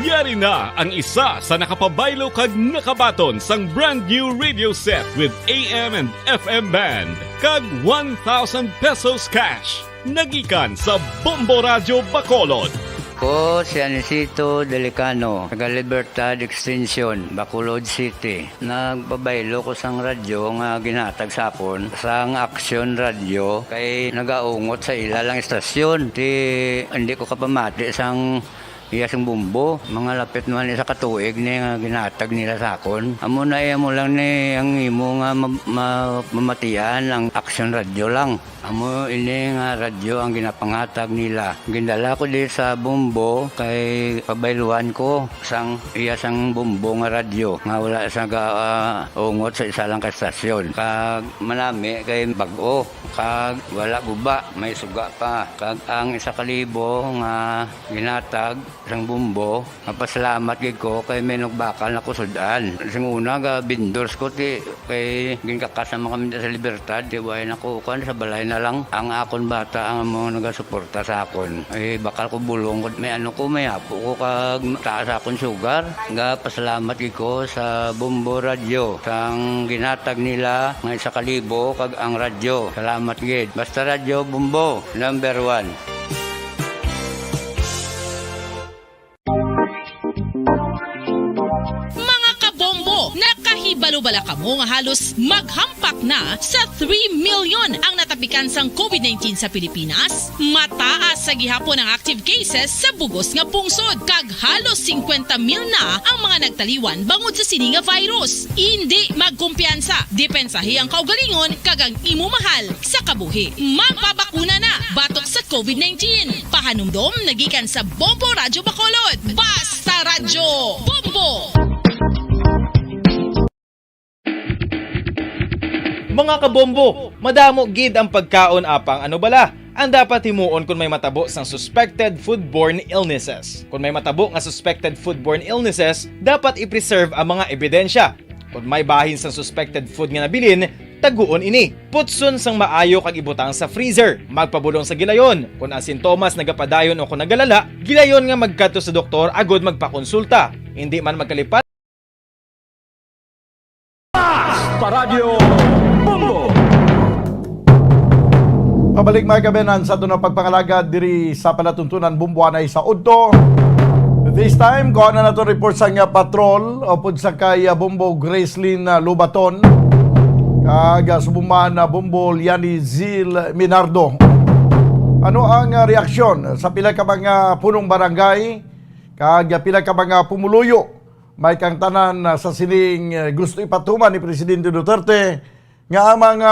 Yari na ang isa sa nakapabaylo kag nakabaton sang brand new radio set with A M and F M band kag one thousand pesos cash. Nagikan sa Bombo Radyo Bacolod. Ko si Anisito Delicano, taga Libertad Extension, Bacolod City. Nagpabaylo ko sang radyo nga ginhatag sa akon sang Action Radio kay nagaungot sa ila lang istasyon. Ti, hindi ko kapamati sang iya sing bumbo. Mga lapit naman isa ka tuig ni nga ginhatag nila sa akon. Amo na iya mo lang ni ang imo nga ma-, ma-, mamatian ang Action Radio lang. Amo ini nga radyo ang ginapanghatag nila. Gindala ko di sa bumbo kay pabayluan ko sang iya sang bumbo nga radyo nga wala sa ga-, ah, ungot sa isa lang ka estasyon. Kag manami kay bag-o, kag wala guba, may suga pa. Kag ang isa ka libo nga ginhatag sang bumbo, mapasalamat gid ko kay may nagbakal na ko sud-an. Sing una, ga vendors ko, ti, kay ginkakas naman kami sa Libertad, ti, way na ko, kuwan, sa balay na lang. Ang akon bata ang mga nagasuporta sa akon. Eh, bakal ko bulong ko, may ano ko, may apo ko, kag taas akon sugar. Ga pasalamat gid ko sa Bombo Radyo, sang ginhatag nila nga isa ka libo, kag ang radyo. Salamat gid. Basta Radyo Bombo, number one. Mga kabombo, nakahibalo Ano bala kamo nga halos maghampak na sa three million ang natapikan sang covid nineteen sa Pilipinas? Mataas sa gihapon ang active cases sa bugos nga pungsod, kag halos singkwenta mil na ang mga nagtaliwan bangod sa sini nga virus. Indi magkumpiyansa, depensahi ang kaugalingon kag ang imo mahal sa kabuhi. Magpabakuna na batok sa covid nineteen. Pahanumdom nagikan sa Bombo Radyo Bacolod. Basta Radyo Bombo! Mga kabombo, madamo gid ang pagkaon apang ano bala ang dapat himuon kung may matabo sang suspected foodborne illnesses. Kung may matabo nga suspected foodborne illnesses, dapat i-preserve ang mga ebidensya. Kung may bahin sang suspected food nga nabilin, taguon ini. Putson sang maayo kag ibutang sa freezer. Magpabulong sa gilayon. Kung ang sintomas nagapadayon o kung nagalala, gilayon nga magkadto sa doktor agud magpakonsulta. Hindi man magkalipat Basta Radyo Bombo! Pabalik, mga kaabyanan, sa aton nga pagpangalagad diri sa palatuntunan Bombo anay sa udto. This time, kuha na naton report sa nga patrol upod sa kay, ah, Bombo Gracelyn, ah, Lobaton kag, ah, subong man, ah, Bombo Liani Zil Minardo. Ano ang, ah, reaksyon sa pila ka mga punong barangay kag, ah, pila ka mga pumuluyo may kang tanan, ah, sa sining, ah, gusto ipatuman ni Presidente Duterte nga ang mga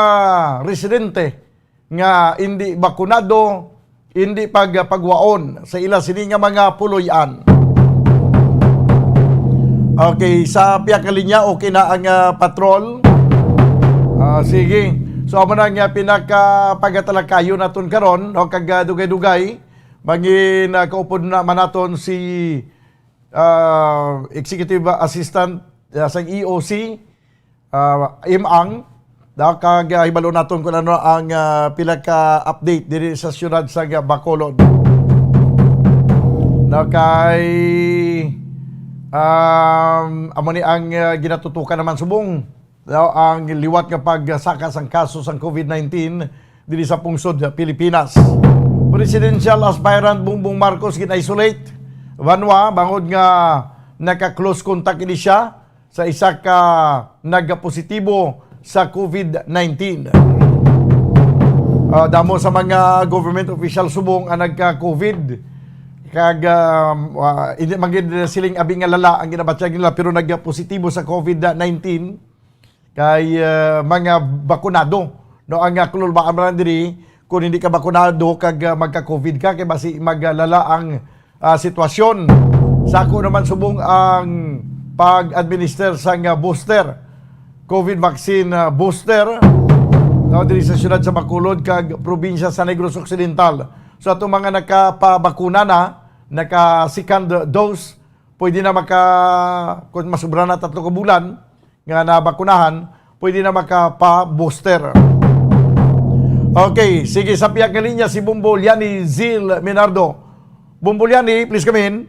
residente nga indi bakunado, indi pag-, pagwaon sa ila sini nga mga puloy-an. Okay, sa pihak nga linya, okay na ang, ah, patrol. Ah, sige. So, amo na nga pinakapagatalakayon naton karon, no, kag, ah, dugay-dugay, mangin, ah, kaupod na man naton si ah, Executive Assistant, ah, sang E O C, ah, Imang, da, kag, ah, hibalo naton kung ano ang, ah, pila ka update diri sa siyudad sa Bacolod. Na kay, um, amo ni ang, ah, ginatutukan naman subong. Daw ang liwat nga pagsaka sang kaso sang covid nineteen diri sa pungsod sa Pilipinas. Presidential aspirant Bongbong Marcos gin-isolate, banwa, bangod nga naka-close contact ini siya sa isa ka nagapositibo sa covid nineteen. Ah, damo sa mga government official subong ang nagka-covid. Kag, ah, ah, hindi man gid siling abi nga lala ang ginabatyag nila, pero nagpositibo sa covid nineteen. Kay, ah, mga bakunado, no, ang, ah, kinulbaan man diri, kung hindi ka bakunado kag, ah, magka-covid ka, kay basi maglala ang, ah, sitwasyon. Sa ako naman subong ang pag-administer sang, ah, booster, covid vaccine, ah, booster, no, diri sa siyudad sa Bacolod kag probinsya sa Negros Occidental. So, atong mga nakapabakuna na, naka-second dose, pwede na maka-, kung masubra na tatlo ka bulan, nga nabakunahan, pwede na makapa-booster. Okay, sige, sa pihak nga linya si Bombo Liani Zil Minardo. Bombo Liani, please come in.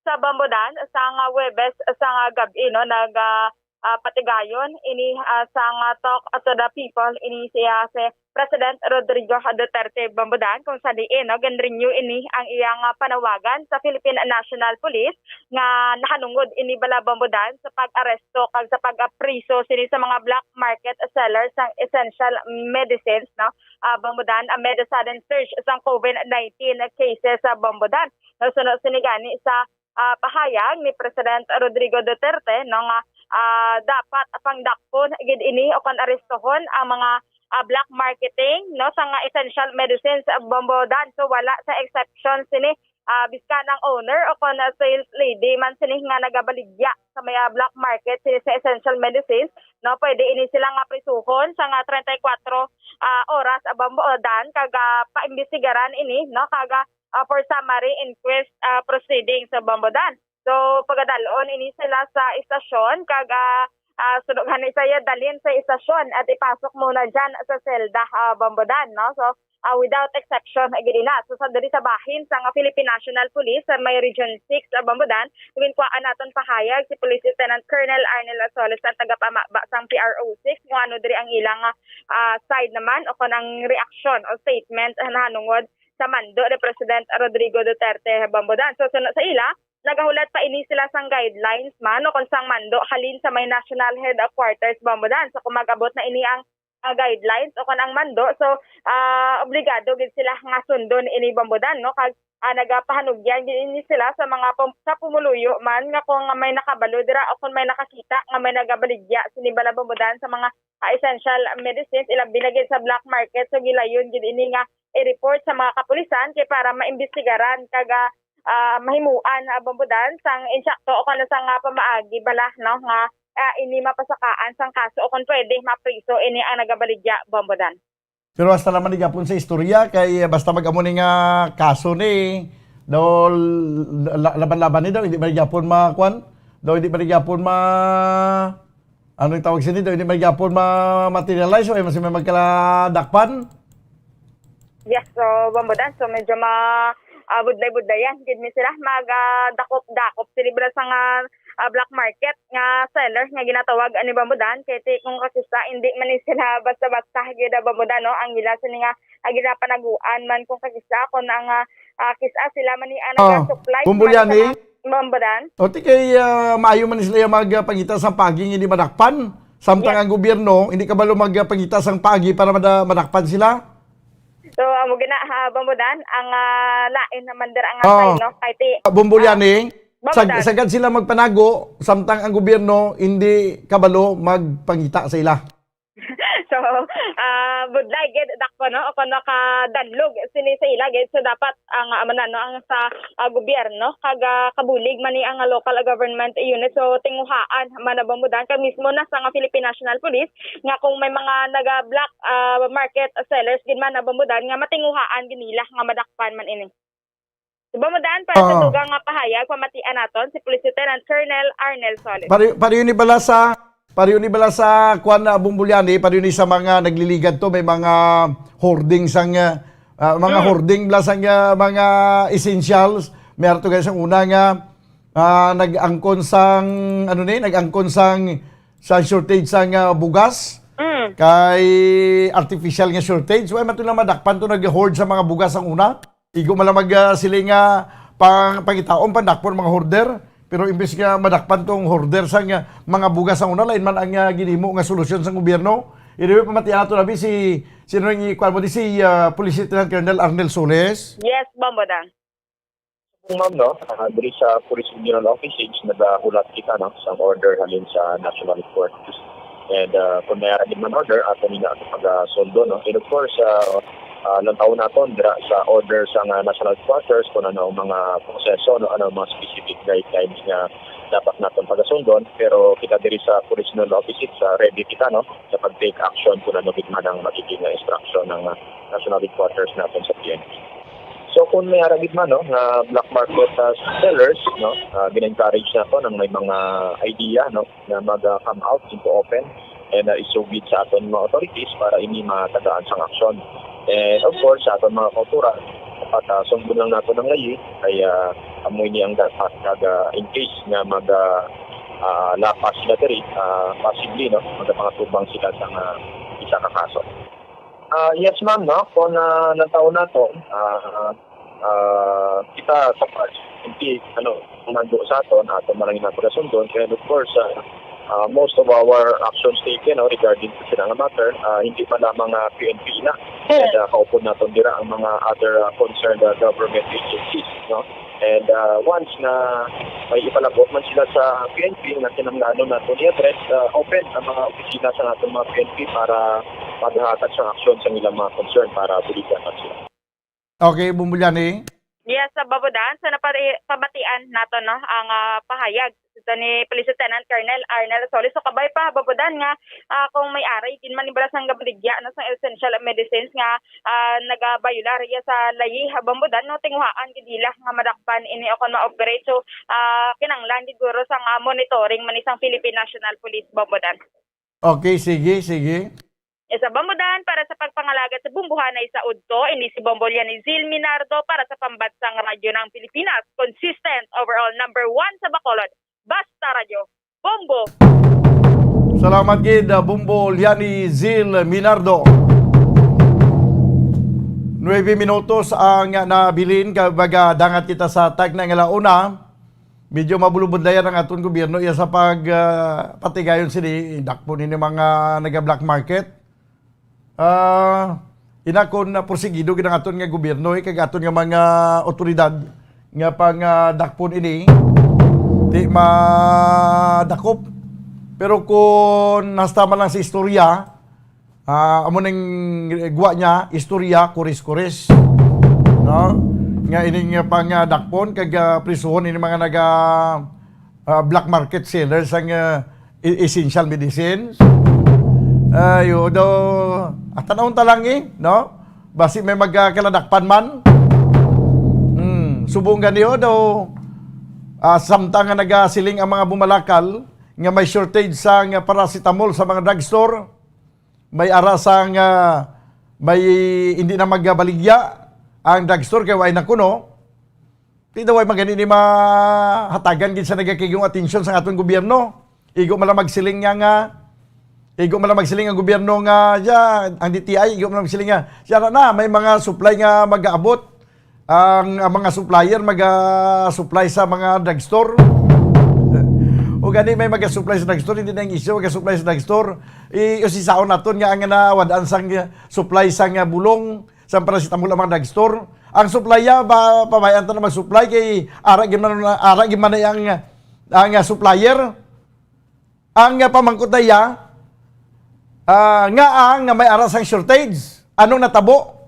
Sa Bambodan, sa nga Huwebes, sa nga gab-i, no, nag, ah, ah, patigayon ini, ah, sa nga Talk to the People, ini siya si President Rodrigo Duterte Bambodan, kung sa diin, no, gin-renew ini ang iyang, ah, panawagan sa Philippine National Police nga nahanungod ini bala, Bambodan, sa pag-aresto kag sa pag-apriso sini sa mga black market sellers sang essential medicines, no? Ah, Bambodan, amid sudden surge sang covid nineteen cases sa Bambodan. Nasuno sini gani sa, ah, pahayag ni President Rodrigo Duterte, no, nga, ah, dapat pangdakpon gid ini o kon arestohon ang mga, ah, black marketing, no, sa nga essential medicines, ah, Bambodan. So, wala sa exception sini, ah, bisan ang owner o kon, ah, sales lady man sini nga nagabaligya sa may, ah, black market sini sa essential medicines, no, pwede ini sila nga prisuhon sa nga treinta y cuatro, ah, oras, ah, Bambodan, kag, ah, paimbestigaran ini, no, kag, ah, ah, for summary inquest, ah, proceedings sa Bambodan. So, pagadalon ini sila sa istasyon kag, ah, ah, suno gani sa iya dalhin sa istasyon at ipasok muna dyan sa selda, ah, Bambodan, no? So, ah, without exception, gid ina. So, sa diri sa bahin sa nga Philippine National Police sa may Region six, ah, Bambodan, ginkuhaan naton pahayag si Police Lieutenant Colonel Arnel Asoles, ang tagapamaba sang P R O six, kung ano diri ang ilang, ah, side naman o kon ang reaksyon o statement, ah, nahanungod sa mando ni President Rodrigo Duterte Bambodan. So, suno sa ila, nagahulat pa ini sila sang guidelines man o kung sang mando halin sa may national headquarters, Bombodan. So, kung mag-abot na ini ang, ah, guidelines o kung ang mando, so, ah, obligado gid sila nga sundon ini, Bombodan, no? Kag, ah, nagapahanugyan gid ini sila sa mga pum-, sa pumuluyo man nga kung may nakabalo dira o kung may nakakita nga may nagabaligya sini bala, Bombodan, sa mga ah, essential medicines, ilabi na gid sa black market. So, gilayon gid ini nga i-report sa mga kapulisan kay para maimbestigaran kag, ah, ah, mahimuan, ah, Bombodan, sang insakto o kung ano sang, ah, pamaagi bala, no, nga, ah, ini mapasakaan sang kaso o kung pwede mapriso ini ang nagabaligya, Bombodan. Pero hasta naman ni gapon sa istorya kay, eh, basta mag-amo ni nga kaso ni daw la-, laban-laban ni daw hindi man gyapon ma-, kwan? Daw hindi man gyapon ma-, ano yung tawag sini? Daw hindi man gyapon ma-, materialize o ay mas may magkaladakpan? Yes, so, Bombodan, so medyo ma-, ah, budlay-budlayan gid mi sila. Mag, ah, dakop-dakop sila bala sa nga, ah, black market nga seller nga ginatawag ani, Bombodan, kay ti kung kakisa hindi man ni sila basta-basta gid, ah, Bombodan, no, ang ila sini nga, ah, ginapanaguan man kung kakisa kung ang, ah, ah, kisa sila man ni ang Ah, nagasupply Bombolyani? Sa mga Bombodan. O ti kay, ah, maayo man ni sila yung magpangita sang paagi nga hindi madakpan. Samtang Yes. ang gobyerno hindi kabalo magpangita sang paagi para mada-, madakpan sila. So, amo gina, ha, Bombodan, ang, ah, lain naman dira ang Ah, asay, no? Kay ti, Bombolyani, ah, sag-, Bombodan. Sagad sila magpanago, samtang ang gobyerno hindi kabalo magpangita sa ila. So, ah, budlay gid, dakpo, no? O kung makadanlog sini sa ila gid, so dapat ang, ah, amo na, no, ang sa, ah, gobyerno, kag, ah, kabulig man ni ang local government unit. So, tinguhaan man na, Bombodan, kag mismo na sa nga Philippine National Police, nga kung may mga naga-black, ah, market sellers gid man na, Bombodan, nga matinguhaan gid nila nga madakpan man ini. Bombodan, para sa Ah. dugang nga pahayag, pamatian naton si Police Lieutenant Colonel Arnel Solis. Pari-, pariyo ni bala sa, pariyo ni bala sa kwan na Bombolyani, pariyo ni sa mga nagliligad to, may mga hoarding sang, ah, ah, mga Hmm. hoarding bala sang, ah, mga essentials. May arto guys ang una nga, ah, nag-angkon sang, ano ni, nag-angkon sang, sa shortage sang, ah, bugas. Hmm. Kay artificial nga shortage. Wala man to lang madakpan to nag-hoard sa mga bugas ang una. Igo man lang mag, ah, siling nga pang-, pangitaon, pandakpon mga hoarder. Pero imbes nga madakpan tong hoarder sa nga mga bugas ang una, lain man ang, ah, ginimo nga solusyon sa gobyerno. Anyway, pamatian nato labi si, sino ang ikuan mo di si, ah, Police Lieutenant Colonel Arnel Soles? Yes, Bombodan. Kung ma'am, no, ah, diri sa Police Regional Office Six, nagahulat kita, no, sa order halin sa National Headquarters. And, ah, kung may ara gid man order, ato nila ato pagasundo, no? And of course, ah, ah, lantawon naton dira sa order sa nga National Headquarters kung ano ang mga proseso, no, ano ang mga specific guidelines nga dapat naton pagasundon. Pero kita diri sa Police Regional Office Six, ah, ready kita, no, sa pag-take action kung ano gid man ang magiging, ah, instruction ng, ah, National Headquarters naton sa P N P. So, kung may ara gid man, no, nga black market, ah, sellers, no, ah, gina-encourage naton ang may mga idea, no, na mag, ah, come out into open and, ah, isugid sa aton mga authorities para ini matagaan sang aksyon. And of course, sa aton mga kauturan, dapat, ah, sundon lang naton ang layi, kay, ah, amo ini ang dapat, kag, ah, in case nga mag, ah, ah, lapas sila diri, ah, possibly, no, magapangatubang sila sa nga isa ka kaso. Ah, yes, ma'am, no? Kung, ah, nataon nato, ah, ah, kita sa part, hindi, ano, mando sa aton, ato man ang ginapagasundo. And of course, ah, ah, most of our actions taken, no, regarding sa sila nga matter, ah, hindi pa lamang, ah, P N P na. Yes. And, ah, kaupod naton dira ang mga other, ah, concerned, ah, government agencies, no? And, ah, once na may ipalabot man sila sa P N P nga kinahanglanon nato ni address, ah, open ang mga opisina sa aton mga P N P para maghatag sa aksyon sa ilang mga concern para buligan man sila. Okay, Bombolyani. Yes, sa Babudan, sa napati-, pamatian nato, no, ang, ah, pahayag ito ni Police Lieutenant Colonel Arnel Solis. So, kabay pa, Babudan, nga, ah, kung may ari, din man ibalas ang gabaligya, no, sa essential medicines nga, ah, nagabayular iya sa layi, ha, Babudan, no, tinguhaan gid nila nga madakpan ini o kung ma-operate. So, ah, kinahanglan gid guro sang, ah, monitoring man isang Philippine National Police, Babudan. Okay, sige, sige. Isa Babudan, para sa pagpangalagad sa bumbuhanay sa udto, ini si Bombo Lianizil Minardo para sa Pambansang Radyo ng Pilipinas, consistent, overall number one sa Bacolod. Basta Radyo, Bombo! Salamat gid, ah, Bombo Lianizil Minardo. Nuebe minutos ang nabilin, kag magadangat kita sa tagna nga launa. Medyo mabulubudlayan ang aton gobyerno iya sa pag, ah, patigayon sini, dakpon ini mga naga-black market. Ah, ina kon, ah, porsigido gid ang aton nga gobyerno, eh, kag aton nga mga awtoridad nga pang, ah, dakpon ini, di madakop. Pero kon hasta man lang sa istorya, ah, amo ning gwa niya, istorya, kuris-kuris, no? Nga ining, ah, pang, ah, dakpon kag, ah, prisuhon ini mga naga, ah, black market sellers sang, ah, e-, essential medicines. Ayo daw, ah, tan-awon ta lang, eh, no? Basi may magkaladakpan man. Hmm, subong gani, oh, daw, ah, samtang nga nagasiling ang mga bumalakal nga may shortage sang paracetamol sa mga drugstore, may ara sang, ah, may hindi na magabaligya ang drugstore kay way na kuno. Di daw ay magani ni mahatagan gid sa nagakigong atensyon sa aton gobyerno. Igo man lang magsiling nga, nga, igo man lang magsiling ang gobyerno nga, ya, ang D T I, igo man lang magsiling nga, siya na, na, may mga supply nga mag-aabot. Ang, ang mga supplier mag-supply sa mga drugstore. O gani may mag-supply sa drugstore, hindi na ang issue mag-supply sa drugstore. I-, usisaon naton nga ang nawad-an sang supply sang bulong, sang paracetamol ang mga drugstore. Ang supply ya, ba, pabayaan ta na mag-supply kay ara gid man, ara gid man ang, ang supplier. Ang, ah, pamangkot na iya, ah, nga ang nga may ara sang shortage, anong natabo?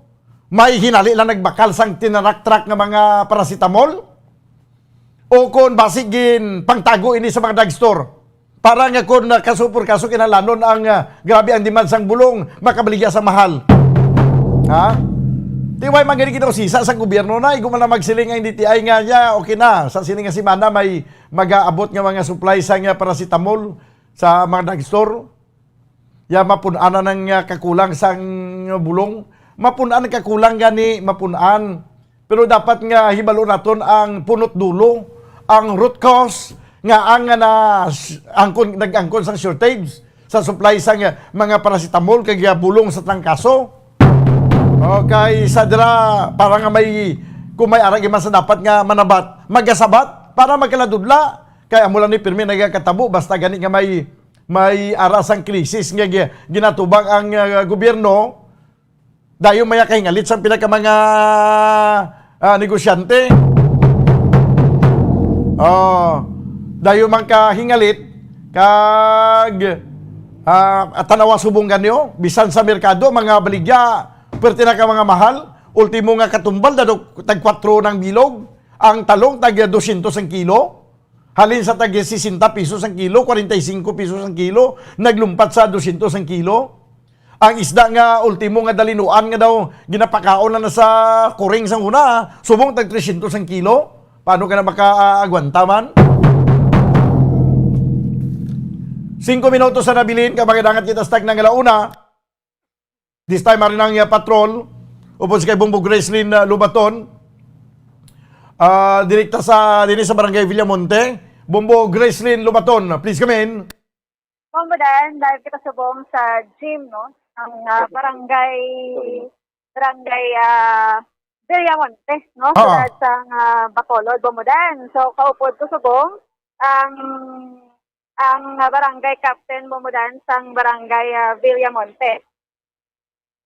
May hinali lang nagbakal sang tinarak-trak nga mga paracetamol? O kon basi gin pangtago ini sa mga drugstore? Para nga kon, ah, kaso por kaso kinahanglanon ang, ah, grabe ang demand sang bulong, makabaligya sa mahal. Ha? Di way man gani kita usisa sa gobyerno na, igo man lang magsiling ang D T I nga, ya, okay na. Sa sini nga semana may mag-aabot nga mga supply sang, ah, paracetamol sa mga drugstore. Ya, mapun-an na nang, ah, kakulang sang bulong. Mapun-an ang kakulang gani, mapun-an. Pero dapat nga hibalo naton ang punot dulo, ang root cause nga ang, ah, na, angkon, nag-angkon sang shortage sa supply sang, ah, mga paracetamol kag, ah, bulong sa trangkaso. Okay, sa dira, para nga may, kung may ara gid man sa dapat nga manabat, magasabat para magkaladudla. Kay amo lang ni pirmi nagakatabo basta gani nga may, may ara sang krisis nga gi-, ginatubang ang, ah, gobyerno, dayon maya kahingalit sang pila ka mga, ah, negosyante. Oh, dayon man kahingalit kag, ah, tan-awa subong gani, oh, bisan sa merkado, mga baligya, perte na ka mga mahal. Ultimo nga katumbal, dado, tag kwatro ng bilog. Ang talong, tag dosyentos ang kilo. Halin sa tag sesenta pesos ang kilo, kwarenta y singko pesos ang kilo, naglumpat sa dosyentos ang kilo. Ang isda nga ultimo nga dalinuan nga daw ginapakaon na, na sa kuring sang una, subong tag tresyentos ang kilo. Paano ka na makaagwanta man? Singko minutos sa nabilin, kag magadangat kita sa tag ng alauna. This time, ari na ang, uh, patrol. Upod si kay Bombo Gracelyn, uh, Lubaton. Ah, direkta sa, dinhi sa Barangay Villamonte. Bombo Gracelyn Lubaton, please come in. Bombo Dan, live kita subong sa gym, no? Ang, ah, barangay, barangay, ah, Villamonte, no? Ah. Siyudad sang, ah, Bacolod, Bombo Dan. So, kaupod ko subong ang, ang, ah, barangay captain, Bombo Dan, sang barangay, ah, Villamonte.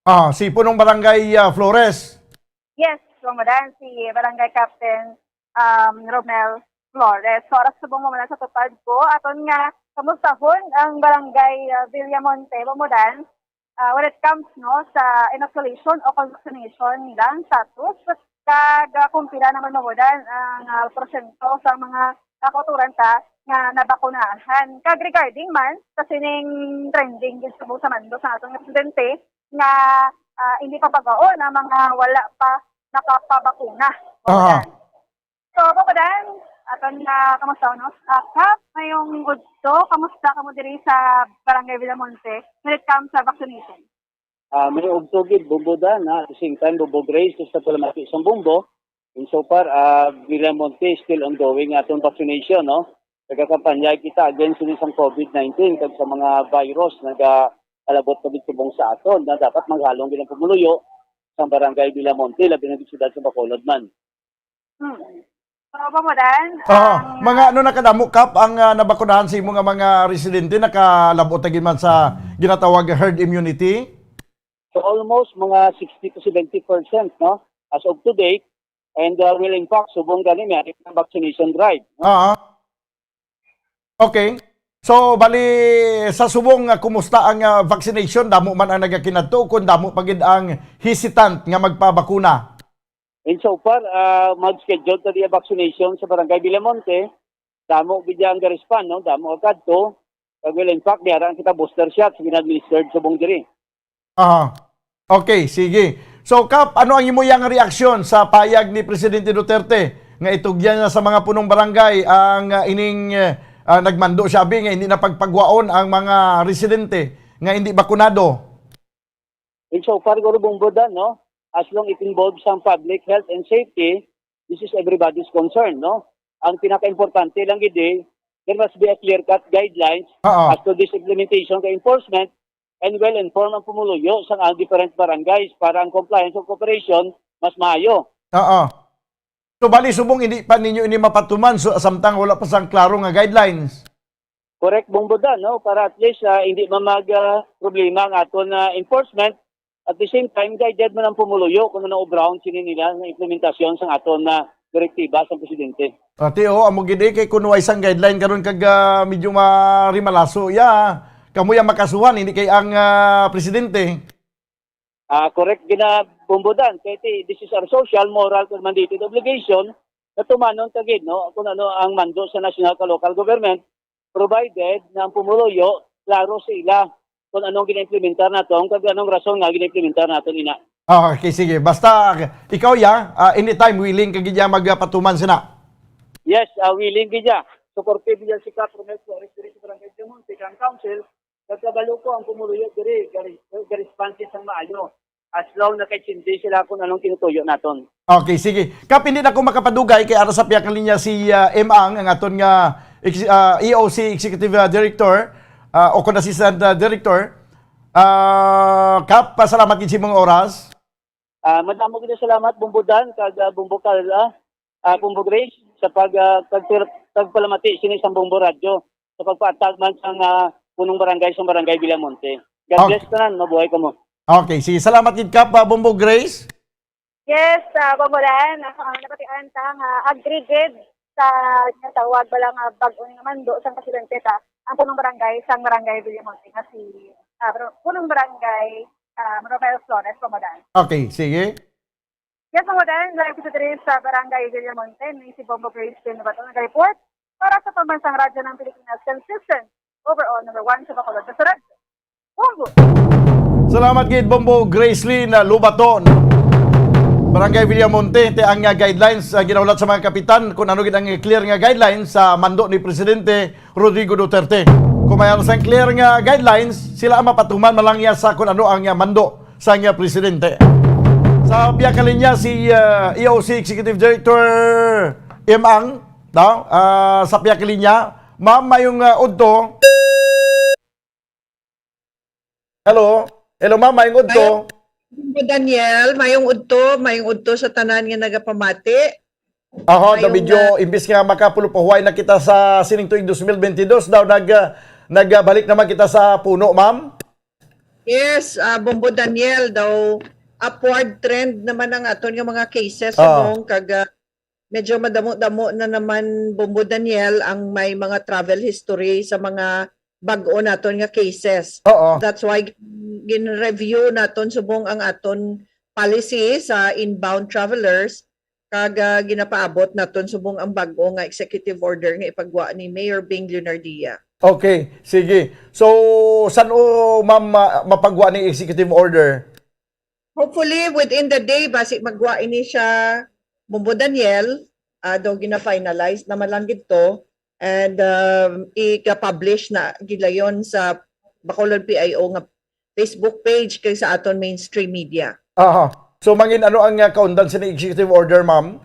Ah, si Punong Barangay, ah, Flores. Yes, Bombo Dan, si Barangay Captain, um, Romel Flores. So, oras subong mo muna sa tupad ko. Aton nga, kamustahon ang Barangay, uh, Villamonte, Bombo Dan, uh, when it comes, no, sa inoculation o vaccination nilang status, kag, uh, kung pila naman, Bombo Dan, ang, uh, porsyento sa mga, uh, kauturan ta nga nabakunahan. Kag regarding man sa sining trending gid subong sa mando sa aton nga presidente, nga, ah, hindi pa bagaon ang mga wala pa nakapabakuna. Aha. So, Papa Dan, aton nga kamusta, no? Ah, Kap, mayong udto, kamusta kamo diri sa Barangay Villamonte when it comes sa vaccination? Ah, mayong udto gid, Bombo Dan, ha? At the same time, Bombo Grace, sa palamati sa Bombo. And so far, ah, Villamonte is still ongoing aton vaccination, no? Nagakampanya kita against sa isang COVID nineteen kag sa mga virus nagaalabot na subong sa aton na dapat maghalong bilang pumuluyo sa Barangay Villamonte, labi na gid siyudad sa Bacolod man. Hmm. Opo, Mudan. Ah, Ang mga ano na kadamo, Kap, ang, ah, nabakunahan sa imo nga mga residente, nakalabot na gid man sa ginatawag herd immunity? So, almost mga sixty to seventy percent, no? As of today, and, uh, will in fact, subong gani, may ang vaccination drive, no? Ah. Okay. So, bali, sa subong nga kumusta ang, ah, vaccination? Damo man ang nagakinadto, kung damo pa gid ang hesitant nga magpabakuna? In so far, ah, mag-schedule ta diya vaccination sa Barangay Villamonte. Damo gid ang ga-respond, no? Damo agad to. Kag well, in fact, diara ang kita booster shots gina-administered subong diri. Aha. Okay, sige. So, Kap, ano ang imo yang reaksyon sa payag ni Presidente Duterte nga itugyan na sa mga punong barangay ang, ah, ining, ah, nagmando siya, abi, nga hindi na pagpagwaon ang mga residente nga hindi bakunado? In so far, Guro Bumbudan, no? As long it involves ang public health and safety, this is everybody's concern, no? Ang pinaka-importante lang gid, eh, there must be a clear-cut guidelines Oo. as to this implementation kag enforcement, and well-informed ang pumuluyo sa ang different barangays para ang compliance of cooperation mas maayo. Oo. So, bali, subong hindi pa ninyo ini mapatuman, so, samtang wala pa sang klaro nga guidelines? Correct, Bumbudan, no? Para at least, ah, hindi man mag, ah, problema ang aton, ah, enforcement. At the same time, guided man ang pumuluyo kung ano obrahon sini nila nga implementasyon sang aton na direktiba sang presidente. Ati, oh, amo gid, eh, kay kuno ay sang guideline karon kag, ah, medyo marimalaso, ya. Kamo ya makasuhan, hindi kay ang, ah, presidente. Ah, correct gina, Bumbudan. Kay ti, this is our social, moral, kag mandated obligation na tumanon ta gid, no, kung ano ang mando sa national kag local government, provided na ang pumuluyo klaro sa ila kung anong gina-implementar naton kag anong rason nga gina-implementar naton ina. Ah, okay, sige. Basta ikaw, ya, ah, anytime willing ka gid ya magpatuman sina. Yes, ah, willing gid ya. Supportive ya si Kap Romel Flores diri sa Barangay Villamonte kag ang council. Nagkabalo ko ang pumuluyo diri, gari-, garesponse sang maayo. As long nakaintindi sila kung anong tinutuyo naton. Okay, sige. Kap, hindi na ko makapadugay kay ara sa pihak nga linya si, ah, M Ang, ang aton nga ex-, ah, E O C Executive, ah, Director, ah, o kon Assistant, ah, Director. Ah, Kap, pasalamat gid sa imong oras. Ah, madamo gid salamat, Bumbudan, kag, ah, Bumbo Carla, ah, Bumbo Grace, sa pag, ah, pagpir-, pagpalamati sini sa Bumbo Radyo, sa pagpaatag man sang, ah, punong barangay sa Barangay Villamonte. God Oh. bless tanan, mabuhay kamo. Okay, sige. Salamat gid, Kap, ah, Bumbo Grace. Yes, ah, Bumbudan, ang nabatian ta nga agree gid sa ginatawag bala nga bag-o nga mando sang presidente ta, ang punong barangay sang Barangay Villamonte nga si, ah, Bro-, punong barangay, ah, Romel Flores, Bumbudan. Okay, sige. Yes, Bumbudan, live kita diri sa Barangay Villamonte, ni si Bombo Grace Lynn Bato nag-report para sa Pambansang Radyo ng Pilipinas, consistent, overall, number one sa Bacolod sa Radyo. Bombo! Salamat gid, Bombo Grace Lynn, ah, Lobaton. Barangay Villamonte, ti ang, ah, guidelines, ah, ginahulat sa mga kapitan kung ano gid ang clear nga guidelines sa mando ni Presidente Rodrigo Duterte. Kung may ano sang clear nga guidelines, sila ang mapatuman malangya sa kung ano ang, ah, mando sa, ah, presidente. Sa pihak nga linya si, ah, E O C Executive Director M Ang, no? Ah, sa pihak nga linya, ma'am, mayong, ah, udto. Hello. Hello, ma'am, mayong udto. Mayong Daniel, mayong udto, mayong udto sa tanan nga nagapamati. Aha, daw Mayong, medyo, ah, imbis nga makapulupahuway na kita sa sining tuig dos mil bentidós, daw nag-, ah, nagbalik naman kita sa puno, ma'am. Yes, ah, Bombo Daniel, daw upward trend naman ang aton nga mga cases, Ah. subong kag, ah, medyo madamo-damo na naman, Bombo Daniel, ang may mga travel history sa mga bag-o naton nga cases. Oo. That's why gin-, gin-review naton subong ang aton policy sa inbound travelers. Kag, ah, ginapaabot naton subong ang bag-o nga executive order nga ipagwa ni Mayor Bing Leonardia. Okay, sige. So, san-o, ma'am, ma-, mapagwa ni executive order? Hopefully, within the day, basi magwa ini siya, Bombo Daniel, ah, daw gina-finalize naman lang gid to. And, um, ika-publish na gilayon sa Bacolod P I O nga Facebook page kag sa aton mainstream media. Aha. So, mangin ano ang, ah, kaundan sa executive order, ma'am?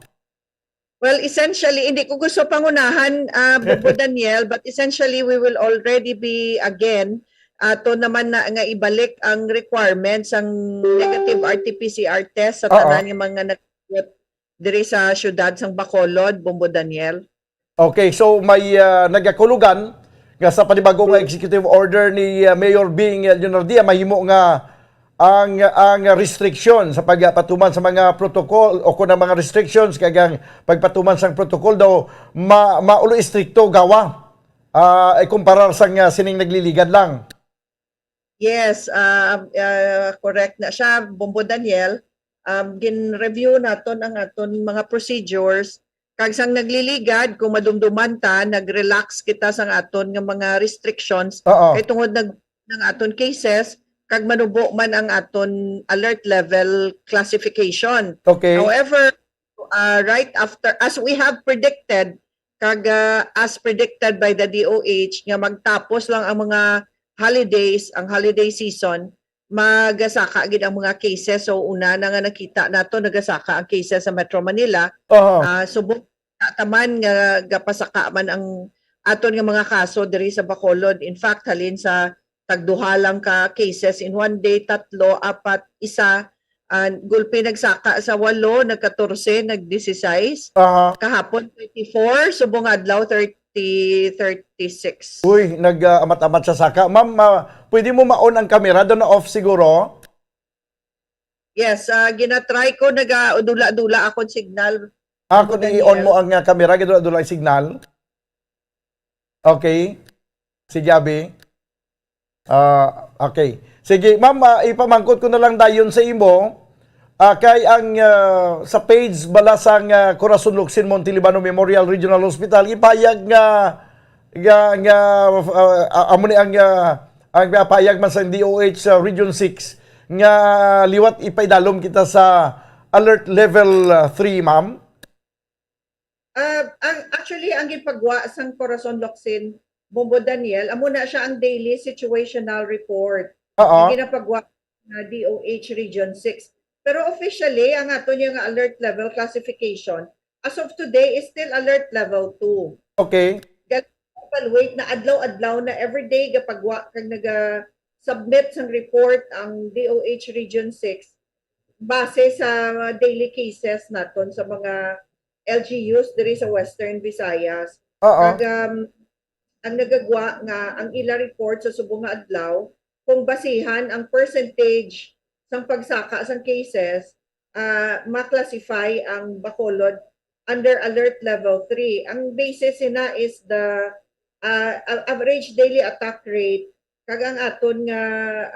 Well, essentially, hindi ko gusto pangunahan, ah, Bombo Daniel, but essentially, we will already be, again, ato naman na, nga ibalik ang requirements ang negative R T P C R test sa Oo. tanan nga mga nag-, diri sa siyudad sang Bacolod, Bombo Daniel. Okay, so may ah, nagakulugan nga sa panibago nga executive order ni ah, Mayor Bing ah, Leonardia, mahimo nga ang ang restriction sa pagpatuman sa mga protocol o kung ang mga restrictions kag ang pagpatuman sang protocol daw ma maulo istrikto gawa ah, ikumparar sang ah, sining nagliligad lang. Yes, ah, ah, correct na siya, Bombo Daniel. Um, gin-review naton ang aton mga procedures. Kag sang nagliligad, kung madumduman ta, nag-relax kita sang aton nga mga restrictions. Oo. Kay tungod nag ng aton cases, kag manubo man ang aton alert level classification. Okay. However, uh, right after, as we have predicted, kag uh, as predicted by the D O H, nga magtapos lang ang mga holidays, ang holiday season, magasaka gid ang mga cases. So, una na nga nakita nato, nagasaka ang cases sa Metro Manila. Oho. Ah, subong na taman nga gapasaka man ang aton nga mga kaso diri sa Bacolod. In fact, halin sa tagduha lang ka cases in one day, tatlo, apat, isa, ah, gulpi nagsaka sa walo, nag-katorse, nag-disisais. Aha. Kahapon, twenty-four, subong adlaw, thirty, thirty-six. Uy, nag-amat-amat sa saka. Ma'am, ah, pwede mo ma-on ang kamera? Doon na off siguro. Yes, ah, ginatry ko, naga-dula-dula akong signal. Ah, kung i-on mo ang ah, kamera, gidula-dula ang signal. Okay. Sige, Abi. Ah, okay. Sige, ma'am, ah, ipamangkot ko na lang dayon sa imo. Ah, kay ang ah, sa page bala sang ah, Corazon Locsin Monte Libano Memorial Regional Hospital, ipahayag nga nga nga ah, ah, amo ni ang ah, ang pahayag man sa D O H sa Region six nga liwat ipaidalom kita sa alert level ah, three, ma'am. Ah, ang, actually, ang ginpagwa sang Corazon Locsin, Bombo Daniel, amo na siya ang daily situational report. Oo. Ang ginapagwa na D O H Region six. Pero officially, ang ato niya nga alert level classification, as of today, is still alert level two. Okay. Evaluate na adlaw-adlaw na, everyday gapagwa kag naga-submit sang report ang D O H Region six base sa daily cases naton sa mga L G Us diri sa Western Visayas. Oo. Kag um, ang nagagwa nga ang ila report sa subong nga adlaw, kung basihan ang percentage sang pagsaka sang cases, ah, ma-classify ang Bacolod under alert level three. Ang basis sina is the ah, a- average daily attack rate kag ang aton nga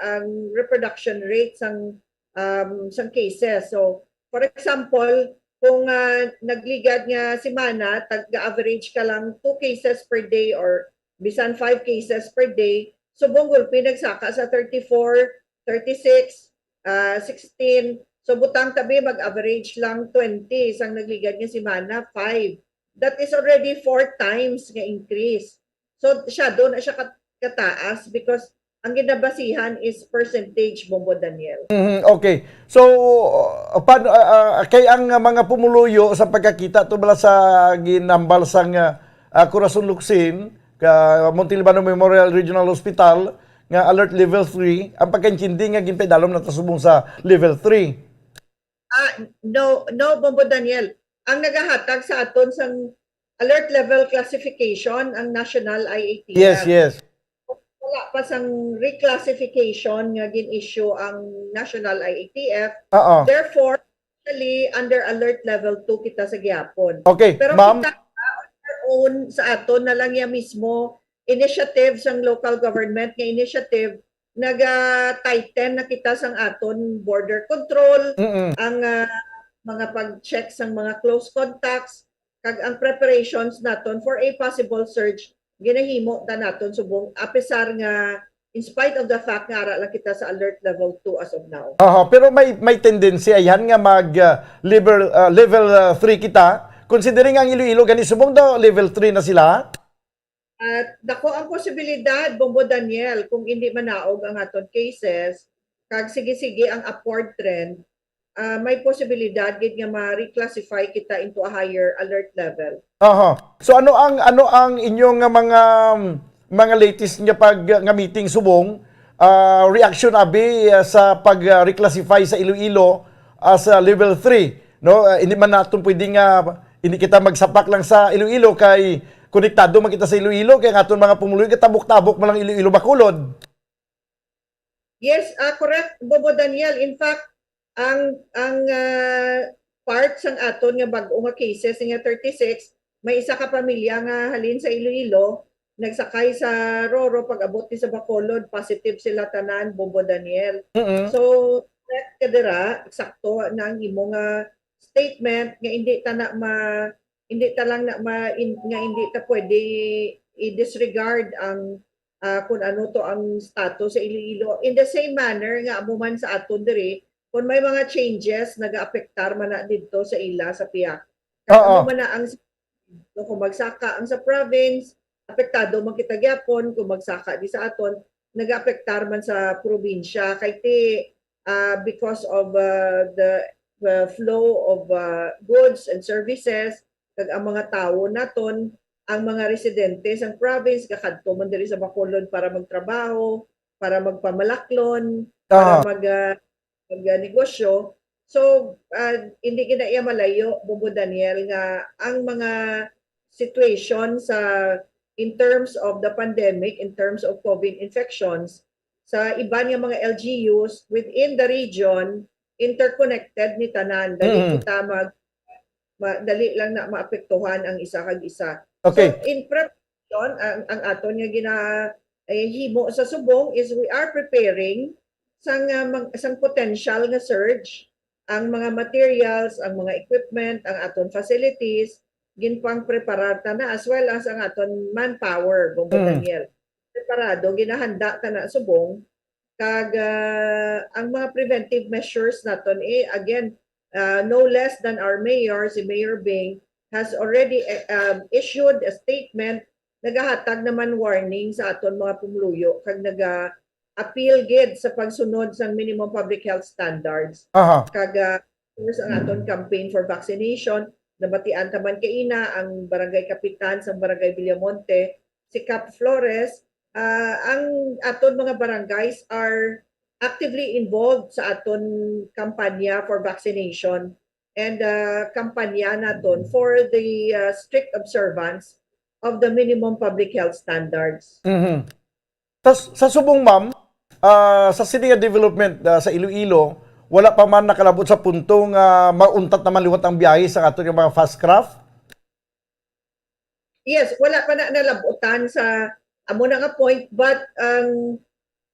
ang reproduction rate sang um, sang cases. So, for example, kung ah, nagligad nga semana, tag-average ka lang two cases per day or bisan five cases per day, subong gulpi nagsaka sa thirty-four, thirty-six, ah, sixteen. So, butang tabi, mag-average lang twenty sang nagligad nga semana, five. That is already four times nga increase. So, siya, doon na siya kat- kataas because ang ginabasihan is percentage, Bombo Daniel. Mhm, okay. So, uh, paano, uh, uh, kay ang uh, mga pumuluyo sa pagkakita to bala sa ginambal sang uh, uh, Corazon Locsin, ka Monte Libano Memorial Regional Hospital, nga alert level three, ang pagkaintindi nga ginpaidalom na ta subong sa level three. Ah, no, no, Bombo Daniel. Ang nagahatag sa aton sang alert level classification ang National I A T F. Yes, yes. Wala pa sang reclassification nga gin-issue ang National I A T F. Oo. Therefore, actually, under alert level two kita sa gihapon. Okay, Pero ma'am. Kita on our own, sa aton na lang ya mismo initiative sang local government nga initiative, naga-tighten na kita sang aton border control, Mm-mm. ang ah, mga pag-check sang mga close contacts, kag ang preparations naton for a possible surge, ginahimo ta naton subong, apisar nga in spite of the fact nga ara lang kita sa alert level two as of now. Aha, pero may may tendency ayan nga mag uh, level uh, level uh, three kita, considering ang Iloilo gani subong daw level three na sila. At dako ang posibilidad, Bombo Daniel, kung hindi manaog ang aton cases, kag sige-sige ang upward trend, ah, may posibilidad gid nga ma-reclassify kita into a higher alert level. Aha. So ano ang ano ang inyong nga mga mga latest nga pag nga meeting subong ah, reaction abi ah, sa pag ah, reclassify sa Iloilo as ah, level three? No? Ah, hindi man naton pwede nga, hindi kita magsapak lang sa Iloilo kay konektado man kita sa Iloilo, kay ang aton mga pumuluyo, katabok-tabok man lang Iloilo, Bacolod. Yes, ah, correct, Bobo Daniel. In fact, ang, ang, ah, part sang aton nga bag-o nga cases nga thirty-six, may isa ka pamilya nga halin sa Iloilo, nagsakay sa Roro, pag-abot ni sa Bacolod, positive sila tanan, Bobo Daniel. Mm-mm. So, correct ka dira, eksakto na ang imo nga statement nga hindi ta na ma-, hindi ta lang na ma-, in-, nga hindi ta pwede i-disregard ang, ah, kung ano to ang status sa Iloilo. In the same manner nga amo man sa aton diri, kung may mga changes, nagaapektar man na didto sa ila sa piyak. Kag Oo. Amo man na ang, so, kung magsaka ang sa province, apektado man kita gyapon. Kung magsaka di sa aton, nagaapektar man sa probinsya. Kay ti, ah, because of, ah, the, the flow of, ah, goods and services, kag ang mga tawo naton, ang mga residente sang province, gakadto man diri sa Bacolod para magtrabaho, para magpamalaklon, para Aha. mag, ah, mag, ah, negosyo. So, ah, hindi gina iya malayo, Bobo Daniel, nga ang mga situation sa, in terms of the pandemic, in terms of COVID infections, sa iban nga mga L G Us within the region, interconnected ni tanan. Dali Mm. kita mag-, ma-, dali lang na maapektuhan ang isa kag isa. Okay. So, in preparation, ang, ang aton nga gina-, eh, himo sa subong is we are preparing sang, ah, mag-, sang potential nga surge, ang mga materials, ang mga equipment, ang aton facilities, ginpang-preparar ta na, as well as ang aton manpower, Bobo Mm. Daniel. Preparado, ginahanda ta na subong, kag, ah, ang mga preventive measures naton, eh, again, ah, no less than our mayor, si Mayor Bing, has already, eh, um, issued a statement, nagahatag naman warning sa aton mga pumuluyo, kag naga-appeal gid sa pagsunod sang minimum public health standards. Aha. Kag, ah, of course, ang aton campaign for vaccination, nabatian ta man kaina ang barangay kapitan sang Barangay Villamonte, si Cap Flores, ah, ang aton mga barangays are actively involved sa aton kampanya for vaccination and, ah, kampanya naton for the, ah, strict observance of the minimum public health standards. Mhm. Tas, sa subong, ma'am, ah, sa sini nga development, ah, sa Iloilo, wala pa man nakalabot sa punto nga mauntat naman liwat ang biyahe sa aton nga mga fast craft? Yes, wala pa na nalabutan sa amo na nga point, but ang,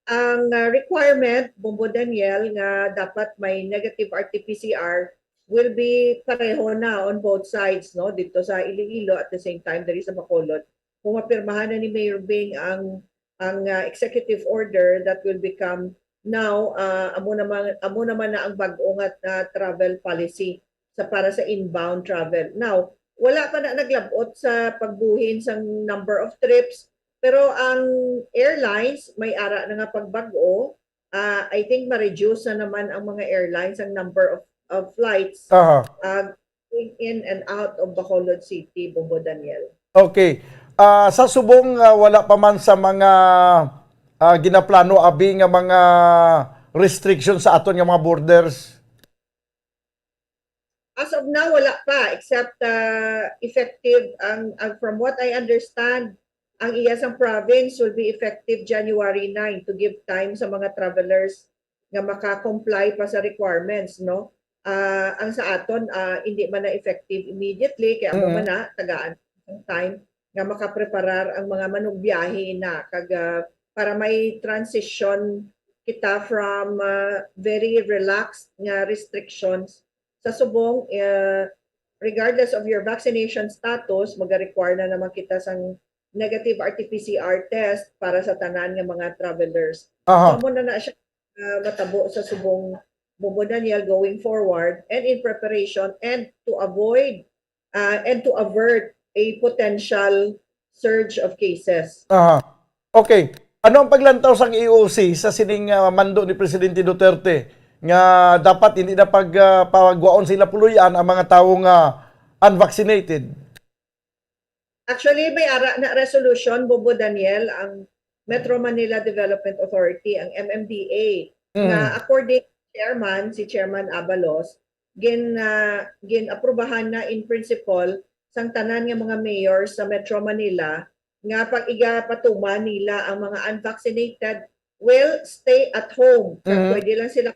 ang, ah, requirement, Bombo Daniel, nga dapat may negative R T P C R will be pareho na on both sides, no? Dito sa Iloilo, at the same time, diri sa Bacolod. Kung mapirmahan na ni Mayor Bing ang, ang, ah, executive order that will become now, ah, amo naman, amo naman na ang bag-o nga, ah, travel policy sa, para sa inbound travel. Now, wala pa na naglabot sa pagbuhin sang number of trips, pero ang airlines may ara na nga pagbag-o. Ah, I think ma-reduce na naman ang mga airlines ang number of, of flights. Aha. Ah, going in and out of Bacolod City, Bombo Daniel. Okay. Ah, sa subong, ah, wala pa man sa mga, ah, ginaplano abi nga mga restrictions sa aton nga mga borders? As of now, wala pa, except, ah, effective ang, ang, from what I understand, ang iya sang province will be effective January nine to give time sa mga travelers nga maka-comply pa sa requirements, no? Ah, ang sa aton, ah, hindi man na effective immediately, kaya amo Mm. man na, tagaan ang time nga makapreparar ang mga manugbiyahe na, kag, ah, para may transition kita from, ah, very relaxed nga restrictions sa subong, eh, regardless of your vaccination status, maga-require na naman kita sang negative R T P C R test para sa tanan nga mga travelers. Aha. So, amo na na siya, ah, matabo sa subong, Bombo Daniel, going forward and in preparation and to avoid, ah, and to avert a potential surge of cases. Aha. Okay. Ano ang paglantaw sang E O C sa sining, ah, mando ni Presidente Duterte nga dapat hindi na pag, ah, pagwaon sila puloy-an ang mga tawo nga unvaccinated? Actually, may ara na resolution, Bobo Daniel, ang Metro Manila Development Authority, ang M M D A, Mm. nga according to chairman, si Chairman Abalos, gin, ah, gin-aprubahan na in principle sang tanan nga mga mayor sa Metro Manila nga pag igapatuman nila ang mga unvaccinated will stay at home. Kag Mhm. pwede lang sila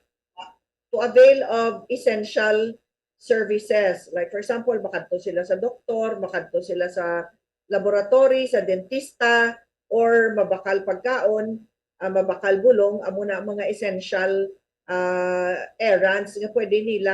to avail of essential services. Like, for example, makadto sila sa doktor, makadto sila sa laboratory, sa dentista, or mabakal pagkaon, ah, mabakal bulong, amo na ang mga essential, ah, errands nga pwede nila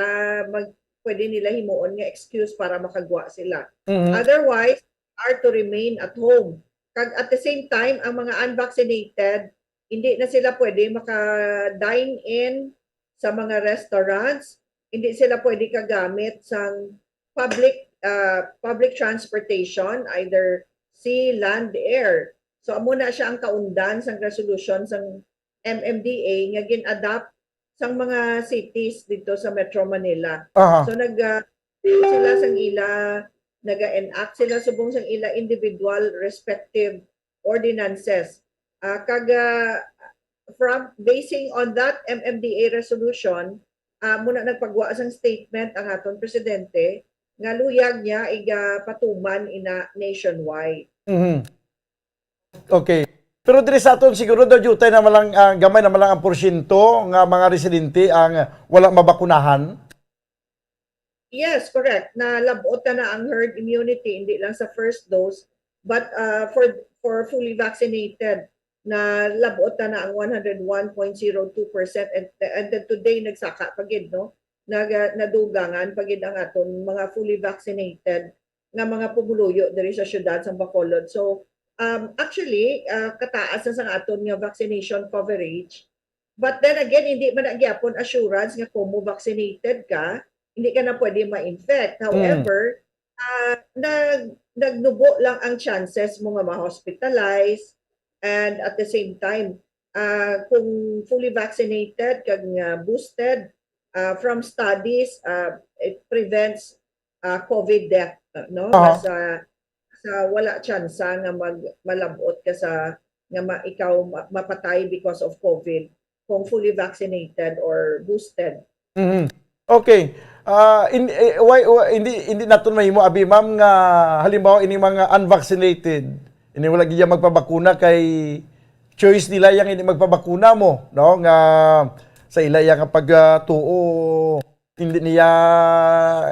mag-, pwede nila himuon nga excuse para makagwa sila. Mhm. Otherwise, are to remain at home. Kag at the same time, ang mga unvaccinated, hindi na sila pwede maka-dine in sa mga restaurants, hindi sila pwede kagamit sang public, ah, public transportation, either sea, land, air. So, amo na siya ang kaundan sang resolution sang M M D A nga gin-adopt sang mga cities dito sa Metro Manila. Aha. So, nag, ah, sila sang ila, naga-enact sila subong sang ila individual respective ordinances. Ah, kag, ah, from, basing on that M M D A resolution, ah, muna nagpagwa sang statement ang aton presidente nga luyag niya igapatuman ina nationwide. Mhm. Okay. Pero diri sa aton siguro daw, Jutay, na malang, ah, gamay na malang ang porsyento nga mga residente ang wala mabakunahan. Yes, correct. Nalabot na na ang herd immunity, hindi lang sa first dose, but, ah, for, for fully vaccinated, nalabot na na ang one hundred one point zero two percent, and, and then today nagsaka pa gid, no? Naga-, nadugangan pa gid ang aton mga fully vaccinated nga mga pumuluyo diri sa siyudad sa Bacolod. So, um, actually, ah, kataas na sang aton nga vaccination coverage. But then again, hindi man na gyapon assurance nga kung mo vaccinated ka, hindi ka na pwede ma-infect. Mm. However, ah, nag-, nagnubo lang ang chances mo nga ma-hospitalize, and at the same time, ah, kung fully vaccinated kag nga boosted, ah, from studies, ah, it prevents, ah, COVID death, no? Aha. Sa, sa wala tsansa nga mag-, malabot ka sa, nga ma-, ikaw ma-, mapatay because of COVID kung fully vaccinated or boosted. Mhm. Okay. Ah, in-, eh, why, why, hindi, hindi naton mahimo, abi, ma'am, nga halimbawa ini mga unvaccinated, ini wala gid magpabakuna kay choice nila yang hindi magpabakuna mo, no? Nga sa ila yang pag, ah, tuo, hindi niya,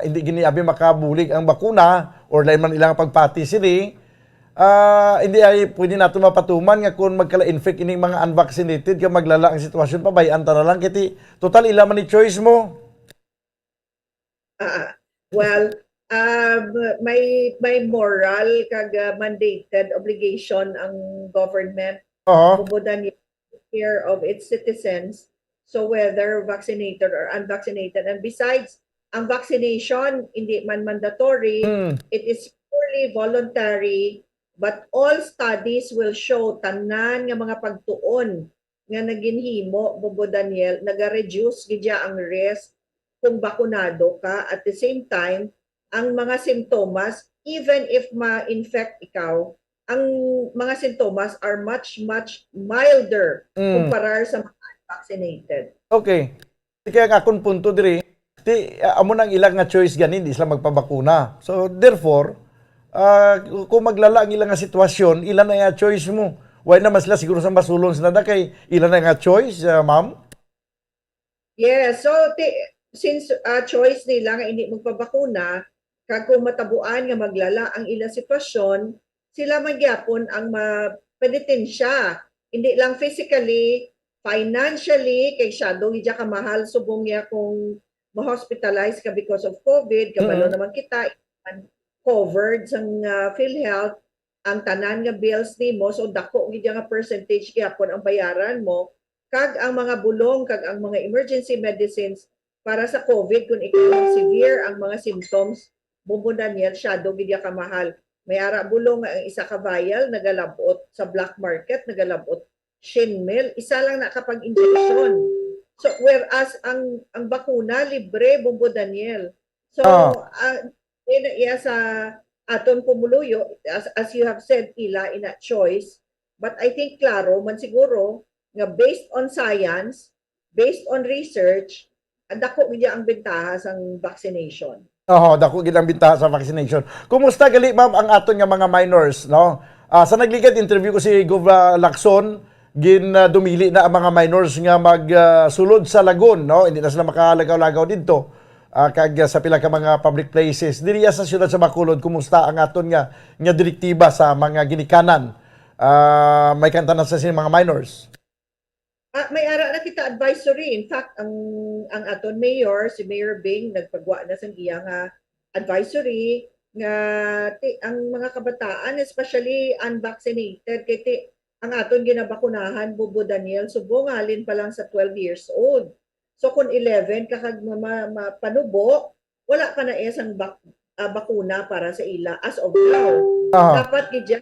hindi gini abi makabulig ang bakuna or lain man ilang pagpati sini, ah, hindi ay pwede nato mapatuman nga kung magkala-infect ining mga unvaccinated nga maglala ang sitwasyon, pabay-an ta na lang kay ti-, total ila man ni choice mo. Ah, well, um, may, may moral kag, ah, mandated obligation ang government, Oo. Bubodan, care of its citizens. So whether vaccinated or unvaccinated, and besides, ang vaccination hindi man mandatory, Mm. it is purely voluntary, but all studies will show tanan nga mga pagtuon nga naginhimo, Bobo Daniel, naga-reduce gid ya ang risk kung bakunado ka. At the same time, ang mga sintomas, even if ma-infect ikaw, ang mga sintomas are much, much milder Mm. kumparar sa mga unvaccinated. Okay. Kaya ang akon punto diri, ti, ah, amo nang ila nga choice gani, di sila magpabakuna. So, therefore, ah, kung maglala ang ila nga sitwasyon, ila na nga choice mo. Why naman sila siguro sa masulon sila na kay ila na nga choice, ah, ma'am? Yes, so ti-, since, ah, choice nila nga hindi magpabakuna, kag kung matabuan nga maglala ang ila sitwasyon, sila man gyapon ang mapenitensya. Hindi lang physically, financially, kay syado gid ya kamahal subong niya kung ma-hospitalize ka because of COVID, kabalo Mm. naman kita, covered sang, ah, PhilHealth ang tanan nga bills nimo, so dako gid ya nga percentage gyapon ang bayaran mo, kag ang mga bulong kag ang mga emergency medicines para sa COVID, kung ikaw ang severe ang mga symptoms, Bobo Daniel, syado gid ya kamahal. May ara bulong nga ang isa ka vial nagalabot sa black market, nagalabot syen mil, isa lang na ka pag-injection. So, whereas ang, ang bakuna, libre, Bobo Daniel. So, Ah. ah, eh, na iya sa aton pumuluyo, as, as you have said, ila ina choice. But I think klaro man siguro nga based on science, based on research, Ang dako gid ang bentaha sang vaccination. Oho, dako gid ang bintaha sa vaccination. Kumusta gali, ma'am, ang aton nga mga minors, no? Ah, sa nagligad, interview ko si Gov, ah, Lacson, gin, ah, dumili na ang mga minors nga mag, ah, sulod sa lagon, no? Hindi na sila makalagaw-lagaw didto. Ah, kag, ah, sa pila ka mga public places diri sa siyudad sa Bacolod, kumusta ang aton nga, nga direktiba sa mga ginikanan? Ah, may kanta na sa sini mga minors. Ah, may ara na kita advisory. In fact, ang ang aton mayor, si Mayor Bing, nagpagwa na sang iya nga advisory nga ti, ang mga kabataan, especially unvaccinated, kay ti, ang aton ginabakunahan, Bobo Daniel, subong halin pa lang sa twelve years old. So kung eleven ka kag ma, ma, mapanubo, wala pa na iya sang bak, ah, bakuna para sa ila as of now. Aha. Dapat gid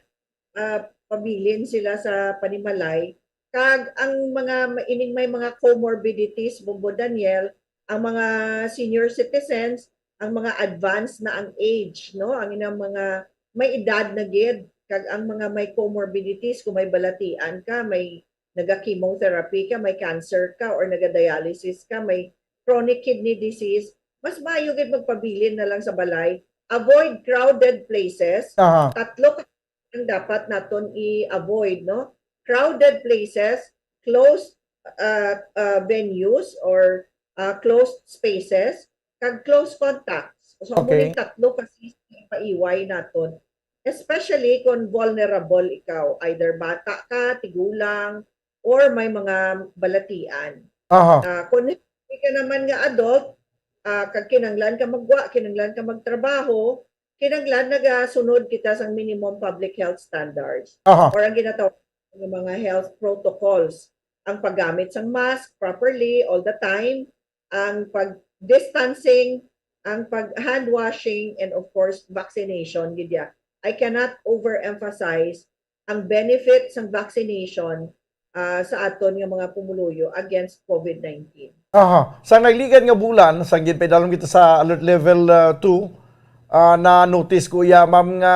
ah, pabilin sila sa panimalay. Kag ang mga ma- ining may mga comorbidities, Bombo Daniel, ang mga senior citizens, ang mga advanced na ang age, no? Ang inang mga may edad na gid, kag ang mga may comorbidities, kung may balatian ka, may naga-chemotherapy ka, may cancer ka, or naga-dialysis ka, may chronic kidney disease, mas maayo gid magpabilin na lang sa balay. Avoid crowded places. Aha. Tatlo ka ang dapat naton i-avoid, no? Crowded places, closed, uh, uh, venues or, uh, closed spaces, kag close contacts. So, amo Okay. ni tatlo kasi ang paiway naton. Especially kung vulnerable ikaw, either bata ka, tigulang, or may mga balatian. Aha. Ah, kung hindi ka naman nga adult, ah, kag kinanglan ka magwa, kinanglan ka magtrabaho, kinanglan nagasunod kita sa minimum public health standards Aha. or ang ginatawag nga mga health protocols. Ang paggamit sang mask properly all the time, ang pag-distancing, ang pag-hand washing, and of course, vaccination, gid ya. I cannot overemphasize ang benefit sang vaccination, ah, sa aton nga mga pumuluyo against COVID nineteen. Aha. Sa nagligad nga bulan, sa ginpaidalom kita sa alert level, ah, two, ah, na-notice ko iya, ma'am, nga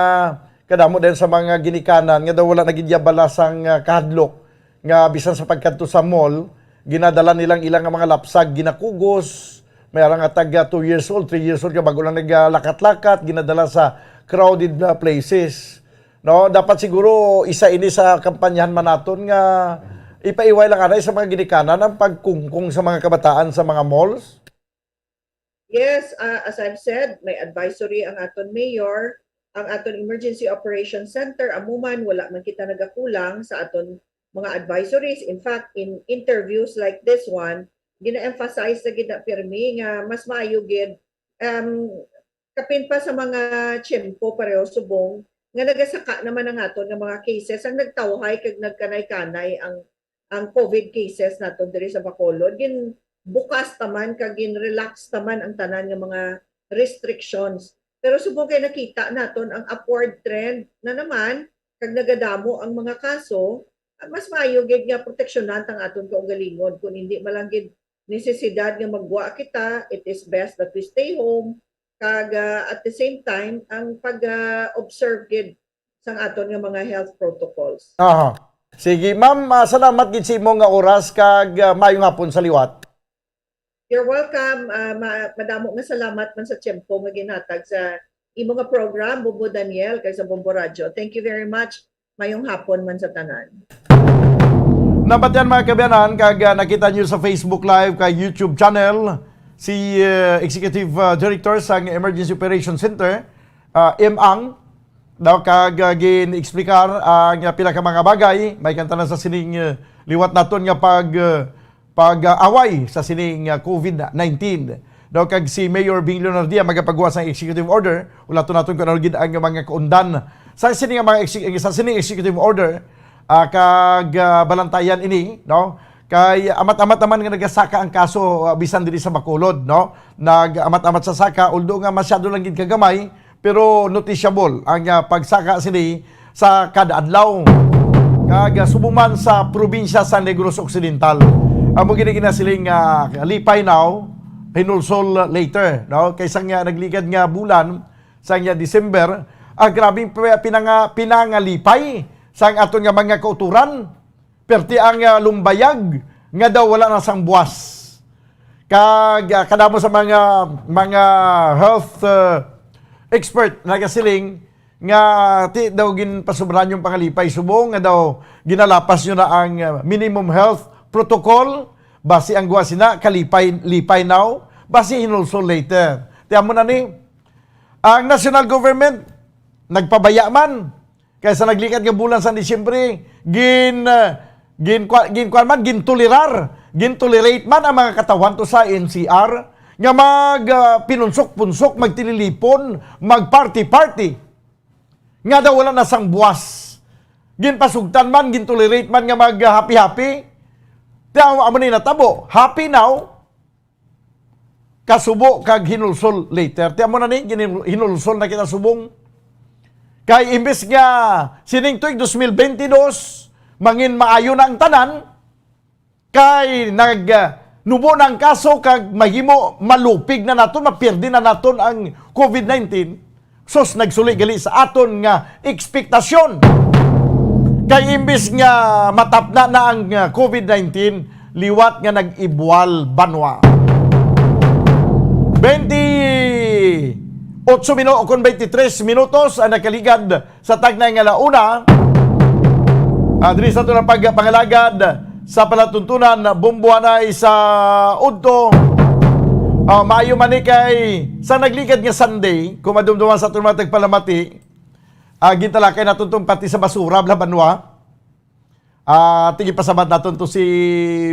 kadamo din sa mga ginikanan nga daw wala na gid iya bala sang, ah, kahadlok nga bisan sa pagkadto sa mall, ginadala nilang ilang mga lapsag, ginakugos, may ara nga tag, ah, two years old, three years old nga bago lang naglakat-lakat, ginadala sa crowded na places. No, dapat siguro isa ini sa kampanyahan man naton nga ipaiway lang anay sa mga ginikanan ang pagkungkong sa mga kabataan sa mga malls. Yes, ah, as I've said, may advisory ang aton mayor, ang aton Emergency Operations Center, amo man, wala man kita nagakulang sa aton mga advisories. In fact, in interviews like this one, gina-emphasize na gid na pirmi nga mas maayo gid, um, kapin pa sa mga tiyempo pareho subong nga nagasaka naman ang aton nga mga cases ang nagtawhay kag nagkanay-kanay ang ang COVID cases naton diri sa Bacolod. Gin bukas taman kag gin relax taman ang tanan nga mga restrictions. Pero subong kay nakita naton ang upward trend na naman kag nagadamo ang mga kaso, mas maayo gid nga proteksyonan ang aton kaugalingon kun hindi man lang gid necesidad nga magwa kita, it is best that we stay home. Kag, ah, at the same time, ang pag, ah, observe gid sang aton nga mga health protocols. Aha. Sige, ma'am, ah, salamat gid sa imo nga oras kag, ah, maayong hapon sa liwat. You're welcome. Ah, ma- madamo nga salamat man sa tiyempo nga ginhatag sa imo nga program, Bombo Daniel, kag sa Bombo Radyo. Thank you very much. Mayong hapon man sa tanan. Nabatian, mga kaabyanan, kag, ah, nakita niyo sa Facebook Live kag YouTube channel si, ah, Executive, ah, Director sang Emergency Operations Center, ah, M Ang, daw kag, ah, gin-explicar ang, ah, pila ka mga bagay, may kantanan sa sining, ah, liwat naton nga pag, ah, pag-away sa sining, ah, COVID nineteen. Daw kag si Mayor Bing Leonardia magapagwa sang executive order, ulaton naton kung ano gid ang mga kaundan sa sini nga mga exe-, sa sining executive order, ah, kag, ah, balantayan ini, no? Kay amat-amat naman nga nagasaka ang kaso, ah, bisan diri sa Bacolod, no? Nag-amat-amat sa saka, although nga masyado lang gid kagamay, pero noticeable ang, ah, pagsaka sini sa kada adlaw. Kag, ah, subong man sa probinsya sa Negros Occidental, amo gid ginasiling nga lipay now, hinulsol later, no? Kay sang, ah, nagligad nga bulan, sang, ah, December, ah, grabing pi-, pinanga-, pinangalipay sang aton nga mga kauturan. Perti ang, ah, lumbayag nga daw wala na sang buwas. Kag, ah, kadamo sa mga, mga health, ah, expert nagasiling nga ti daw ginpasubra niyo ang pangalipay subong nga daw ginalapas niyo na ang, ah, minimum health protocol, basi ang gwa sina kalipay, lipay now, basi hinulsol later. Ti amo na ni, ang national government nagpabaya man, kay sa naglikad nga bulan sa Disyembre, gin, ah, gin, kwa-, gin, kwan man, gintolerar, gintolerate man ang mga katawhan to sa N C R nga mag, ah, pinunsok-punsok, magtililipon, mag-party-party. Nga daw wala na sang buwas. Ginpasugtan man, gintolerate man nga mag, ah, happy-happy. Ti amo, amo ni natabo. Happy now, kasubo kag hinulsol later. Ti amo na ni, gin-, hinulsol na kita subong. Kay imbes nga sining tuig dos mil bente dos, mangin maayo na ang tanan, kay nag, ah, nubo na ang kaso kag mahimo malupig na naton, mapirdi na naton ang COVID nineteen. Sus, nagsuli gali sa aton nga ekspektasyon. Kay imbis nga matapna na ang, ah, COVID nineteen, liwat nga nag-ibwal banwa. Twenty-eight minu-, o kon twenty-three minutos ang nakaligad sa tagna nga launa. Ah, diri sa aton pagpangalagad sa palatuntunan, Bomboanay sa udto. Ah, maayo man ni kay sa nagligad nga Sunday, kung madumduman sa aton mga tagpalamati, ah, gintalakay naton tong pati sa basura, bala banwa. Ah, tigipasabat naton to si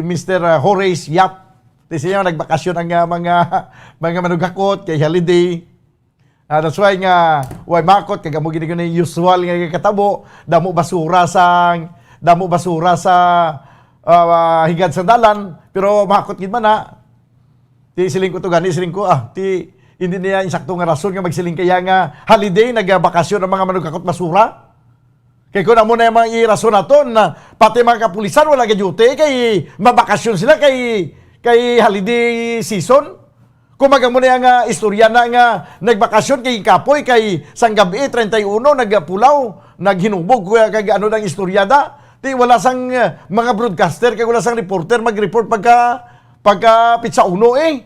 Mister Horace Yap. Ti siya nagbakasyon ang, ah, mga, mga manugakot kay holiday. Ah, that's why nga, way makot, kag amo gid ni usual nga katabo, damo basura sang, damo basura sa, ah, higad sa dalan, pero makot gid man na. Ti siling ko to gani, siling ko, ah, ti, hindi niya insakto nga rason nga magsiling kaya nga holiday, nagbakasyon ang mga manugakot basura. Kay kun amo na yung mga irason naton, na pati mga kapulisan wala ga-duty, kay mabakasyon sila kay, kay holiday season. Kung mag-amo na nga istorya na nga nagbakasyon kay kapoy, kay sang gabi, treinta y uno, nagpulaw, naghinubog, kuya, kag ano nang istorya da. Ti wala sang, eh, mga broadcaster, kay wala sang reporter mag-report pagka, pagka pitsa uno, eh.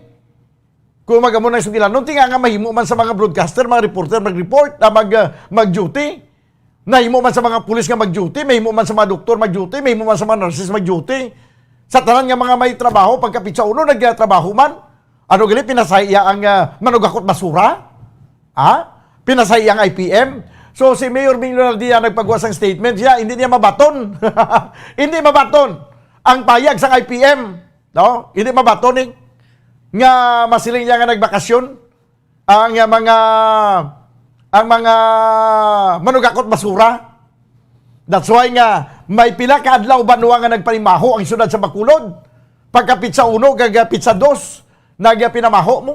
Kung mag-amo na sugilanon, ti nga, nga mahimo man sa mga broadcaster, mga reporter mag-report, ah, mag, ah, mag-duty. Nahimo man sa mga pulis nga mag-duty, mahimo man sa mga doktor mag-duty, mahimo man sa mga nurses mag-duty. Sa tanan nga mga may trabaho, pagka pitsa uno, nagtrabaho man. Ano gali, pinasahiya ang, ah, manugakot basura? Ha? Pinasahiya ang I P M? So, si Mayor Bing Leonardia nagpagawa sang statement siya, hindi niya mabaton. Hindi mabaton ang payag sang I P M. No? Hindi mabaton ni nga masiling niya nga nagbakasyon ang, ah, mga, ang mga manugakot basura. That's why nga may pila ka adlaw banwa nga nagpanimaho ang siyudad sa Bacolod. Pagka pitsa uno kag pitsa dos, nagpinamaho mo.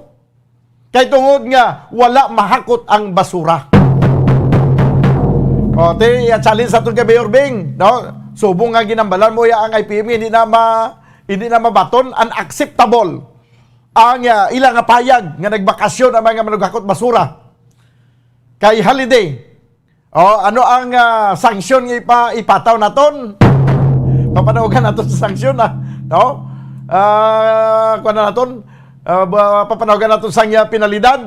Kay tungod nga wala mahakot ang basura. O, ti, i-challenge sa aton kay Mayor Bing, no? Subong nga ginambalan mo ya ang I P M, hindi na ma-, hindi na mabaton, unacceptable ang, ah, ila nga payag nga nagbakasyon ang mga manugakot basura kay holiday. O, ano ang, ah, sanksyon nga ipa-, ipataw naton? Papanawgan naton sa sanksyon, ah, no? Ah, kuwan na naton, ah, ba-, papanawgan naton sang, ah, penalidad.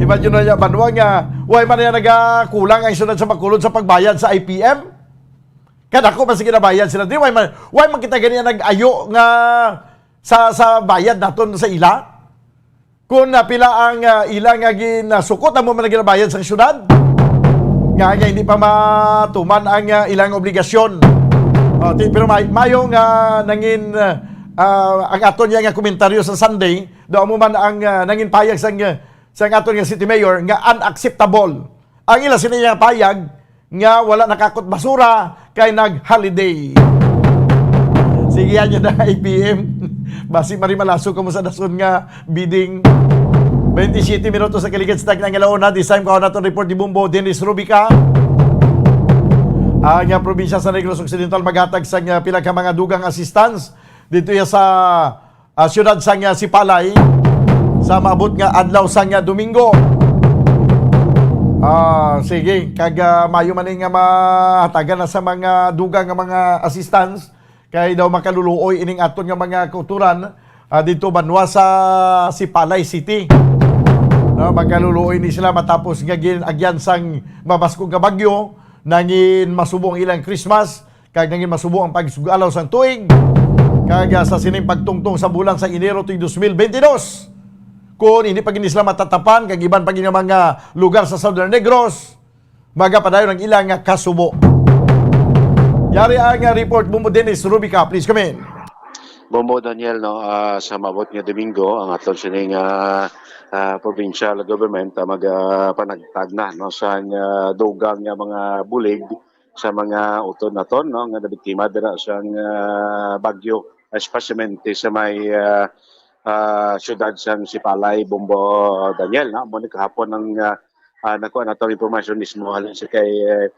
Imagine na niya, banwa nga, way man niya nagakulang ang siyudad sa Bacolod sa pagbayad sa I P M. Kadako man sige nabayad sila. Di, way man, way man kita ganiya nag-ayo nga sa, sa bayad naton sa ila. Kung, ah, pila ang, ah, ila nga ginasukot, amo man ang ginabayad sa syudad. Nga, nga hindi pa matuman ang, ah, ilang obligasyon. O, ti-, pero may, mayo nga nangin, ah, ah, ang aton niya nga komentaryo sa Sunday, daw amo man ang, ah, nangin payag sang, ah, sang aton nga city mayor nga unacceptable ang ila sini nga payag nga wala nakakot basura kay nag-holiday. Sige, yan yun na, I P M. Basi marimalaso ka mo sa dason nga bidding. Twenty-seven minutos sa kaligid sa tagna nga launa. This time, kuha naton report ni Bumbo Dennis Rubica. Ang, ah, probinsya sa Negros Occidental maghatag sa, ah, pila ka mga dugang assistance dito ya sa, ah, siyudad sang, ah, Sipalay sa maabot nga adlaw sang, ah, Domingo. Ah, sige, kag, ah, mayo man ni nga mahatagan na sa mga dugang nga mga assistance, kay daw makaluluoy ining aton nga mga kauturan ah, dito banwa sa Sipalay City. No, magaluluoy ni sila matapos nga gin-agyan sang mabaskog nga bagyo, nangin masubo ang ilang Christmas, kag nangin masubo ang pagsugalaw sang tuig. Kag, ah, sa sining pagtungtong sa bulan sa Enero tuig dos mil bente dos, kung hindi pa gid sila matatapan, kag iban pa gid nga mga lugar sa Southern Negros, magapadayon ang ilang kasubo. Yari ang, ah, report, Bombo Dennis Rubica, please come in. Bombo Daniel, no, ah, sa maabot nga Domingo, ang aton sining, ah, ah, provincial government, ah, mag, ah, panagtag na, no, sa, ah, dugang nga mga bulig sa mga utod naton, no, nga nabiktima dira sa, ah, bagyo, especially sa may, ah, ah, siyudad sang Sipalay, Bombo Daniel, no. Amo ni kahapon ang, ah, ah, nakuha nato ang impormasyon mismo halin sa kay, eh,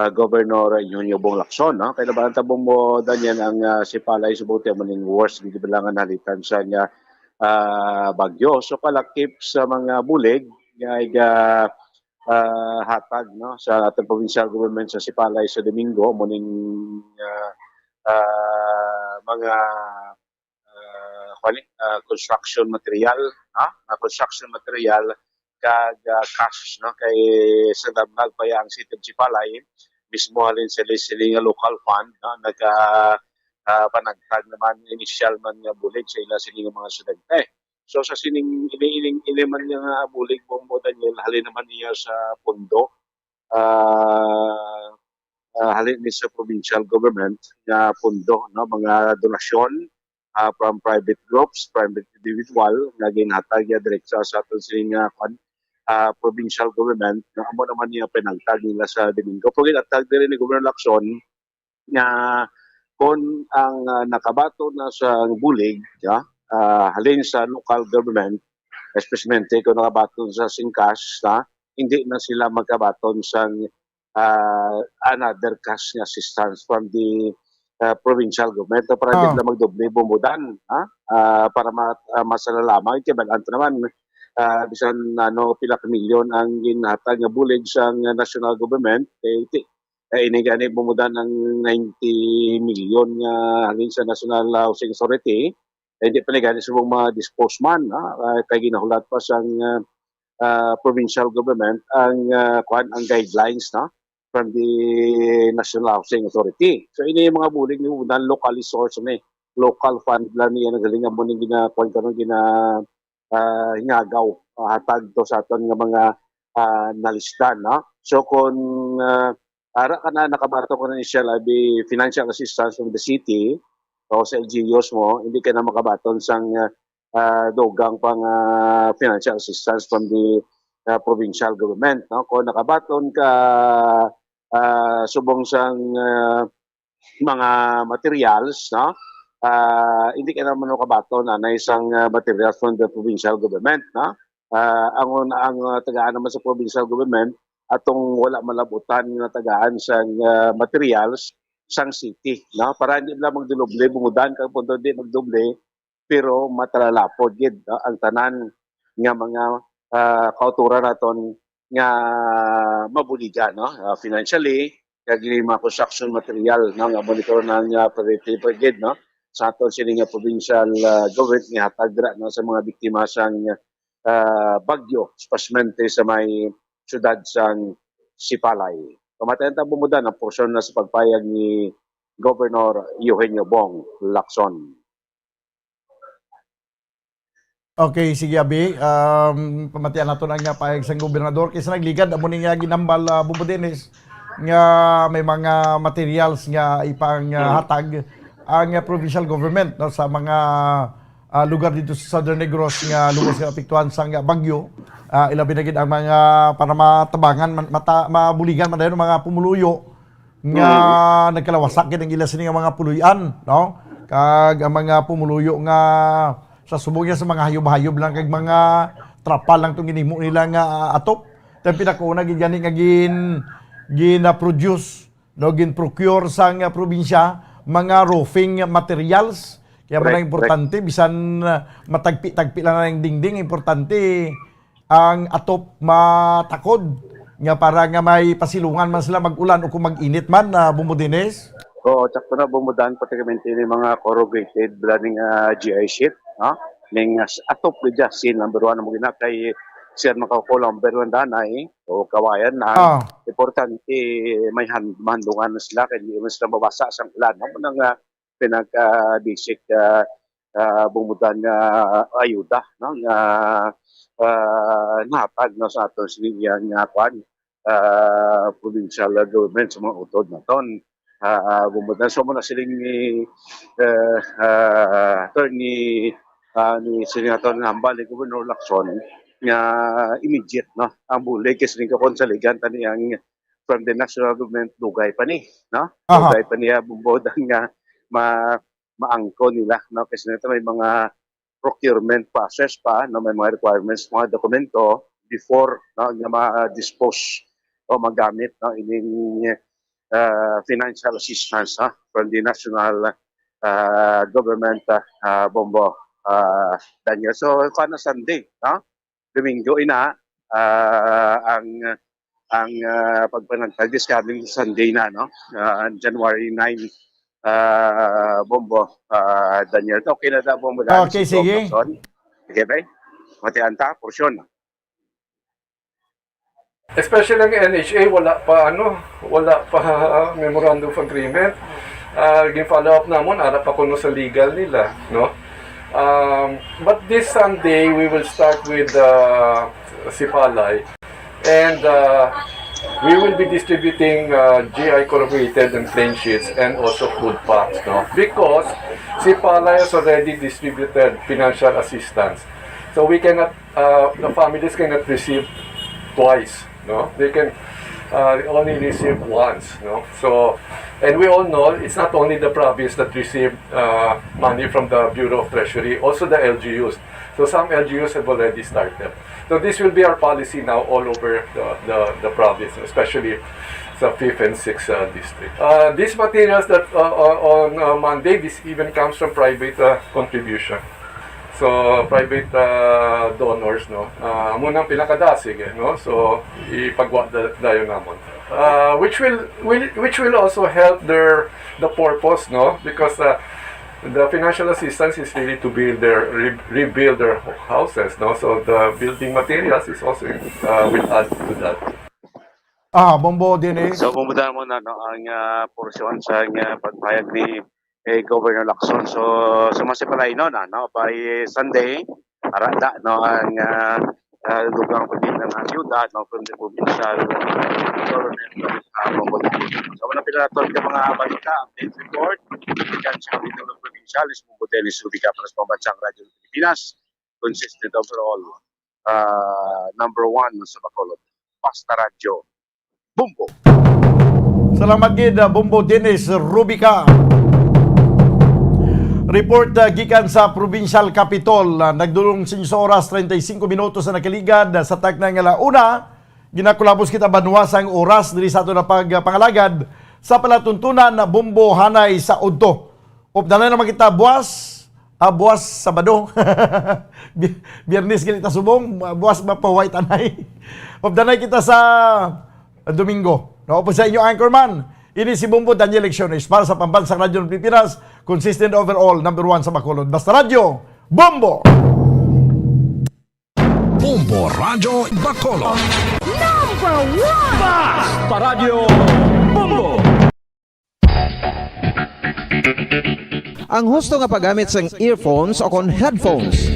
ah, Governor Eugenio Bong Lacson, no? Kay nabalaan ta, Bombo Daniel, ang, ah, Sipalay subong ti amo ning worst gid bilangan nalitan sa nga, ah, bagyo. So, kalakip sa mga bulig nga iga, ah, hatag, no, sa ating provincial government sa Sipalay sa Domingo, amo ning, ah, ah, mga, ah, kuwan ni, ah, construction material, ha? Mga construction material kag, ah, cash, no? Kay sa damlag pa ang City of Sipalay, mismo halin sila sini nga local fund, no? Naga, ah, panagtag naman initial man nga bulig sa ila sini nga mga estudyante. So sa sining ini, ini, ini man nga bulig, Bombo Daniel, halin naman niya sa pundo, ah, ah, halin ni sa provincial government nga pundo, no, mga donasyon, ah, from private groups, private individual nga ginhatag ya direkta sa aton sining, ah, kwan, ah, provincial government, nga amo naman niya pinangtag nila sa Domingo. Pero ginhatag diri ni Governor Lacson nga kon ang, ah, nakabaton na sa bulig, ya, ah, halin sa local government, especially kung nakabaton sa sing cash, na hindi na sila magkabaton sa, ah, another cash nga assistance from the, ah, provincial government. Para Ah. hindi sila magdoble, Bombo Dan, ha? Ah, para ma-, ah, masala lamang, kaya balaan ta naman, ah, bisan ano, pila ka milyon ang ginhatag nga bulig sa national government, eh, ti-, eh, ini gani, Bombo Dan, ang ninety million nga halin sa National Housing Authority, eh, hindi pa ni gani subong ma-dispose man, ha? Ah, kay ginahulat pa sang, ah, ah, provincial government ang, ah, kuwan, ang guidelines, no, from the National Housing Authority. So, ini yung mga bulig ni, Bombo Dan, locally sourced ni, local fund lang niya nagaling amo ning gina-, kuwan karon, gina-, ah, hingagaw, ah, hatag to sa aton nga mga, ah, nalisdan, no? So, kung, ah, ara ka na nakabaton ka na initial abi financial assistance from the city o sa L G Us mo, hindi ka na makabaton sang, ah, dugang pang, ah, financial assistance from the, ah, provincial government, no? Kung nakabaton ka, ah, subong sang, ah, mga materials, no? Ah, hindi ka naman makabaton anay sang, ah, materials from the provincial government, no? Ah, ang, ang, ah, tagaan naman sa provincial government atong wala malabutan nga tagaan sang, ah, materials sang city, no? Para hindi lang magduloble, Bombo Dan, kag punto di magdoble, pero matalalapod gid, no, ang tanan nga mga, ah, kauturan naton nga mabuligan, no? Ah, financially, kag yung mga construction material, no, nga monitor na nga priority pa gid, no, sa aton sini nga provincial, ah, government nga hatag dira, no, sa mga biktima sang, ah, bagyo, especially sa may syudad sang Sipalay. Pamatayan ta, Bombo Dan, ang porsyon na sa pagpayag ni Governor Eugenio Bong Lacson. Okay, sige, abi. Um, pamatian nato na nga pahayag sang gobernador. Kay sa nagligad, amo ni nga ginambal, ah, Bombo Dennis, nga may mga materials nga ipang, ah, Mm. hatag ang, ah, provincial government, no, sa mga, ah, lugar dito sa Southern Negros nga lubos nga apektuhan sa nga bagyo. Ah, ilabi na gid ang mga para matabangan, man-, mata-, mabuligan man dayon ang mga pumuluyo nga nagkalawasak gid ang ila sini nga mga puloy-an, no? Kag ang mga pumuluyo nga sa subong niya sa mga hayob-hayob lang kag mga trapal lang tong ginhimo nila nga, ah, atop. Ang pinakauna gid gani nga gin, gin-produce, no, gin-procure sa nga probinsya, mga roofing materials. Kaya mo na Correct, importante, bisan, ah, matagpi-tagpi lang ang dingding, importante ang atop matakod nga para nga may pasilungan man sila mag-ulan o kung mag-init man, ah, Bombo Dennis. Oo, sakto na, Bombo Dan, pati kami ini mga corrugated, bala ning, ah, G I sheet. no? Ning, uh, atop gid siya, seal number one mo gina kay siya makakaulam, pero ang danay o kawayan na. Ah. Importante, may han-, mahandungan na sila kay di man sila mabasa sa ulan. Amo na nga pinaka-basic, ah, ah, bumudan nga ayuda, no, nga, ah, nahatag, no, sa aton sini nga, nga kwan, ah, provincial government sa mga utod naton. Ah, ah, bumudan. So, mo na siling ni, eh, ah, attorney, ah, ni siling attorney hambal ni Governor Lacson nga immediate, no, ang bulig kay siling ka konsaligan tani ang from the national government, dugay pa ni, no? Aha. Dugay pa niya bumbodan nga ma-, maangko nila, no? Kasi nito may mga procurement process pa, no? May mga requirements, mga dokumento before, no, nga ma-dispose o magamit, no, ining, ah, financial assistance, no, from the national, ah, government, ah, ah, Bombo, ah, Daniel. So, kana Sunday, no? Domingo ina, ah, ang, ang, ah, pagpanagtag this coming Sunday na, no? Ah, January nine, ah, Bombo, ah, Daniel. Okay na da, Bombo, Daniel, Okay, si Joe sige. Lawson. Okay, bay? Matian ta, porsyon. Especially ang N H A, wala pa, ano, wala pa memorandum of agreement. Ah, gin-follow up namon, ara pa kuno sa legal nila, no? Um, but this Sunday, we will start with, uh, Sipalay. And, uh, we will be distributing, uh, G I corrugated and plain sheets and also food packs, no? Because Sipalay has already distributed financial assistance. So we cannot, uh, the families cannot receive twice, no? They can, uh, only receive once, no? So, and we all know it's not only the province that receive, uh, money from the Bureau of Treasury, also the L G Us. So some L G Us have already started. So this will be our policy now all over the, the, the province, especially sa fifth and sixth, uh, district. Uh, these materials that, uh, uh, on, uh, Monday, this even comes from private, uh, contribution. So, private, uh, donors, no? Uh, amo nang pinakadasig, eh, no? So, ipagwa da-, dayon namon. Uh, which will, will, which will also help their, the purpose, no? Because, uh, the financial assistance is really to build their, re-, rebuild their houses, no? So, the building materials is also, uh, will add to that. Ah, Bombo Dennis. So, pumunta mo na, no, ang, ah, porsyon sa, ah, pagpahayag ni, eh, Governor Lacson. So, sa mga Sipalay, no, na, no, by Sunday, arada, no, ang, ah, ah, dugang pagdating ng ayuda, no, from the provincial government, no, ah, Bombo. So, wala pila naton ka mga balita, update report, ikan sa Kapitulo Provincial, is Bombo Dennis Rubica para sa Pambansang Radyo ng Pilipinas, consistent overall, ah, number one sa Bacolod. Basta Radyo, Bombo. Salamat gid, ah, Bombo Dennis Rubica. Report, ah, gikan sa Provincial Capitol. Ah, nagdulong sini sa oras, treinta y cinco minutos na nakaligad, ah, sa takna nga alauna. Ginakulabos kita banwa sang oras diri sa aton nga pagpangalagad sa palatuntunan na Bombo hanay sa udto. Updanay naman kita buwas, ah, buwas Sabado. Bi-, Biyernes gani ta subong, buwas mapahuway tanay. Updanay kita sa Domingo. No, upod sa inyo anchorman, ini si Bombo Daniel Lecciones para sa Pambansang Radyo ng Pilipinas, consistent overall, number one sa Bacolod. Basta Radyo, Bombo! Bombo Radyo Bacolod. Number one! Basta Radyo Bombo! Ang husto nga paggamit sang earphones o kon headphones.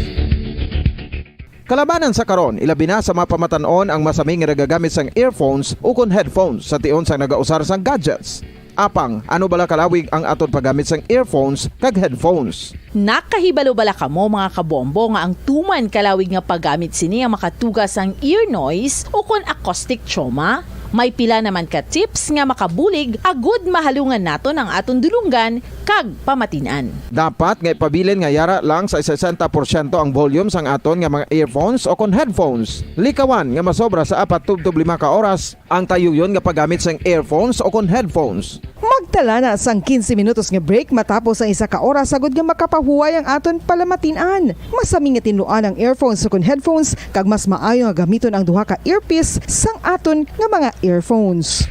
Kalabanan sa karon, ilabi na sa mga pamatan-on ang masami nga nagagamit sang earphones o kon headphones sa tion sang nagausar sang gadgets. Apang, ano bala kalawig ang aton paggamit sang earphones kag headphones? Nakahibalo bala kamo, mga kabombo, nga ang tuman kalawig nga paggamit sini ang makatuga sang ear noise o kon acoustic trauma? May pila naman ka tips nga makabulig agud mahalungan naton ang aton dulonggan kag pamatin-an. Dapat nga ipabilin nga yara lang sa sesenta porsyento ang volume sang aton nga mga earphones o kon headphones. Likawan nga masobra sa apat tubtob lima ka oras ang tayuyon nga paggamit sang earphones o kon headphones. Magtala na sang quince minutos nga break matapos ang isa ka oras, agud nga makapahuway ang aton palamatin-an. Masami nga tinluan ang earphones o kon headphones, kag mas maayo nga gamiton ang duha ka earpiece sang aton nga mga earphones.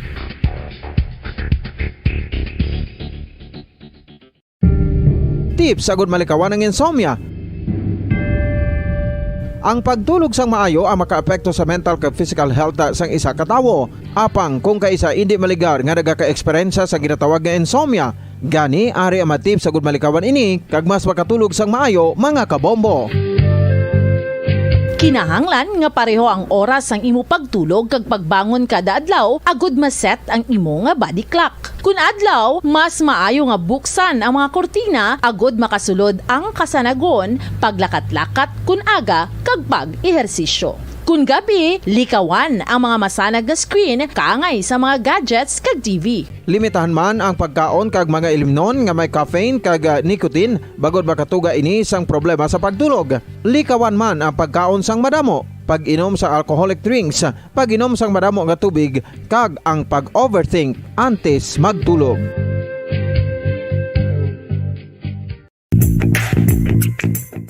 Tips agud malikawan ang insomnia. Ang pagtulog sang maayo ang makaapekto sa mental kag physical health sang isa ka tawo. Apang kung kaisa indi maligar nga nagakaeksperyensya sa ginatawag nga insomnia, gani ari ang mga tips agud malikawan ini kag mas makatulog sang maayo, mga kabombo. Kinahanglan nga pareho ang oras sang imo pagtulog kag pagbangon kada adlaw agud ma-set ang imo nga body clock. Kun adlaw, mas maayo nga buksan ang mga kurtina agud makasulod ang kasanagon, paglakat-lakat kun aga, kag pag-ehersisyo. Kun gabi, likawan ang mga masanag nga screen kaangay sa mga gadgets kag T V. Limitahan man ang pagkaon kag mga ilimnon nga may caffeine kag, ah, nicotine, bangod makatuga ini sang problema sa pagtulog. Likawan man ang pagkaon sang madamo, pag-inom sa alcoholic drinks, pag-inom sang madamo nga tubig, kag ang pag-overthink antes magtulog.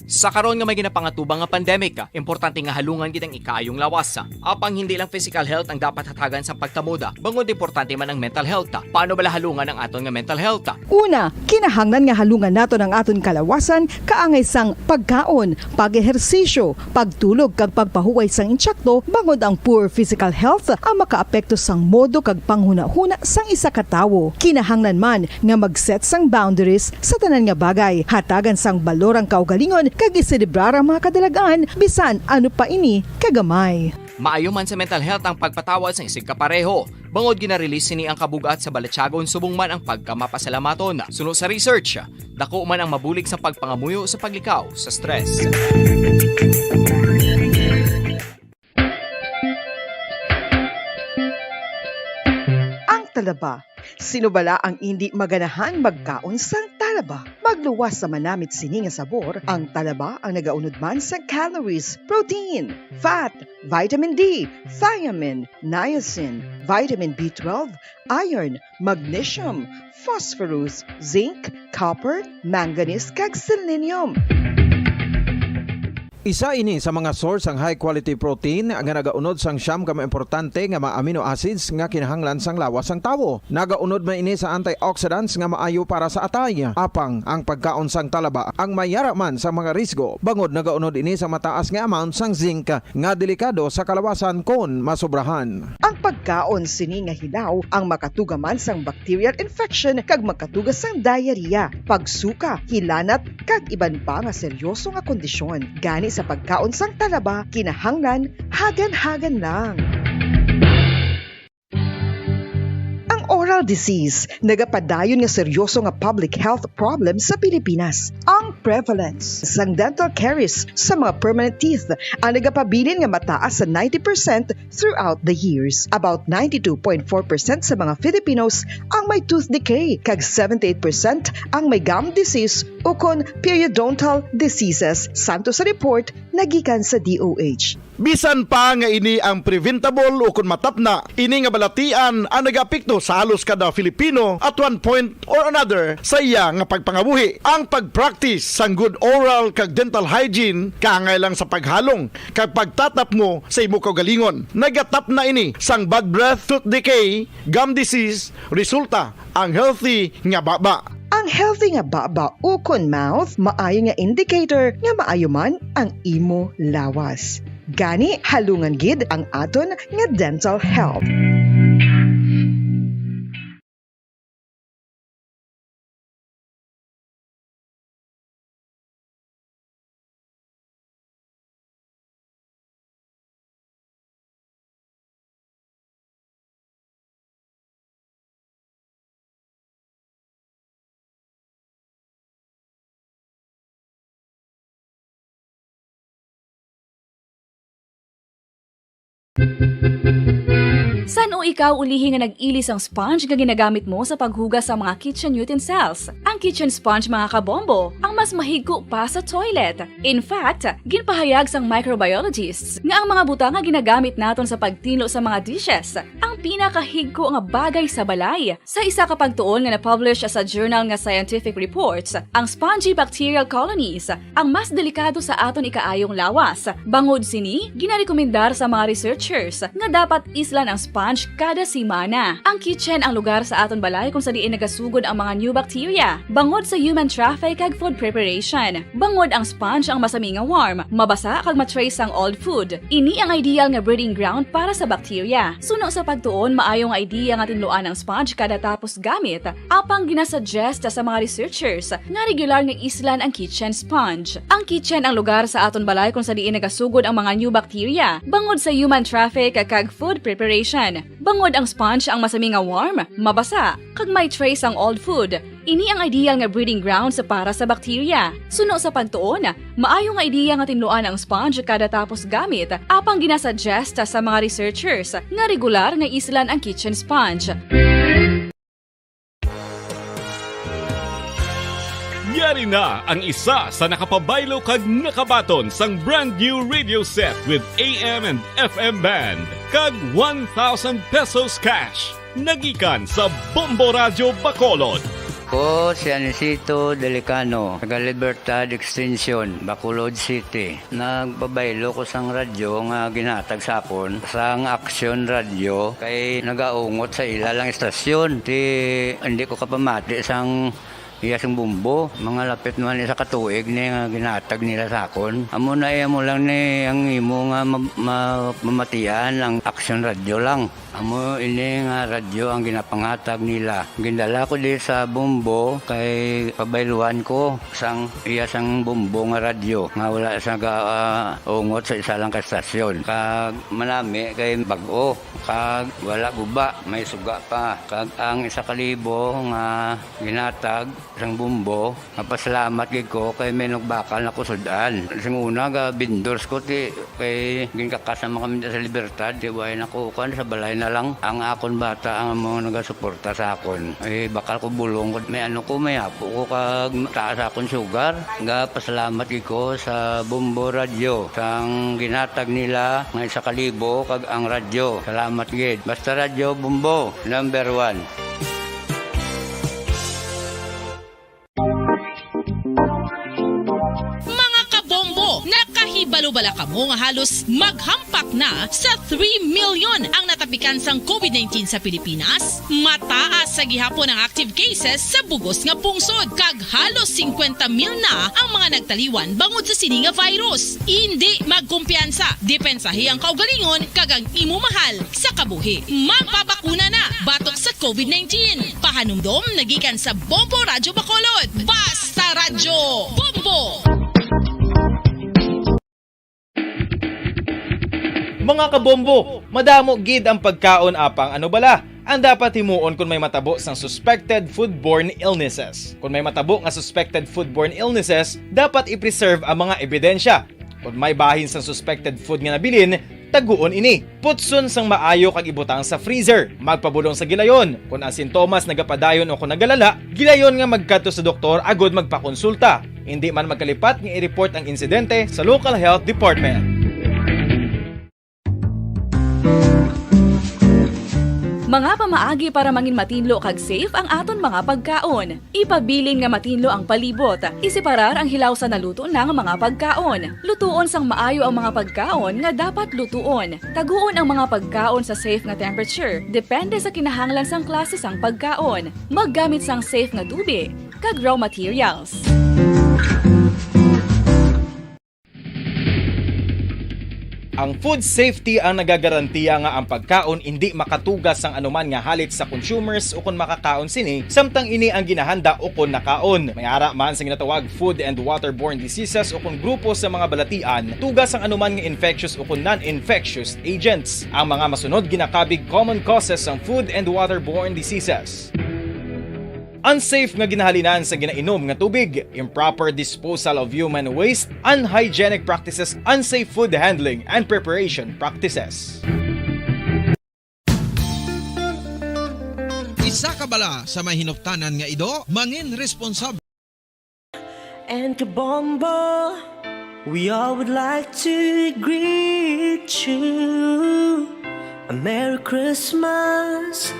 Sa karon nga may ginapangatubang nga pandemic, importante nga halungan gid ang ikaayong lawas. Apang hindi lang physical health ang dapat hatagan sa pagtamod, bangod importante man ang mental health. Paano bala halungan ang aton nga mental health? Una, kinahanglan nga halungan naton ang aton kalawasan kaangay sang pagkaon, pag-ehersisyo, pagtulog kag pagpahuway sang intsakto, bangod ang poor physical health ang makaapekto sang modo kag panghunahuna sang isa ka tawo. Kinahanglan man nga mag-set sang boundaries sa tanan nga bagay, hatagan sang balor ang kaugalingon kag iselebrar ang mga kadalag-an, bisan ano pa ini kagamay. Maayo man sa mental health ang pagpatawad sang isigkapareho, bangod gina-release sini ang kabug-at sa balatyagon subong man ang pagkamapasalamaton. Suno sa research, dako man ang mabulig sa pagpangamuyo sa paglikaw sa stress. Ang talaba. Sino bala ang indi maganahang magkaon sang talaba? Magluwas sa manamit sini nga sabor, ang talaba ang nagaunod man sa calories, protein, fat, vitamin D, thiamine, niacin, vitamin B twelve, iron, magnesium, phosphorus, zinc, copper, manganese, kag selenium. Isa ini sa mga source sang high quality protein nga nagaunod sang siyam ka mga importante nga mga amino acids nga kinahanglan sang lawas sang tawo. Nagaunod man ini sa antioxidants nga maayo para sa atay. Apang ang pagkaon sang talaba ang may yara man sa mga risgo, bangod nagaunod ini sa mataas nga amount sang zinc nga delikado sa kalawasan kon masobrahan. Ang pagkaon sini nga hilaw ang makatuga man sang bacterial infection kag makatuga sang diarrhea, pagsuka, hilanat, kag iban pa nga seryoso nga kondisyon. Gani sa pagkaon sang talaba, kinahanglan hagan-hagan lang. Ang oral disease nagapadayon nga seryoso nga public health problem sa Pilipinas. Ang prevalence sang dental caries sa mga permanent teeth ang nagapabilin nga mataas sa ninety percent throughout the years. About ninety-two point four percent sa mga Filipinos ang may tooth decay, kag seventy-eight percent ang may gum disease ukon periodontal diseases, santo sa report nga gikan sa D O H. Bisan pa nga ini ang preventable ukon matapna, ini nga balatian ang nagaapekto sa halos kada Filipino at one point or another sa iya nga pagpangabuhi. Ang pag-practice sang good oral kag dental hygiene kaangay lang sa paghalong kag pagtatapmo sa imo kaugalingon. Nagatapna ini sang bad breath, tooth decay, gum disease, resulta ang healthy nga baba. Ang healthy nga baba ukon mouth maayo nga indicator nga maayo man ang imo lawas. Gani, halungan gid ang aton nga dental health. San-o ikaw ulihi nga nag-ili sang sponge nga ginagamit mo sa paghugas sa mga kitchen utensils? Ang kitchen sponge, mga kabombo, ang mas mahigko pa sa toilet. In fact, ginpahayag sang microbiologists nga ang mga butang nga ginagamit naton sa pagtinlo sa mga dishes ang pinakahigko nga bagay sa balay. Sa isa ka pagtuon nga na-publish sa journal nga Scientific Reports, ang spongy bacterial colonies ang mas delikado sa aton ikaayong lawas. Bangod sini, ginarekomendar sa mga researchers nga dapat islan ang sponge Kada semana, ang kitchen ang lugar sa aton balay kung sa diin nagasugod ang mga new bacteria bangod sa human traffic kag food preparation. Bangod ang sponge ang masami nga warm, mabasa kag ma-trace ang old food. Ini ang ideal nga breeding ground para sa bacteria. Suno sa pagtuon, maayo nga idea nga tinluan ang sponge kada tapos gamit. Apang ginasuggest sa mga researchers nga regular nga islan ang kitchen sponge. Ang kitchen ang lugar sa aton balay kung sa diin nagasugod ang mga new bacteria bangod sa human traffic kag food preparation. Bangod ang sponge ang masami nga warm, mabasa, kag may trace ang old food. Ini ang ideal nga breeding grounds para sa bacteria. Suno sa pagtuon, maayo nga ideya nga tinluan ang sponge kada tapos gamit, apang ginasuggest sa mga researchers nga regular nga islan ang kitchen sponge. Yari na ang isa sa nakapabaylo kag nakabaton sang brand new radio set with A M and F M band kag one thousand pesos cash. Nagikan sa Bombo Radyo Bacolod. Ko si Anisito Delicano, taga Libertad Extension, Bacolod City. Nagpabaylo ko sang radyo nga ginhatag sa akon sang Action Radio kay nagaungot sa ila lang istasyon. Ti hindi ko kapamati sang iya sing bumbo. Mga lapit naman isa ka tuig ni nga ginhatag nila sa akon. Amo na iya mo lang ni ang imo nga ma- ma- mamatian ang Action Radio lang. Amo ini nga radyo ang ginapanghatag nila. Gindala ko di sa Bombo kay pabayluhan ko sang iya sang Bombo nga radyo nga wala sa gaungot sa isa lang ka estasyon. Kag manami kay bag-o kag wala guba, may suga pa. Kag ang isa ka libo nga ginatag sang Bombo, mapasalamat gid ko kay may nagbakal na ko sud-an. Sing una ga vendors ko ti kay ginkakas naman kami sa Libertad, ti way na ko kan sa balay na lang ang akon bata ang mga nagasuporta sa akon. Eh, bakal ko bulong ko, may ano ko, may apo ko kag taas akon sugar. Ga pasalamat gid ko sa Bombo Radyo sang ginatag nila nga isa ka libo kag ang radyo. Salamat gid. Basta Radyo Bombo, number one. Mga kabombo, nakahibalo bala kamo nga halos maghampak na sa three million ang natapikan sang COVID nineteen sa Pilipinas? Mataas sa gihapon ang active cases sa bugos nga pungsod, kag halos singkwenta mil na ang mga nagtaliwan bangod sa sini nga virus. Indi magkumpiyansa, depensahi ang kaugalingon kag ang imo mahal sa kabuhi. Magpabakuna na batok sa COVID nineteen. Pahanumdom nagikan sa Bombo Radyo Bacolod. Basta Radyo Bombo! Mga kabombo, madamo gid ang pagkaon apang ano bala ang dapat himuon kon may matabo sang suspected foodborne illnesses. Kon may matabo nga suspected foodborne illnesses, dapat i-preserve ang mga ebidensya. Kon may bahin sang suspected food nga nabilin, taguon ini. Putson sang maayo kag ibutang sa freezer. Magpabulong sa gilayon. Kon ang sintomas nagapadayon o kon nagalala, gilayon nga magkadto sa doktor agud magpakonsulta. Indi man magkalipat nga i-report ang insidente sa local health department. Mga pamaagi para mangin matinlo kag safe ang aton mga pagkaon. Ipabilin nga matinlo ang palibot. Iseparar ang hilaw sa naluto na nga mga pagkaon. Lutuon sang maayo ang mga pagkaon nga dapat lutuon. Taguon ang mga pagkaon sa safe nga temperature, depende sa kinahanglan sang klase sang pagkaon. Maggamit sang safe nga tubig kag raw materials. Ang food safety ang nagagarantiya nga ang pagkaon indi makatugas sang anuman nga halit sa consumers ukon makakaon sini, samtang ini ang ginahanda ukon nakaon. May ara man sa ginatawag food and waterborne diseases ukon grupo sa mga balatian, tugas sang anuman nga infectious ukon non-infectious agents. Ang mga masunod ginakabig common causes sang food and waterborne diseases. Unsafe nga ginahalinan sa ginainom nga tubig, improper disposal of human waste, unhygienic practices, unsafe food handling and preparation practices. Isa ka bala sa may hinuptanan nga ido, mangin responsable. And Kabombo, we all would like to greet you a Merry Christmas,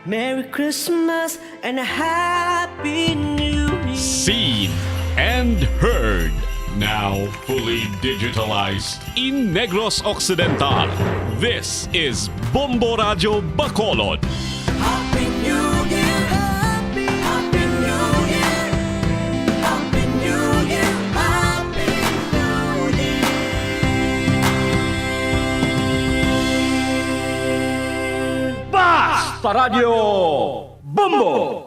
Merry Christmas, and a Happy New Year. Seen and heard. Now fully digitalized in Negros Occidental, this is Bombo Radyo Bacolod. Happy New Year! Happy, Happy New Year! Happy New Year! Happy New Year! Basta Radyo Bombo!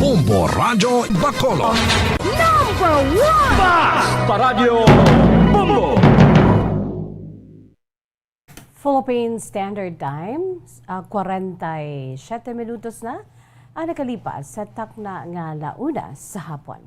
Bombo Radyo Bacolod. Number one! Basta Radyo Bombo! Philippine Standard Time, ah, kwarenta y siyete minutos na ang nakalipas sa takna nga launa sa hapon.